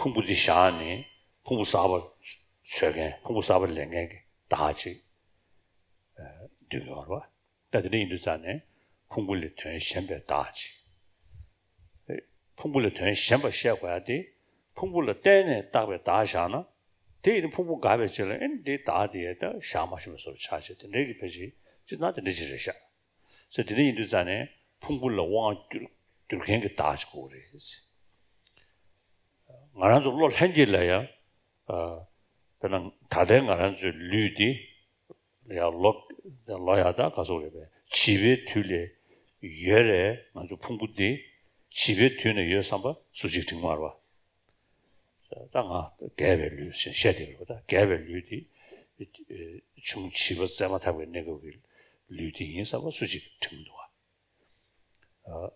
ཕུང་པོ་འདི་བཞག་ནས་ཕུང་པོ་གསར་པ་འཚོལ་མཁན། ཕུང་པོ་གསར་པ་ལེན་མཁན་གྱི་བདག་ཅིག་ཨ། འདོད་ཀྱི་ཡོད་རེད་བ། ད་དེ་འདྲ་ཡིན་དུས་ཙང་ནས་ཕུང་པོ་ལས་དོན་གཞན་པའི་བདག་ཅིག་ཕུང་པོ་ལས་དོན་གཞན་པ་བཤད་དགོས་ཡ་དེ། ཕུང་པོ་ལ་བརྟེན་ནས་བཏགས་པའི་བདག་བཞག་ན། དེ་ཡིན་ན་ཕུང་པོ་འགག་པའི་རྗེས་ལ་ཨེ་འདིའི་བདག་དེ་ཡ་ད་བཞག་མ་ཤེས་པའི་བཟོ་འདྲ་ཆགས་བྱས། དེ་འདྲའི་གི་ཕལ་ཆེར་སྤྱིར་བཏང་དེ་འདྲ་ཅིག་རེད་ཤག་ཟེར། དེ་འདྲ་ཡིན་དུས་ཙང་ནས་ཕུང་པོ་ལ་དབང་བསྒྱུར་བསྒྱུར་མཁན་གྱི་བདག་ཅིག་དགོས་རེད། ང་རང་ཚོ་བློ་ལྷན་སྐྱེས་ལ་ཡ། ཨ། དཔེར་ན་ད་ལྟའི་ང་རང་ཚོའི་ལུས་འདི་ལ་ཡ་ལོ་ལོ་ཡ་ད་ག་ཚོད་རེད་པས། བྱིས་པའི་དུས་ལས་ཡོད་རེད། ང་ཚོ་ཕུང་པོ་འདི་བྱིས་པའི་དུས་ནས་ཡོད་བསམ་པ་སུ་གཅིག་དྲན་གྱི་མ་རེད་པ། ད་ང་རྒས་པའི་ལུས་ཟེར་བཤད་བསྡད་ཡོད་པ། ད་རྒས་པའི་ལུས་འདི་ཆུང་བྱིས་པ་བཙས་མ་ཐག་པའི་གནས་སྐབས་ཀྱི་ལུས་འདི་ཡིན་བསམ་པ་སུ་གཅིག་དྲན་གྱི་མི་འདུག་བ།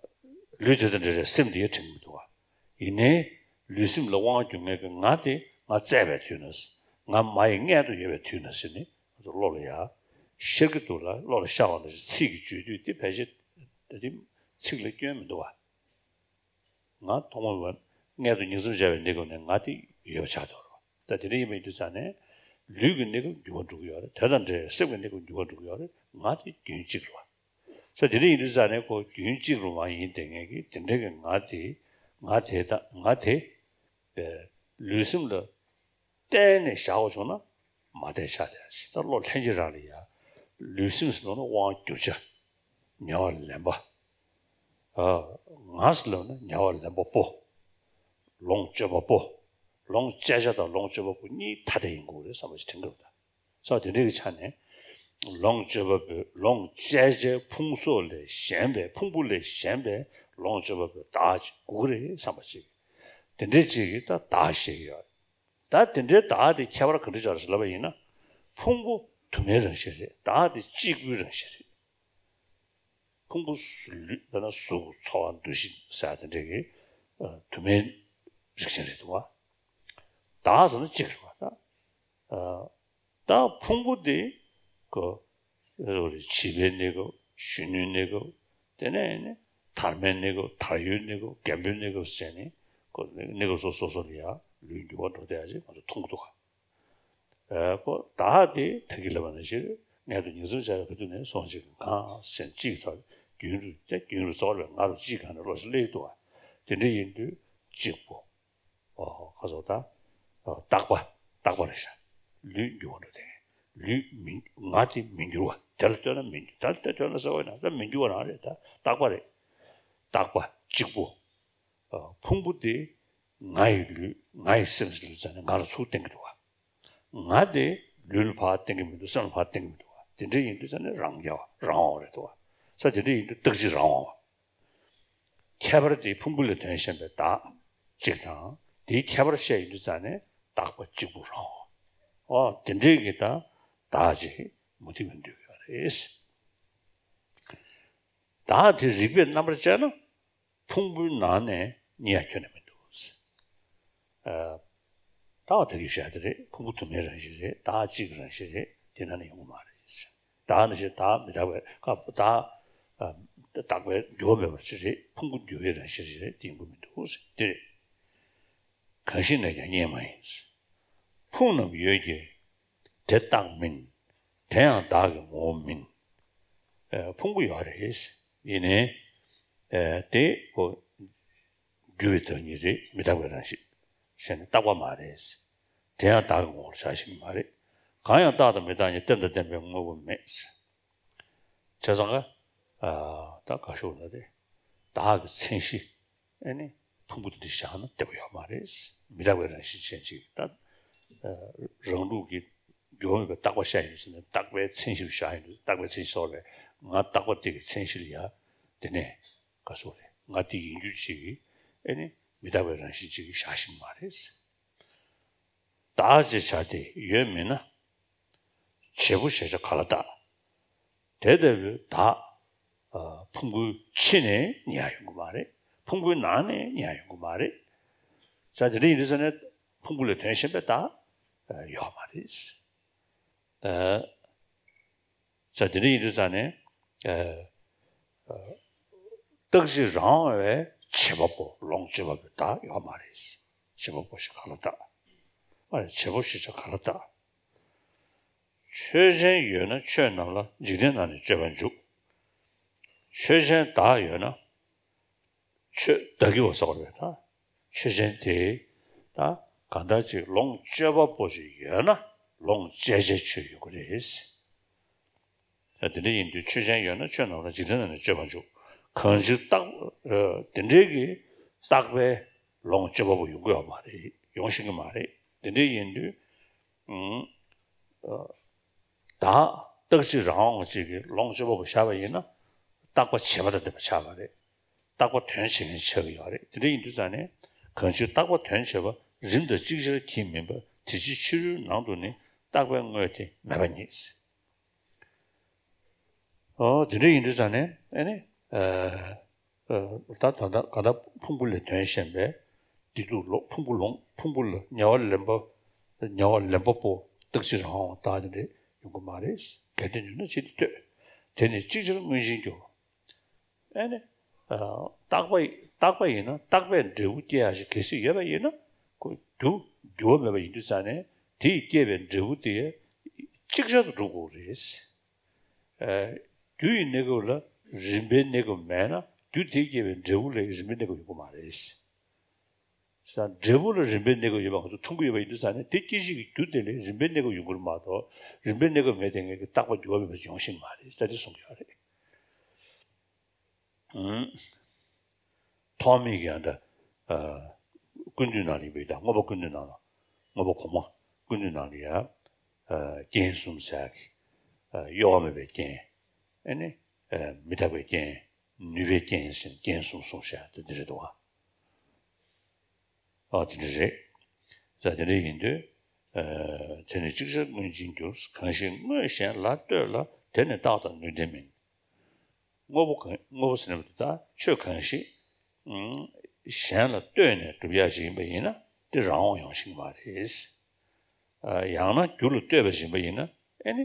ལུས་དེ་དང་འབྲེལ་བའི་སེམས་དེ་ཡང་དྲན་གྱི་མི་འདུག་བ། ཡིན་ནའི་ལུས་སེམས་ལ་དབང་བསྒྱུར་མཁན་གྱི་ང་དེ་ང་བཙས་པའི་དུས་ན། ང་མ་ཡི་མངལ་དུ་ཡོད་པའི་དུས་ན་ཟེར་ནས་ང་ཚོ་བློ་ལ་ཡ་ཤར་གྱི་འདུག་ལ། བློ་ལ་ཤར་བ་ནང་བཞིན་ཚིག་གིས་བརྗོད་དུས་དེ་ཕལ་ཆེར་དེ་ཚིག་ལ་སྐྱོན་མི་འདུག་བ། ང་ཐོག་མ་བ་མངལ་དུ་ཉིང་མཚམས་སྦྱར་བའི་གནས་སྐབས་ནས་ང་དེ་ཡོད་པ་ཆགས་འགྲོ་བ་རེད་བ། ད་དེ་འདྲ་ཡིན་པ་ཡིན་དུས་ཙང་ནས་ལུས་ཀྱི་གནས་སྐབས་འགྱུར་བ་འགྲོ་གི་ཡོད་རེད། དེ་དང་འབྲེལ་སེམས་ཀྱི་གནས་སྐབས་འགྱུར་བ་འགྲོ་གི་ཡོད་རེད། ང་དེ་རྒྱུན་གཅིག་རེད་བ། ས་དེ་འདྲ་ཡིན་དུས་ཙང་ནས་ཁོ་རྒྱུན་གཅིག་རུ་མ་ཡིན་བསྡད་མཁན་གྱི་དེ་འདྲ་གི་ང་དེ། ང་དེ་ད་ང་དེ་པའི་ལུས་སེམས་ལ་གཏན་ནས་བཞག་པ་བྱུང་ན་མ་བསྡད་ཆགས་བསྡད་ཡ་ཞིག་ད་བློ་ལྷན་སྐྱེས་རང་ལ་ཡ། ལུས་སེམས་ཟེར་ལབ་ན་དབང་བསྒྱུར་བྱ། ཉེ་བར་ལེན་པ། ཨ། ངག་ཟེར་ལབ་ན་ཉེ་བར་ལེན་པ་པོ། ལོངས་སྤྱོད་པ་པོ། ལོངས་སྤྱད་བྱ་དང་ལོངས་སྤྱོད་པ་པོ་གཉིས་ཐ་དད་ཡིན་དགོས་རེད་བསམ་པ་ཞིག་དྲན་གྱི་རེད་ད། ས་དེ་འདྲའི་གི་ཆ་ནས། ལོངས་སྤྱོད་པ་པོས་ལོངས་སྤྱད་བྱའི་ཕུང་སོགས་ལས་གཞན་པའི་ཕུང་པོ་ལས་གཞན་པའི་ལོངས་སྤྱོད་པ་པོའི་བདག་ཅིག་དགོས་ཀྱི་རེད་བསམ་པ་ཅིག་དེ་འདྲའི་ཅིག་གིས་ད་བདག་བཤད་ཀྱི་ཡོད། ད་དེ་འདྲའི་བདག་དེ་ཁྱད་པར་ག་འདྲ་ཅིག་ཡོད་རེད་ཟེར་ལབ་པ་ཡིན་ན། ཕུང་པོ་དུ་མའི་རང་བཞིན་རེད། བདག་དེ་གཅིག་པུའི་རང་བཞིན་རེད། ཕུང་པོ་ལུས་དཔེར་ན་གཟུགས་ཚོར་བ་འདུ་ཤེས་ཟེར་ཡ་དེ་འདྲ་གི་ཨ་དུ་མའི་རང་བཞིན་རེད་འདུག་བ། བདག་ཟེར་ན་གཅིག་རེད་བ་ད། ཨ་ད་ཕུང་པོ་དེ་ཀོ་རེ་བྱིས་པའི་གནས་སྐབས། གཞོན་ནུའི་གནས་སྐབས། དེ་ནས་ནི་དར་མའི་གནས་སྐབས། དར་ཡོལ་གནས་སྐབས། རྒན་པོའི་གནས་སྐབས་ཟེར་ནས་ཀོ་གནས་སྐབས་སོ་སོ་སོ་ལ་ཡ་ལུས་འགྱུར་བ་འགྲོ་བསྡད་ཡ་ཅིག་ང་ཚོ་མཐོང་གི་འདུག་ག་ཨ་ཁོ་བདག་དེ་ད་གིན་ལབ་པ་ནང་བཞིན་མངལ་དུ་ཉིང་མཚམས་སྦྱར་བའི་སྐབས་དུས་ནས་སོང་ཅིག་གང་ཟེར་གཅིག་ཐོག་རྒྱུན་རུ་ད་རྒྱུན་རུ་རྩ་བ་ལ་ང་རུ་གཅིག་གང་ནས་བློ་ཞིག་སླེབས་འདུག་བ། དེ་འདྲ་ཡིན་དུས་གཅིག་པོ། ཨོ་ཁ་སོགས་ད། ཨོ་རྟག་པ། རྟག་པ་རེད་ཤག་ལུས་འགྱུར་བ་འགྲོ་དེ། ལུས་མི་ང་དེ་མི་འགྱུར་བ། དེ་ལ་ལྟོས་ན་མི་འགྱུར། ད་ལྟ་ལྟོས་ན་ཟེར་བ་ཡིན་ན་ད་མི་འགྱུར་བ་རང་རེད། ད་རྟག་པ་རེད། རྟག་པ་གཅིག་པོ། ཨ་ཕུང་པོ་དེ་ང་ཡི་ལུས། ང་ཡི་སེམས་ཟེར་ལུས་ཙང་ནས་ང་ལ་ཚུར་བརྟེན་གྱི་འདུག་བ། ང་དེ་ལུས་ལ་ཕར་བརྟེན་གྱི་མི་འདུག་སེམས་ལ་ཕར་བརྟེན་གྱི་མི་འདུག་བ། དེ་འདྲ་ཡིན་དུས་ཙང་ནས་རང་རྐྱ་བ་རང་དབང་བ་རེད་འདུག་བ། ས་དེ་འདྲ་ཡིན་དུས་རྟག་གཅིག་རང་དབང་བ། ཁྱད་པར་དེ་ཕུང་པོ་ལས་དོན་གཞན་པའི་བདག་གཅིག་དང་། དེའི་ཁྱད་པར་བཤད་ཡོང་དུས་ཙང་ནས་རྟག་པ་གཅིག་པུ་རང་དབང་། ཨོ་དེ་འདྲའི་གི་ད་བདག་ཅིག་མུ་མཐུད་ནས་འདུས་ཀྱི་ཡོད་རེད། བདག་དེ་རིག་པས་རྣམ་པར་དཔྱད་ན། ཕུང་པོའི་ནང་ནས་རྙེད་ཡ་ཁྱོན་ནས་མི་འདུག་ཨ་ད་བ་ད་གི་བཤད་དེ་རེད། ཕུང་པོ་དུ་མའི་རང་བཞིན་རེད། བདག་གཅིག་གི་རང་བཞིན་རེད། དེ་ནང་ནས་ཡོང་གི་མ་རེད། བདག་ནི་ཞེས་བདག་མི་རྟག་པའི་སྐབས་བདག་ཨ་རྟག་པའི་འགྱུར་བ་མེད་པར་ཅི་རེད། ཕུང་པོ་འགྱུར་བའི་རང་བཞིན་རེད། དེ་ཡོང་གི་མི་འདུག་ཟེར་དེ་རེད། གང་ཞིག་ནས་ཀྱང་རྙེད་མ་ཡིན། ཕུང་རྣམས་ཡོད་ཀྱི་དེ་རྟག་མིན། དེ་ཡང་བདག་གི་ངོ་བོ་མིན། ཨ་ཕུང་པོ་ཡོད་རེད། ཡིན་ནའི་ཨ་དེ་ཁོ་འགྱུར་བའི་བདག་ཉིད་རེད། མི་རྟག་པའི་རང་བཞིན་ཞེས་ནི་རྟག་པ་མ་རེད། དེ་ཡང་བདག་གི་ངོ་བོར་བཞག་ཤེས་ཀྱི་མ་རེད། གང་ཡང་རྟག་དང་མི་རྟག་ཉིད། རྟེན་དང་བརྟེན་པའི་དངོས་པོ་མེད། བྱས་ཙང་ཀ་ཨ་ད་ག་ཤོག་ལ་དེ་བདག་གི་མཚན་གཞི་ཨེ་ནི་ ཕུང་པོ་དེ་འདྲ་བཞག་ན་བདེ་པོ་ཡོད་མ་རེད། མི་རྟག་པའི་རང་བཞིན་ཅན་ཅིག་ད་རང་ལུགས་ཀྱི་འགྱུར་བ་མེད་པའི་རྟག་པ་བཞག་ཡོད་ཟེར་ནས་རྟག་པའི་མཚན་གཞིར་བཞག་ཡོད་འདུག་རྟག་པའི་མཚན་གཞི་སོགས་ལས་ང་རྟག་པ་དེ་གི་མཚན་གཞི་ལ་ཡ་དེ་ནས་ག་སོགས་རེད་ང་དེ་ཡིན་རྒྱུ་ཅིག་གི་ཨེ་ནི་མི་རྟག་པའི་རང་བཞིན་ཅིག་གི་བཞག་ཤེས་མ་རེད། བདག་ཅེས་བྱ་དེ་ཡོད་མིན་ན། བྱེད་པོ་ཞེས་བྱ་ག་ལ་བཏགས། དེ་ལྟ་བུའི་བདག་ཕུང་པོའི་ཕྱི་ནས་ཉལ་ཡོང་གི་མ་རེད། ཕུང་པོའི་ནང་ནས་ཉལ་ཡོང་གི་མ་རེད། ས་དེ་འདྲ་ཡིན་དུས་ས་ནས་ཕུང་པོ་ལས་དོན་གཞན་པའི་བདག་ཡོད་མ་རེད། ས་དེ་འདྲ་ཡིན་དུས་ས་ནས། རྟག་གཅིག་རང་དབང་བའི་བྱེད་པ་པོ་ལོངས་སྤྱོད་པ་པོའི་བདག་ཡོད་མ་རེད། བྱེད་པ་པོ་ཞེས་ག་ལ་བཏགས། མ་རེད་བྱེད་པོ་ཞེས་བྱ་ག་ལ་བཏགས། ཆོས་ཅན་ཡོད་ན་ཆོས་རྣམས་ལ་འཇིག་རྟེན་ན་ནི་སྤྱོད་པར་འཇུག་ཆོས་ཅན་བདག་ཡོད་ན། ཆོས་བདག་གི་བ་སོགས་རེད་ད། ཆོས་ཅན་དེ་ད་གང་ལྟར་ཅིག་ལོངས་སྤྱོད་པ་པོ་ཞིག་ཡོད་ན་ལོངས་སྤྱད་བྱའི་ཆོས་ཡོད་དགོས་རེད། ད་དེ་འདྲ་ཡིན་དུས་ཆོས་ཅན་ཡོད་ན་ཆོས་རྣམས་ལ་འཇིག་རྟེན་ན་ནི་སྤྱོད་པར་འཇུག་གང་ཕྱིར་རྟག་དེ་འདྲའི་གི་རྟག་པའི་ལོངས་སྤྱོད་པ་པོ་ཡོང་གི་ཡོད་མ་རེད། ཡོང་ཤེས་ཀྱི་མ་རེད། དེ་འདྲ་ཡིན་དུས། ཨ། བདག་རྟག་གཅིག་རང་དབང་ཅིག་གིས་ལོངས་སྤྱོད་པ་པོ་བཞག་པ་ཡིན་ན། རྟག་པ་བྱེད་པ་དང་ལྡན་པ་ཆགས་པ་རེད། རྟག་པ་དོན་བྱེད་མཁན་ཆགས་ཀྱི་ཡོད་རེད། དེ་འདྲ་ཡིན་དུས་ཙང་ནས་གང་ཕྱིར་རྟག་པ་དོན་བྱེད་པ་རིམ་དང་ཅིག་ཅར་གྱིས་མིན་པར་དེ་ཕྱིར་ཕྱི་རོལ་ནང་དུ་ནི་རྟག་པའི་དངོས་དེ་མེད་པ་ཉིད། ཨོ་དེ་འདྲ་ཡིན་དུས་ཙང་ནས་ཨ་ནི། ཨ། ད་ད་ལྟ་ག་ད་ཕུང་པོ་ལས་དོན་གཞན་པའི་བདེ་སྡུག་ལོག་ཕུང་པོ་ལོངས་ཕུང་པོ་ལ་ཉལ་བ་ལེན་པ་ཉལ་བ་ལེན་པ་པོ་རྟག་གཅིག་རང་དབང་བ་དག་དེ་འདྲ་ཡོང་གི་མ་རེད། གལ་ཏེ་ནུས་ན་ཅི་སྟེ་ལྟོས། དེ་ནི་ཅིག་ཅར་མངོན་ཞེན་འགྱུར། ཨེ་ནི། རྟག་པ་རྟག་པ་ཡིན་ན་རྟག་པའི་འབྲས་བུ་སྐྱེ་ཡག་ཞིག་གལ་སྲིད་ཡོད་པ་ཡིན་ན་ཁོ་རྒྱུ་འགྱུར་བ་མེད་པ་ཡིན་དུས་ཙང་ནས་དེས་སྐྱེས་པའི་འབྲས་བུ་དེ་ཅིག་ཅར་དུ་འགྲུབ་དགོས་རེད། རྒྱུ་ཡི་གནས་སྐབས་ལ་རིམ་པའི་གནས་སྐབས་མེད་ན་རྒྱུ་དེས་སྐྱེས་པའི་འབྲས་བུ་ལ་རིམ་པའི་གནས་སྐབས་ཡོད་པ་མ་རེད། ས་འབྲས་བུ་ལ་རིམ་པའི་གནས་སྐབས་ཡོད་པ་ང་ཚོ་མཐོང་གི་ཡོད་པ་ཡིན་དུས་ཙང་ནས་དེ་སྐྱེད་བྱེད་ཀྱི་རྒྱུ་དེ་ལས་རིམ་པའི་གནས་སྐབས་ཡོང་གི་རེད་མ་གཏོགས་རིམ་པའི་གནས་སྐབས་མེད་དེ་ངས་ཀྱི་རྟག་པ་འགྱུར་བ་མེད་པ་ཡོང་ཤེས་མ་རེད་ས་དེ་གསུང་གི་ཡོད་རེད། ཐོགས་མེད་ཀྱི་ཡང་འདྲ། ཀུན་བཏུས་ནང་ལ་ཡིན་པའི་དང་མངོན་པ་ཀུན་བཏུས་ནང་ལ་མངོན་པ་གོང་མ་ཀུན་བཏུས་ནང་ལ་ཡང་རྐྱེན་གསུམ་ཟེར་གྱི། གཡོ་བ་མེད་པའི་རྐྱེན། ཨེ་ནི། མི་རྟག་པའི་རྐྱེན། ནུས་པའི་རྐྱེན་ཟེར་རྐྱེན་གསུམ་གསུངས་བཞག་དེ་འདི་རེད་དོ། ཨ་དེ་འདྲ་རེད། ས་དེ་འདྲ་ཡིན་དུས། དེ་ནི་ཅིག་ཅར་མངོན་ཞེན་འགྱུར་གང་ཞིག་དངོས་གཞན་ལ་ལྟོས་ལ་དེ་ནི་རྟག་དང་ནུས་ལྡན་མིན། དངོས་པོ་གང་དངོས་པོ་ཟེར་ན་ད་ཆོས་གང་ཞིག་གཞན་ལ་ལྟོས་ནས་གྲུབ་ཡག་ཅིག་ཡིན་པ་ཡིན་ན་དེ་རང་དབང་ཡོང་ཤེས་མ་རེད། ཡང་ན་རྒྱུ་ལ་ལྟོས་པ་ཞིག་ཡིན་པ་ཡིན་ན་ཨེ་ནི།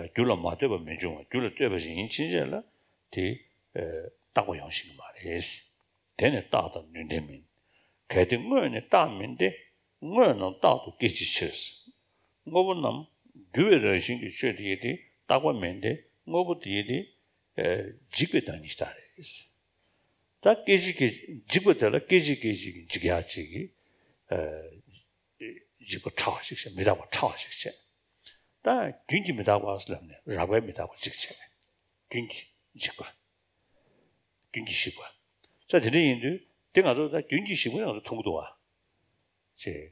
རྒྱུ་ལ་མ་ལྟོས་པ་མི་འབྱུང་བ་རྒྱུ་ལ་ལྟོས་པ་ཞིག་ཡིན་ཕྱིན་ཆད་ལ་དེ་རྟག་པ་ཡོང་ཤེས་མ་རེད། དེ་ནི་རྟག་དང་ནུས་ལྡན་མིན། གལ་ཏེ་དངོས་ནི་རྟག་མིན་ཏེ། དངོས་རྣམས་རྟག་ཏུ་སྐྱེད་བྱའི་ཕྱིར། དངོས་པོ་རྣམས་འགྱུར་བའི་རང་བཞིན་གྱི་ཆོས་དེ་ཡི་དེ་རྟག་པ་མིན་ཏེ་དངོས་པོ་དེ་ཡི་དེ། འཇིག་པའི་བདག་ཉིད་ལྟར་རེད། ད་སྐད་ཅིག་གིས་འཇིག་པ་དེ་ལ་སྐད་ཅིག་སྐད་ཅིག་གིས་འཇིག་ཡག་ཅིག་གིས། འཇིག་པ་ཕྲ་བ་ཞིག་བྱས་མི་རྟག་པ་ཕྲ་བ་ཞིག་བྱས། ད་རྒྱུན་གྱི་མི་རྟག་པ་ཟེར་ལབ་ནས་རགས་པའི་མི་རྟག་པ་ཅིག་བྱས། རྒྱུན་གྱི་འཇིག་པ། རྒྱུན་གྱི་ཞིག་པ། ས་དེ་འདྲ་ཡིན་དུས་དེ་ང་ཚོ་ད་རྒྱུན་གྱི་ཞིག་པ་ང་ཚོ་མཐོང་གི་འདུག་བ། ཅེས།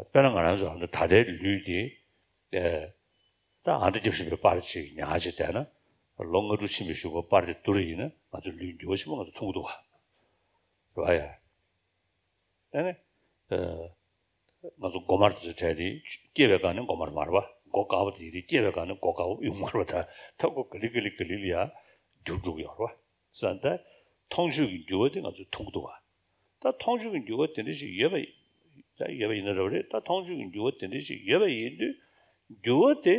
དཔེར་ན་ང་རང་ཚོ་ད་ལྟའི་ལུས་དེ། ད་ཨ་མདའ་རྒྱབ་བཞིན་པའི་པར་ཅིག་ཉག་ཅིག་བལྟས་ན། ལོ་ལྔ་དྲུག་ཕྱིན་པའི་གཞུག་གུ་པར་དེ་བསྡུར་ཡིན་ན་ང་ཚོ་ལུས་འགྱུར་བ་ཆེན་པོ་ང་ཚོ་མཐོང་གི་འདུག་བ། རེད་བ་ཡ། ཨ་ནི། ང་ཚོ་མགོ་དམར་དེ་ཚོ་གྲས་དེ་སྐྱེས་པའི་སྒང་ནས་མགོ་དམར་མ་རེད་བ། མགོ་དཀར་པོ་དེ་ཡིན་དུས་སྐྱེས་པའི་སྒང་ནས་མགོ་དཀར་པོ་ཡོང་མ་རེད་བ། ད་ད་ཁོ་ག་ལེ་ག་ལེ་ག་ལེ་ལ་ཡ་འགྱུར་འགྲོ་གི་ཡོད་རེད་བ། ས་ད་མཐོང་ཆོས་ཀྱི་འགྱུར་བ་དེ་ང་ཚོས་མཐོང་གི་འདུག་བ། ད་མཐོང་ཆོས་ཀྱི་འགྱུར་བ་དེ་འདྲ་ཞིག་ཡོད་པ་ཡིན། ད་ཡོད་པ་ཡིན་ན་རབ་རེད། ད་མཐོང་ཆོས་ཀྱི་འགྱུར་བ་དེ་འདྲ་ཞིག་ཡོད་པ་ཡིན་དུས་འགྱུར་བ་དེ།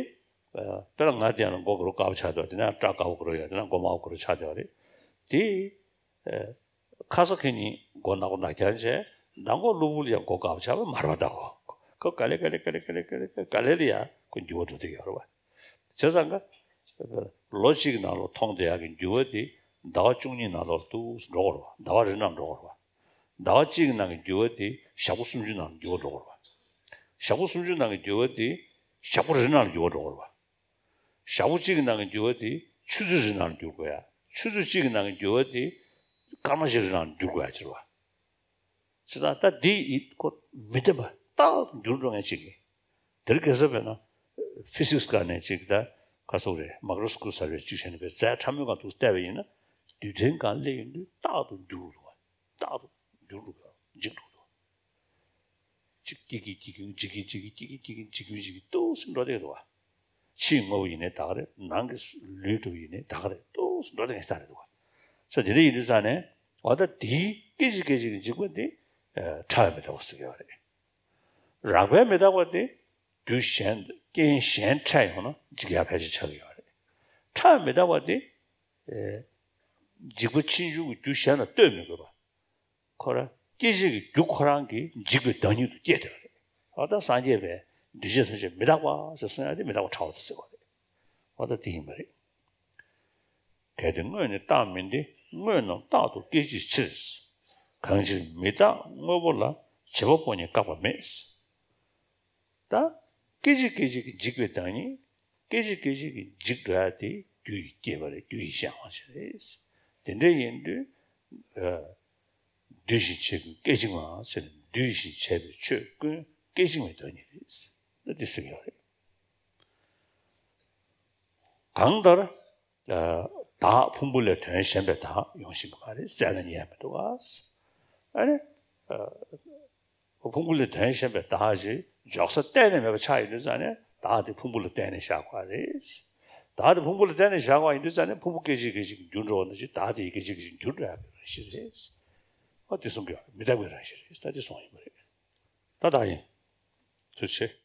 དཔེར་ན་ང་དེ་ཡང་ན་མགོ་དཀར་པོ་དཀར་པོ་ཆགས་འདུག་དེ་ན་སྐྲ་དཀར་པོ་དཀར་པོ་ཡོད་དེ་ན་མགོ་དམར་པོ་དམར་པོ་ཆགས་འདུག་རེད། དེ། ཁ་ས་ཁེ་ཉིན་མགོ་ནག་པོ་ནག་རྐྱང་བྱས། མདང་དགོང་གློ་བུར་ལ་ཡང་མགོ་དཀར་པོ་ཆགས་པ་མ་རེད་བ། ད་ཁོ་ཁོ་ག་ལེ་ག་ལེ་ག་ལེ་ག་ལེ་ག་ལེ་ག་ལེ་ལ་ཡང་ཁོ་འགྱུར་བ་འགྲོ་བསྡད་ཡོད་རེད་བ། བྱས་ཙང་ཀ་ལོ་གཅིག་གི་ནང་ལོགས་མཐོང་བསྡད་ཡག་གི་འགྱུར་བ་དེ་ཟླ་བ་བཅུ་གཉིས་ནང་ལོགས་ཏུ་འགྲོ་གི་རེད་བ། ཟླ་བ་རེ་ནང་འགྲོ་གི་རེད་བ། ཟླ་བ་གཅིག་གི་ནང་གི་འགྱུར་བ་དེ་ཞག་པོ་སུམ་ཅུ་ནང་འགྱུར་བ་འགྲོ་གི་རེད་བ། ཞག་པོ་སུམ་ཅུ་ནང་གི་འགྱུར་བ་དེ་ཞག་པོ་རེ་ནང་འགྱུར་བ་འགྲོ་གི་རེད་བ། ཞག་པོ་གཅིག་གི་ནང་གི་འགྱུར་བ་དེ་ཆུ་ཚོད་རེ་ནང་འགྱུར་དགོས་ཡ། ཆུ་ཚོད་གཅིག་གི་ནང་གི་འགྱུར་བ་དེ་སྐར་མ་གཅིག་རེ་ནང་འགྱུར་དགོས་ཡ་ཅིག་རེད་བ། བྱས་ཙང་ད་འདི་ཡི་ཁོ་མི་བདེན་པ་རྟག་ཏུ་འགྱུར་འགྲོ་མཁན་ཅིག་གིས། དེར་གེ་སར་བས་ན་ཕི་སིག་སི་སྒང་ནས་ཅིག་ད་ག་སོག་རེད། མ་ཀྲོ་སི་ཀོབ་ཟེར་བའི་ཅིག་བྱས་ནས་པའི་རྫས་ཕྲ་མོའི་སྒང་དུ་བལྟས་པ་ཡིན་ན། རྡུལ་ཕྲན་སྒང་སླེབས་ཡོང་དུས་རྟག་ཏུ་འགྱུར་འགྲོ་བ། རྟག་ཏུ་འགྱུར་འགྲོ་བ། འཇིག་འགྲོ་བ། ཅིག་སྐྱིད་སྐྱིད་སྐྱིད་སྐྱིད་འཇིག་སྐྱིད་འཇིག་སྐྱིད་སྐྱིད་སྐྱིད་འཇིག་སྐྱིད་འཇིག་སྐྱིད་ཏོག་ཙམ་འགྲོ་བསྡད་འདུག་བ། ཕྱིའི་དངོས་པོ་ཡིན་ནའི་ད་ག་རེད། ནང་གི་ལུས་འགྲོ་ཡིན་ནའི་ད་ག་རེད། ཏོག་ཙམ་འགྲོ་བསྡད་མཁན་ཞིག་རེད་འདུག་བ། ས་དེ་འདྲ་ཡིན་དུས་ཙང་ནས་འོ་ད་དེའི་སྐད་ཅིག་སྐད་ཅིག་གི་འཇིག་པ་འདི་ཕྲ་བའི་མི་རྟག་པ་ཟེར་གྱི་ཡོད་རེད། རགས་པའི་མི་རྟག་པ་དེ་རྒྱུ་གཞན་རྐྱེན་གཞན་འཕྲད་ཡོང་ན་འཇིག་ཡག་ཕལ་ཆེར་ཆགས་ཀྱི་ཡོད་རེད། ཕྲ་བའི་མི་རྟག་པ་དེ་འཇིག་པ་ཕྱིས་འབྱུང་གི་རྒྱུ་གཞན་ལ་ལྟོས་མི་དགོས་པ། ཁོ་རང་སྐྱེད་བྱེད་ཀྱི་རྒྱུ་ཁོ་རང་གིས་འཇིག་པའི་བདག་ཉིད་དུ་སྐྱེས་བསྡད་པ་རེད། འོ་ད་སངས་རྒྱས་པའི་འདུས་བྱས་ཐམས་ཅད་མི་རྟག་པ་ཞེས་གསུང་ཡ་དེ་མི་རྟག་པ་ཕྲ་བ་དེ་ཟེར་བ་རེད། འོ་ད་དེ་ཡིན་པ་རེད། གལ་ཏེ་དངོས་ནི་རྟག་མིན་ཏེ། དངོས་རྣམས་རྟག་ཏུ་སྐད་ཅིག་ཕྱིར། གང་ཕྱིར་མི་རྟག་དངོས་པོ་ལ། བྱེད་པ་པོ་ཉིད་བཀག་པ་མེད། ད་སྐད་ཅིག་སྐད་ཅིག་གིས་འཇིག་པའི་བདག་ཉིད། སྐད་ཅིག་སྐད་ཅིག་གིས་འཇིག་འགྲོ་ཡ་དེ་རྒྱུ་ཡི་སྐྱེས་པ་རེད། རྒྱུ་ཡི་གཞན་དབང་ཞིག་རེད། དེ་འདྲ་ཡིན་དུས། འདུས་ཤིང་བྱས་ཀུན་སྐད་ཅིག་མ་ཟེར་ནས། འདུས་ཤིང་བྱས་པའི་ཆོས་ཀུན་སྐད་ཅིག་མའི་བདག་ཉིད་རེད། ད་འདི་ཟེར་གྱི་ཡོད་རེད། གང་ལྟར། བདག་ཕུང་པོ་ལས་དོན་གཞན་པའི་བདག་ཡོང་ཤེས་ཀྱི་མ་རེད། བཙལ་ན་རྙེད་མི་འདུག་ག་ཨ་ནི། ཕུང་པོ་ལས་དོན་གཞན་པའི་བདག་ཅེས་འཇོག་ས་གཏན་ནས་མེད་པ་ཆགས་ཡོད་དུས་ཙང་ནས། བདག་དེ་ཕུང་པོ་ལ་གཏན་ནས་བཞག་དགོས་རེད། བདག་དེ་ཕུང་པོ་ལ་གཏན་ནས་བཞག་དགོས་ཡིན་དུས་ཙང་ནས། ཕུང་པོ་སྐད་ཅིག་སྐད་ཅིག་འགྱུར་འགྲོ་བ་ནང་བཞིན། བདག་དེ་ཡི་སྐད་ཅིག་སྐད་ཅིག་འགྱུར་འགྲོ་ཡག་གི་རང་བཞིན་རེད། ཨ་དེ་གསུང་གི་ཡོད་རེད། མི་རྟག་པའི་རང་བཞིན་རེད། ད་དེ་གསུངས་ཡིན་པ་རེད། ད་ད་ཡིན། ཐུགས་རྗེ་ཆེ།